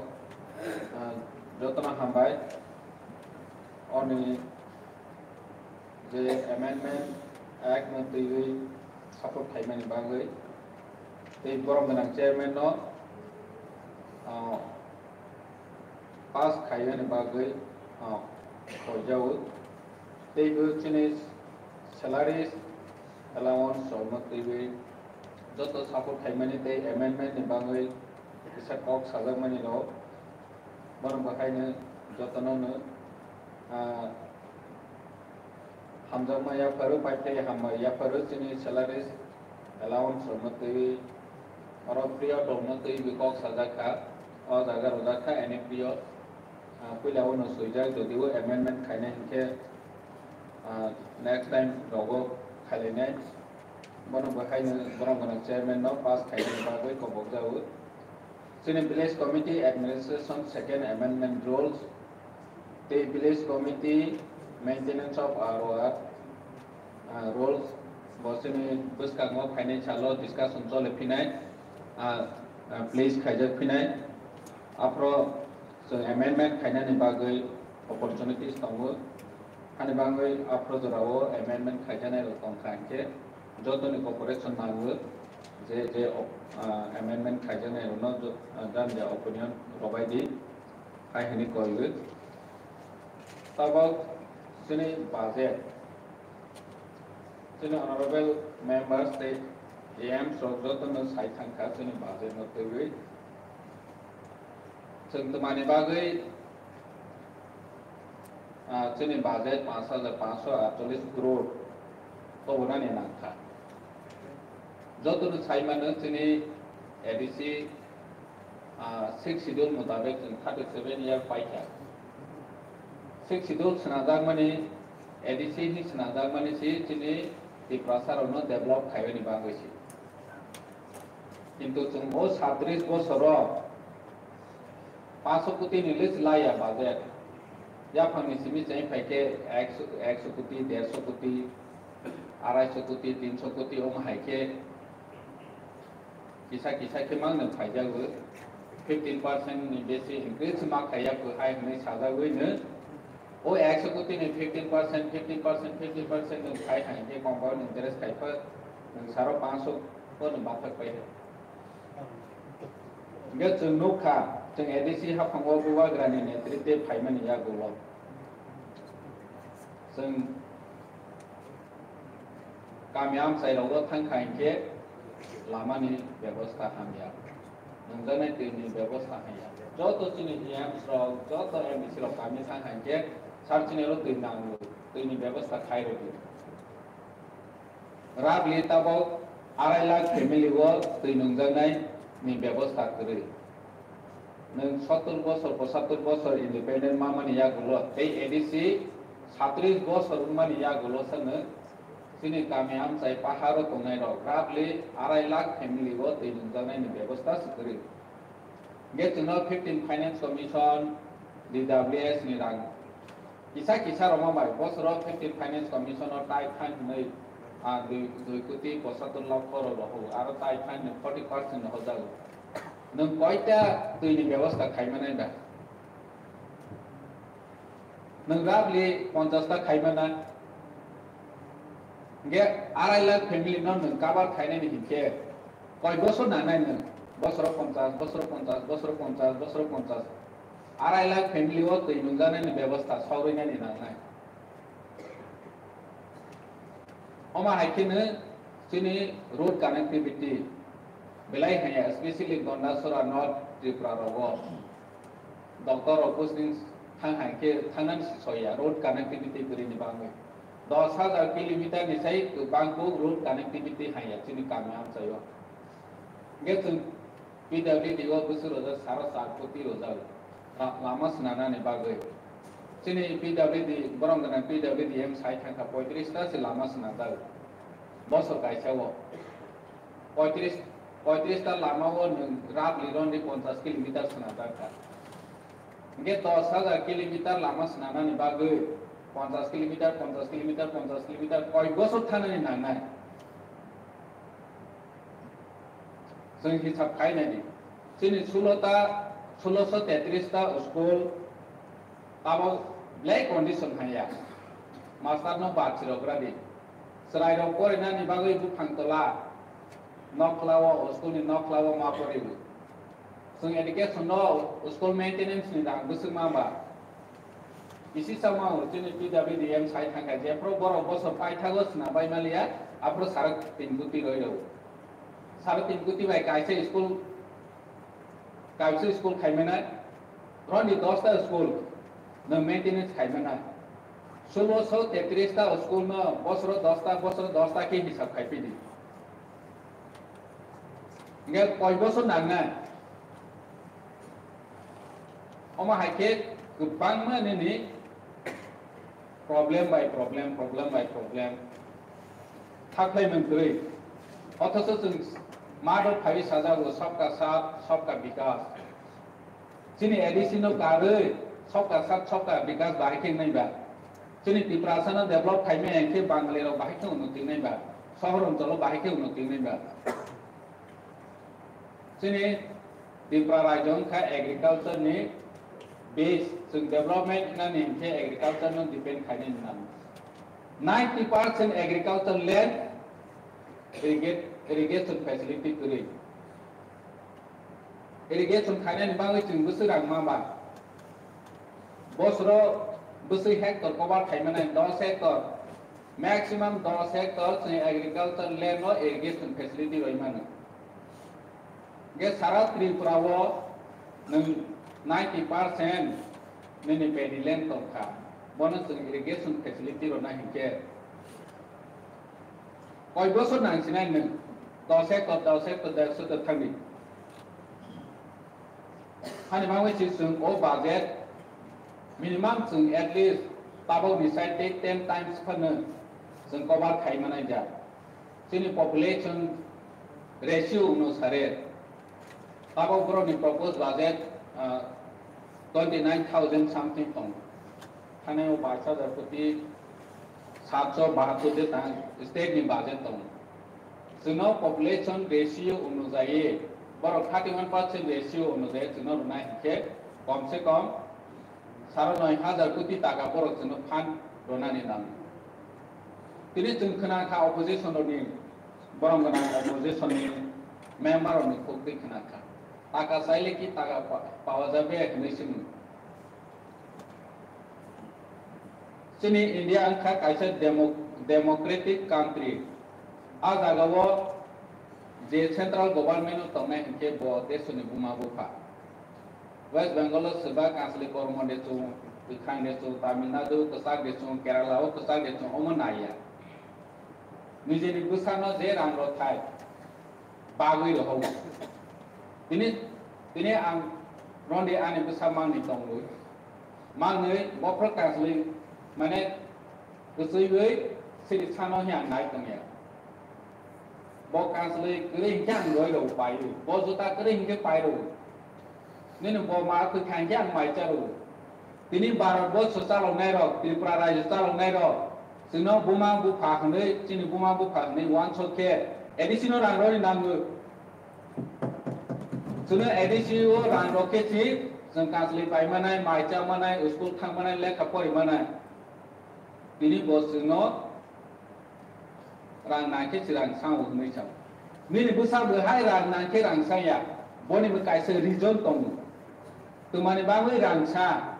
ah, jotono hambai. Oni je amendment act no twiwi support khaimani bagwi tei borom gwnang chairman no, ah, pass khaimani bagwi, ah, khoijago. Tei bo chini salaries, allowance rokno twiwi joto support khaimani tei amendment ni bagwi kisa kok sajakmani rok. Bono bwkhaino jotono no, ah, hamjakma yapharo, paithai hambai yapharo chini salaries, allowance rokno twiwi, oro period rokno twiwi kok sajak kha, o jaga rwjak kha any period. Ah, puila o no swijak, jodi o amendment khaina hinkhe, ah, next time rogo khailainai. Bono bwkhaino borom gwnang chairman no pass khainani bagwi kobokjago. Chini village committee administration second amendment rules tei village committee maintenance of R O R, ah, rules bo chini bwskango phainai salo discussion choli phinai, ah, ah, place khaijak phinai. Aphro chwng amendment khainani bagwi opportunities tongo. Hani bagwi aphro jorao amendment khaijaknai rok tongkha hinkhe jotoni cooperation nango je, je, ah, amendment khaijaknai rokno jo-, ah, jani ja opinion rwbai di, hai hwnwi koiwi. Tabok chini budget, chini honorable members tei A Ms rok jotono sai thangkha chini budget no twiwi. Chwng twmani bagwi, ah, chini budget panch hajar panchsho atchollish crore tobonani nangkha. Jotoni saimano chini A D C, ah, sixth schedule mutabek chwng thirty seven year paikha. Sixth schedule swnajakmani, A D C ni swnajakmani si chini Tiprasa rokno develop khaibani bagwi si. Kintu chwng o satris bosoro panchsho koti ni list laya budget. Yaphangni simi cheng phaikhe ekso, ekso koti, derso koti, araiso koti, tinso koti omo hai khe kisa kisa khe mangno phaijago. Fifteen percent ni besi increase ma khaiya kwhai hwnwi sajagwi no. O ekso koti ni fifteen percent, fifteen percent, fifteen percent nwng khai hai khe compound interest khai pha nwng saro panchsho ko nwng bathak pai hai. Hingke chwng nukha, chwng A D C haphango Bubagrani netritwe phaimani yagulo. Chwng kami amchai rogo thangkha hinkhe lamani bebosta hamya, nungjaknai twini bebosta hamya. Joto chini E Ms rok, joto M D C rok kami thangkha hinkhe sar chini oro twi nango, twini bebosta khairodi. Roughly tabok arai lakh family o twi nungjaknai ni bebosta kwrwi. Nwng sottor bosor, pochattor bosor independent mamani yagulo tei A D C satris bosor wngmani yagulo sa nwng chini kami amchai paharo tongnai rok roughly arai lakh family o twi nungjaknai ni bebosta se kwrwi. Hingke chwngno fifteen Finance Commission, D W S ni rang kisa kisa rwma bai bosoro fifteen Finance Commission o tai phan hwnwi, ah, dui, dui koti pochattor lokho rok rohor, aro tai phan ni forty percent no hojago. Nwng koita twi ni bebosta khai manai ba? Nwng roughly ponchash ta khai mana. Hingke arai lakh family no nwng cover khainani hinkhe koi bosor nangnai nwng? Bosoro ponchash, bosoro ponchash, bosoro ponchash, bosoro ponchash. Arai lakh family o twi nungjaknani bebosta sogrinani nangnai. Omo hai kheno chini road connectivity belai hanya, especially Gondasora North Tripura rogo. Doctor rok posting thang hai khe thangnani si soya, road connectivity kwrwini bagwi. Dos hajar kilometer ni sai kwbang kuk road connectivity haiya chini kami amchaio. Hingke chwng P W D o bwswk rojak saro char koti rojak la-, lama swnanani bagwi. Chini P W D, borok gwnang P W D M sai thangkha poitris ta se lama swnajak bosor kaisa o. Poitris, poitris ta lama o nwng roughly roughly ponchash kilometer swnajak kha. Hingke dos hajar kilometer lama swnanani bagwi ponchash kilometer, ponchash kilometer, ponchash kilometer koi bosor thanani nangnai. Chwng hisab khai naidi. Chini sulo ta, suloso tetris ta school tabok belai condition haiya. Master no bachirok radi. Chwrairok porinani bagwi buphang tola, nokla o, school ni nokla o ma poribo. Chwng education no school maintenance ni rang bwswk ma ba. Bisi sama o chini P W D M sai thangkha, jephru borok bosor paithago swnam bai maliya, aphru saro tin koti roi rw. Saro tin koti bai kaisa school, kaisa school khai mano, roni dosta school no maintenance khai mano. Suloso tetris ta school no bosoro dosta, bosoro dosta khe hisab khai pidi. Hingke koi bosor nangnai? Omo hai khe kwbangma nini problem by problem, problem by problem thaklai mantwi. Othocho chwng mato phaiwi sajago, "Sabka saath, sabka vikas." Chini A D C no karwi sabka saath, sabka vikas bahai khe wngnai ba? Chini Tiprasa no develop khaimai hinkhe Bangali rok bahai khe unnoti wngnai ba? Sohor oncholo bahai khe unnoti wngnai ba? Chini Tripura rajyo wngkha agriculture ni base, chwng development nani hinkhe agriculture no depend khainani nango. Ninety percent agriculture land irrigate-, irrigation facility kwrwi. Irrigation khainani bagwi chwng bwswk rang ma ba? Bosoro bwswk hectare cover khai mano, dos hectare, maximum dos hectare chwng agriculture land o irrigation facility rwi mano. Hingke sara Tripura o nwng ninety percent nini paddy land tongkha, bono chwng irrigation facility rwna hinkhe koi bosor nangsinai nwng, dos hectare, dos hectare, dos hectare thangdi. Hani bagwi se chwng o budget minimum chwng at least tabok ni side tei ten times phano chwng cover khai manai ja. Chini population ratio no sare. Tabok borok ni proposed budget, ah, twenty nine thousand something tong. Thani o bais hajar koti satso bahattor de tang state ni budget tong. Chwngno population ratio onujai, borok thirty one percent ratio onujai chwngno rwnai hinkhe kom se kom saro noi hajar koti taka borok chwngno fund rwnani nango. Tini chwng khna kha opposition rokni, borok gwnang opposition ni member rokni khuk twi khna kha. Taka chaile ki taka pa-, pawa jabe hinwi swngwi. Chini India wngkha kaisa demo-, democratic country. A jagao je central government o tongnai hinkhe bo desoni buma bupha. West Bengal o swba kanchwlwi kormo de chwng, kwkhwrang de chwng, Tamil Nadu kwchak de chwng, Kerala o kwchak de chwng, omo naiya. Nijeni bwsano je rang rw thai, bagwi rw hao. Tini, tini ang roni ani bwsa mangni tongwi. Mangni bophor kanchwlwi, mane, kwchwiwi siri sano hi ang nai tongya. Bo kanchwlwi kwrwi hinkhe ang roi rw pai rw. Bo juta kwrwi hinkhe pai rw. Nini bo ma kwthang khe ang mai charo. Tini Bharat borsho chaloknai rok, Tripura rajyo chaloknai rok, chwngno buma bupha hwnwi, chini buma bupha hwnwi uansuk khe A D C no rang rwni nango. Chwngno A D C o rang rw khe si chwng kanchwlwi pai manai, mai cha manai, school thang manai, lekha pori manai. Tini bo chwngno rang nangkhe chwrang sao hwnwi sao. Nini bwsa bwhai rang nangkhe rang saya. Boni bo kaisa reason tongo. Twmani bagwi rang sa.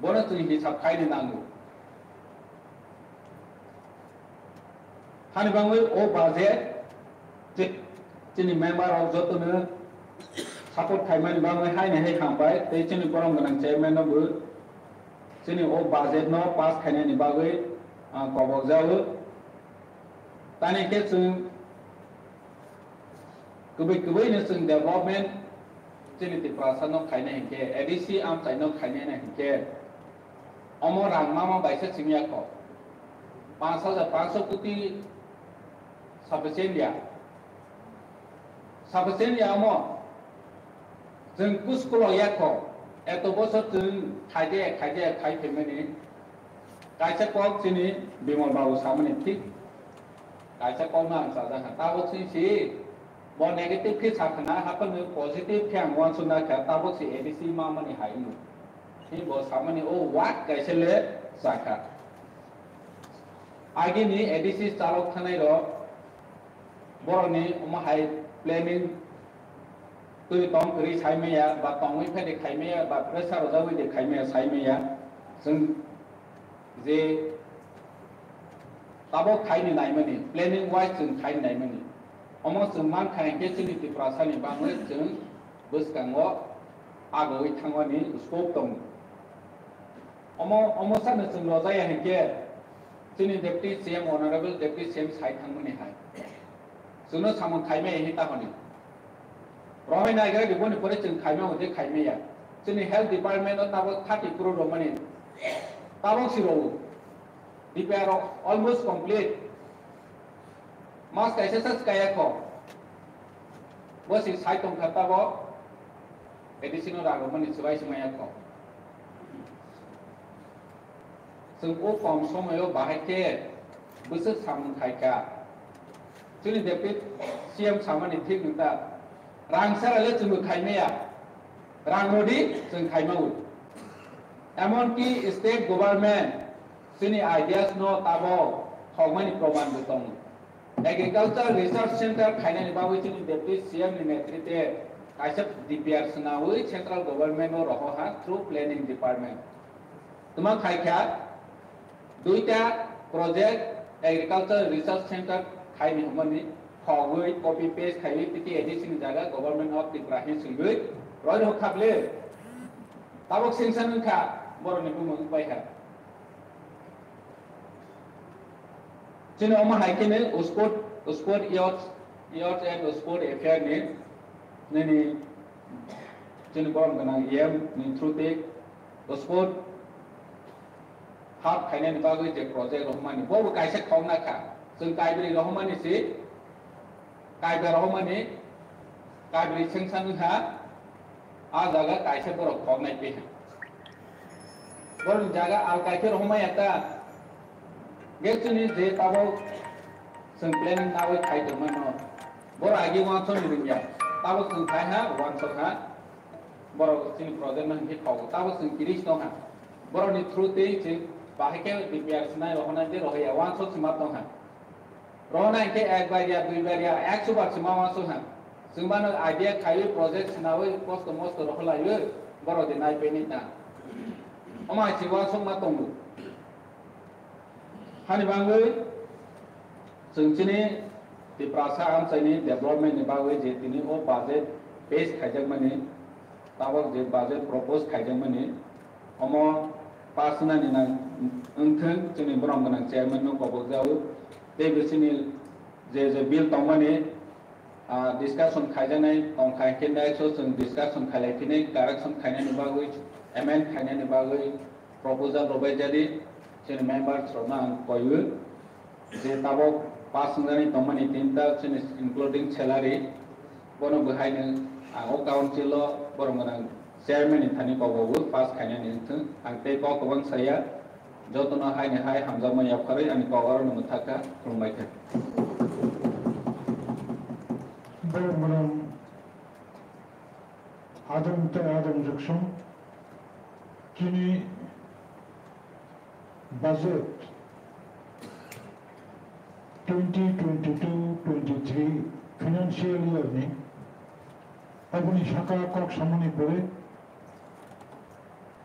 Bono chwng hisab khaini nango. Hani bagwi o budget chi-, chini member rok jotono support khaimani bagwi haini hai hambai tei chini borom gwnang chairman no bo chini o budget no pass khainani bagwi, ah, kobok jago. Tani khe chwng kwbwi kwbwi no chwng development chini Tiprasa no khaina hinkhe, A D C amchai no khaina hinkhe, omo rang mama baisa chwng ya kho. Panch hajar panchsho koti sufficient ya. Sufficient ya omo. Chwng kuskulo ya kho. Eto bosor chwng khaide, khaide, khai phaimani. Kaisa kok chini Bimal babu samani thik. Kaisa kokno ang chajak kha. Tabuk si si bo negative khe sa khna, haphano positive khe ang uansukna kha. Tabuk si A D C mamani hai wngwi. Hi bo samani o wak kaisa le sakha. Agini A D C chalok thanai rok borokni omo hai planning twi tong kwrwi sai maya ba tongwi phai de khai maya ba pressure rwjagwi de khai maya sai maya. Chwng je tabok khaini naimani, planning wise chwng khaini naimani. Omo chwng mankha hinkhe chini Tiprasani bangwi chwng bwskango agoi thangmani scope tongo. Omo, omo sano chwng rojaya hinkhe chini Deputy C M, Honorable Deputy C M sai thangmani hai. Chwngno samung khaimaya hi tahoni. Rohoi naigra di boni pore chwng khaima hwnde khaimaya. Chini health department o tabok thirty crore romani. Tabok si rogo. D P R o almost complete. Mas kaisa sa kaya kho. Bo si sai tong kha tabok. A D C no rang romani swbai swmaya kho. Chwng o kom somoyo bahai khe bwswk samung khai kha. Chini Deputy C M samani thik nung ta. Rang sara le chwngbo khai maya. Rang rodi chwng khai mawi. Emon ki state government chini ideas no tabo thokmani proman bo tongo. Agriculture Research Center khainani bagwi chini Deputy C M ni netrite kaisa D P R swnawi central government no roho ha through planning department. Tuma khai kha, duita project Agriculture Research Center khaini hwnmani thogwi copy paste khaiwi tiki A D C ni jaga Government of Tripura hin swigwi roi rok kha ble. Tabok sanction wngkha borokni bumung pai kha. Chini omo hai khe ni sport, sport youth, youth and sport affair ni nini chini borom gwnang E M ni through tei sport hub khainani bagwi je project rohormani, bo bo kaisa khokna kha. Chwng kaibrwi rohormani si, kaiba rohormani, kaibrwi sengsa wngkha, a jaga kaisa borok khoknai peha. Borokni jaga al kaisa rohormaya ta, ge chwngni je tabok chwng planning nawi khai tongmano, borok agi wansokni rwngya, tabok chwng khai ha, wansok ha. Borok chini project no hinkhe kok, tabok chwng tris tong ha. Borokni through tei chwng bahai khe D P R sinai rohornai tei rohorya, wansok sima tong ha. Rohornai hinkhe ek bar ya, dui bar ya, ekso bar sima wansok ha. Chwng mano idea khaiwi project swnawi kosto mosto rohorlaiwi borok de naipaini ta. Omo hai se uansukma tongo. Hani bagwi chwng chini Tiprasa amchaini development ni bagwi je tini o budget pass khaijakmani, tabok je budget propose khaijakmani, omo pass wngnani nang wngthwng chini borom gwnang chairman no kobokjago. Tei bo chini je je bill tongmani, ah, discussion khaijaknai tongkha, hinkhe next o chwng discussion khailai phini correction khainani bagwi, amend khainani bagwi proposal rwbaijadi chini members rokno ang koiwi. Je tabok pass wngjani tongmani tinta chini including salary, bono bwhaino ang o council o borom gwnang chairman ni thani kobogo pass khainani wngthwng. Ang tei kok kwbang saya, jotono haini hai hamjakma yapharwi ani kok orono mwthakha, khulumbaikha. Borom gwnang adong tei adong juksong chini budget twenty twenty-two twenty-three financial year ni aboni saka kok samani pore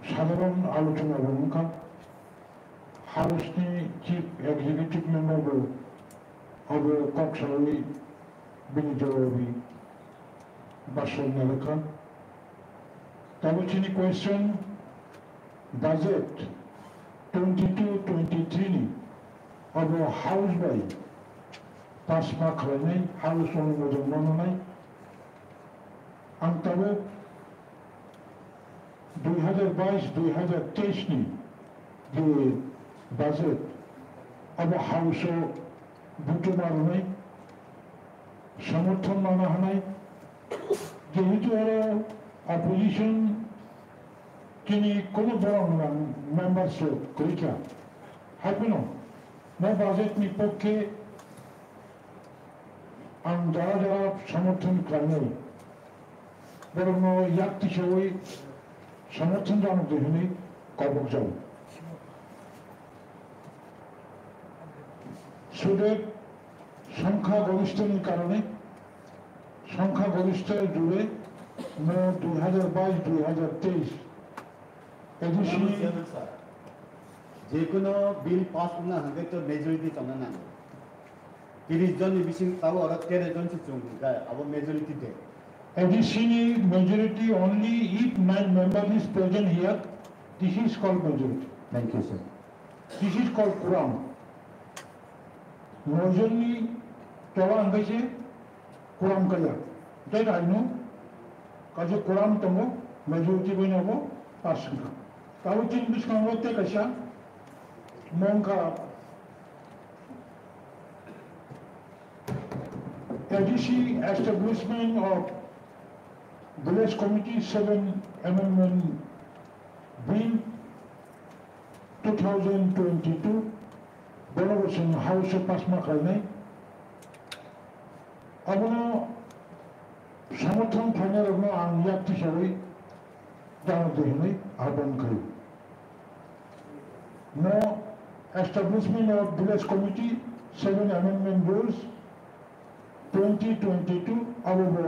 sadharon alochona bo wngkha. House ni Chief Executive Member bo abo kok sawi bini jawabi baswk nalwkha. Tabuk chini question, budget twenty-two twenty-three ni abo House bai pass ma khlainai, House onumodon mananai. Ang tabuk dui hajar bais dui hajar teis ni je budget abo House o buthuma rwnai, somorthon mana hanai, jehetu oro opposition chini kono borok nang members rok kwrwi kha. Hai phano mo budget ni pokhe ang jara jara somorthon khlainai, borokno yak tisawi somorthon rwna di hwnwi kobokjago. Sude সংখ্যাগরিষ্ঠতার কারণে, সংখ্যাগরিষ্ঠ জুড়ে মোট দুই হাজার বাইশ দুই হাজার তেইশ ADC Chairman sir, je kono bill pass wngna hwnkhe to majority tongna nango. Tris jon ni bising tabo oro tero jon se chwng hwnkhe abo majority de. Additionally, majority only if nine member is present here, this is called majority. Thank you, sir. This is called quorum. Nojonni tola hwnkhe se quorum kaya. That I know. Kaje quorum tongo, majority bai nogo pass wngkha. Tabo chini bwskango tei kaisa mongkha A D C establishment of Village Committee seven Amendment Bill two thousand twenty-two, bono bo chwng House o pass ma khlainai. Abono somorthon khlainai rokno ang yak tisawi dano de hwnwi ahban khlaio. No establishment of Village Committee seven Amendment Rules twenty twenty-two abo bo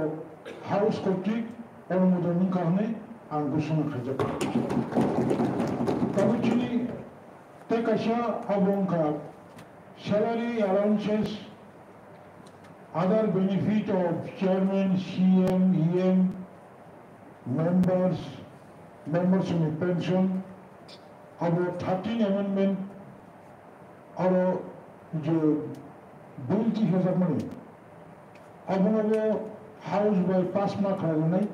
House kotrik onumodon wngkha hwnwi ang ghosona khaijak. Tabuk chini tei kaisa abo wngkha salary allowances, other benefit of chairman, C M, E M, members, members ni pension, abo thirteen amendment, aro je bill tisajakmani, abono bo House bai pass ma khlaijaknai.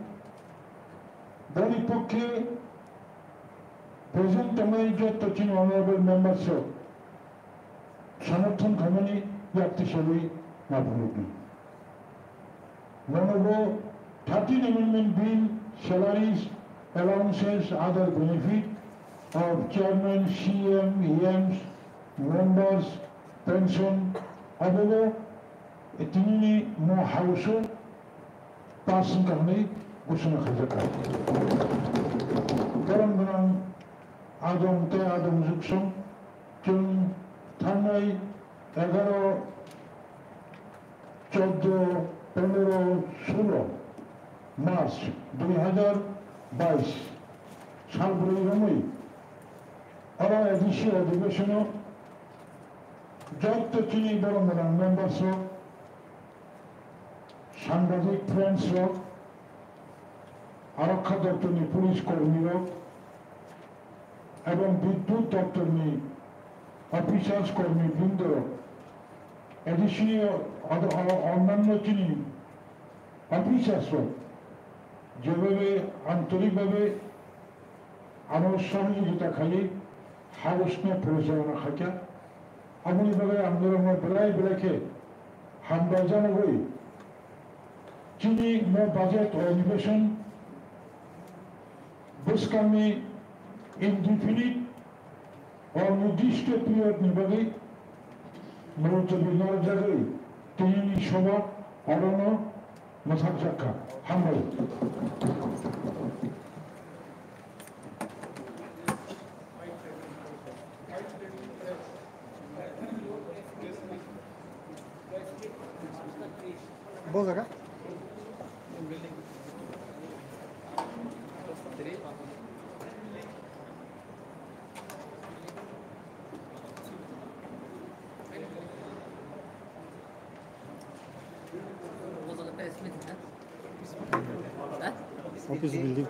Boni pokhe present tongnai jotto chini honorable members rok somorthon khaimani yak tisawi naphunukdi. Nono bo thirteen Amendment Bill, salaries, allowances, other benefit of chairman, C M, E Ms, members, pension, abobo tinini mo House o pass wngkha hwnwi ghosona khaijakha. Borom gwnang adong tei adong juksong chwng thangnai egaro, choddo, Pondro solo March dui hajar bais sal bwrwi romwi oro A D C adhibeshon o jotto chini borok gwnang members rok, sangbadik friends rok, arokha doptor ni police kormi rok, ebong bidyut doptor ni officers kormi brindo rok, A D C o-, o-, onnanno chini officers rok jebhabe antorik bhabe ano sohojogita khaiwi hagos no porichalona khaikha, aboni bagwi ang norokno belai belai khe hambai janagwi chini mo budget adhibeshon bwskangni indefinite o nirdisto period ni bagwi murotobi narwkjagwi tinini soba orono mwthakjak kha. Hambai. Bo jaga? Office building.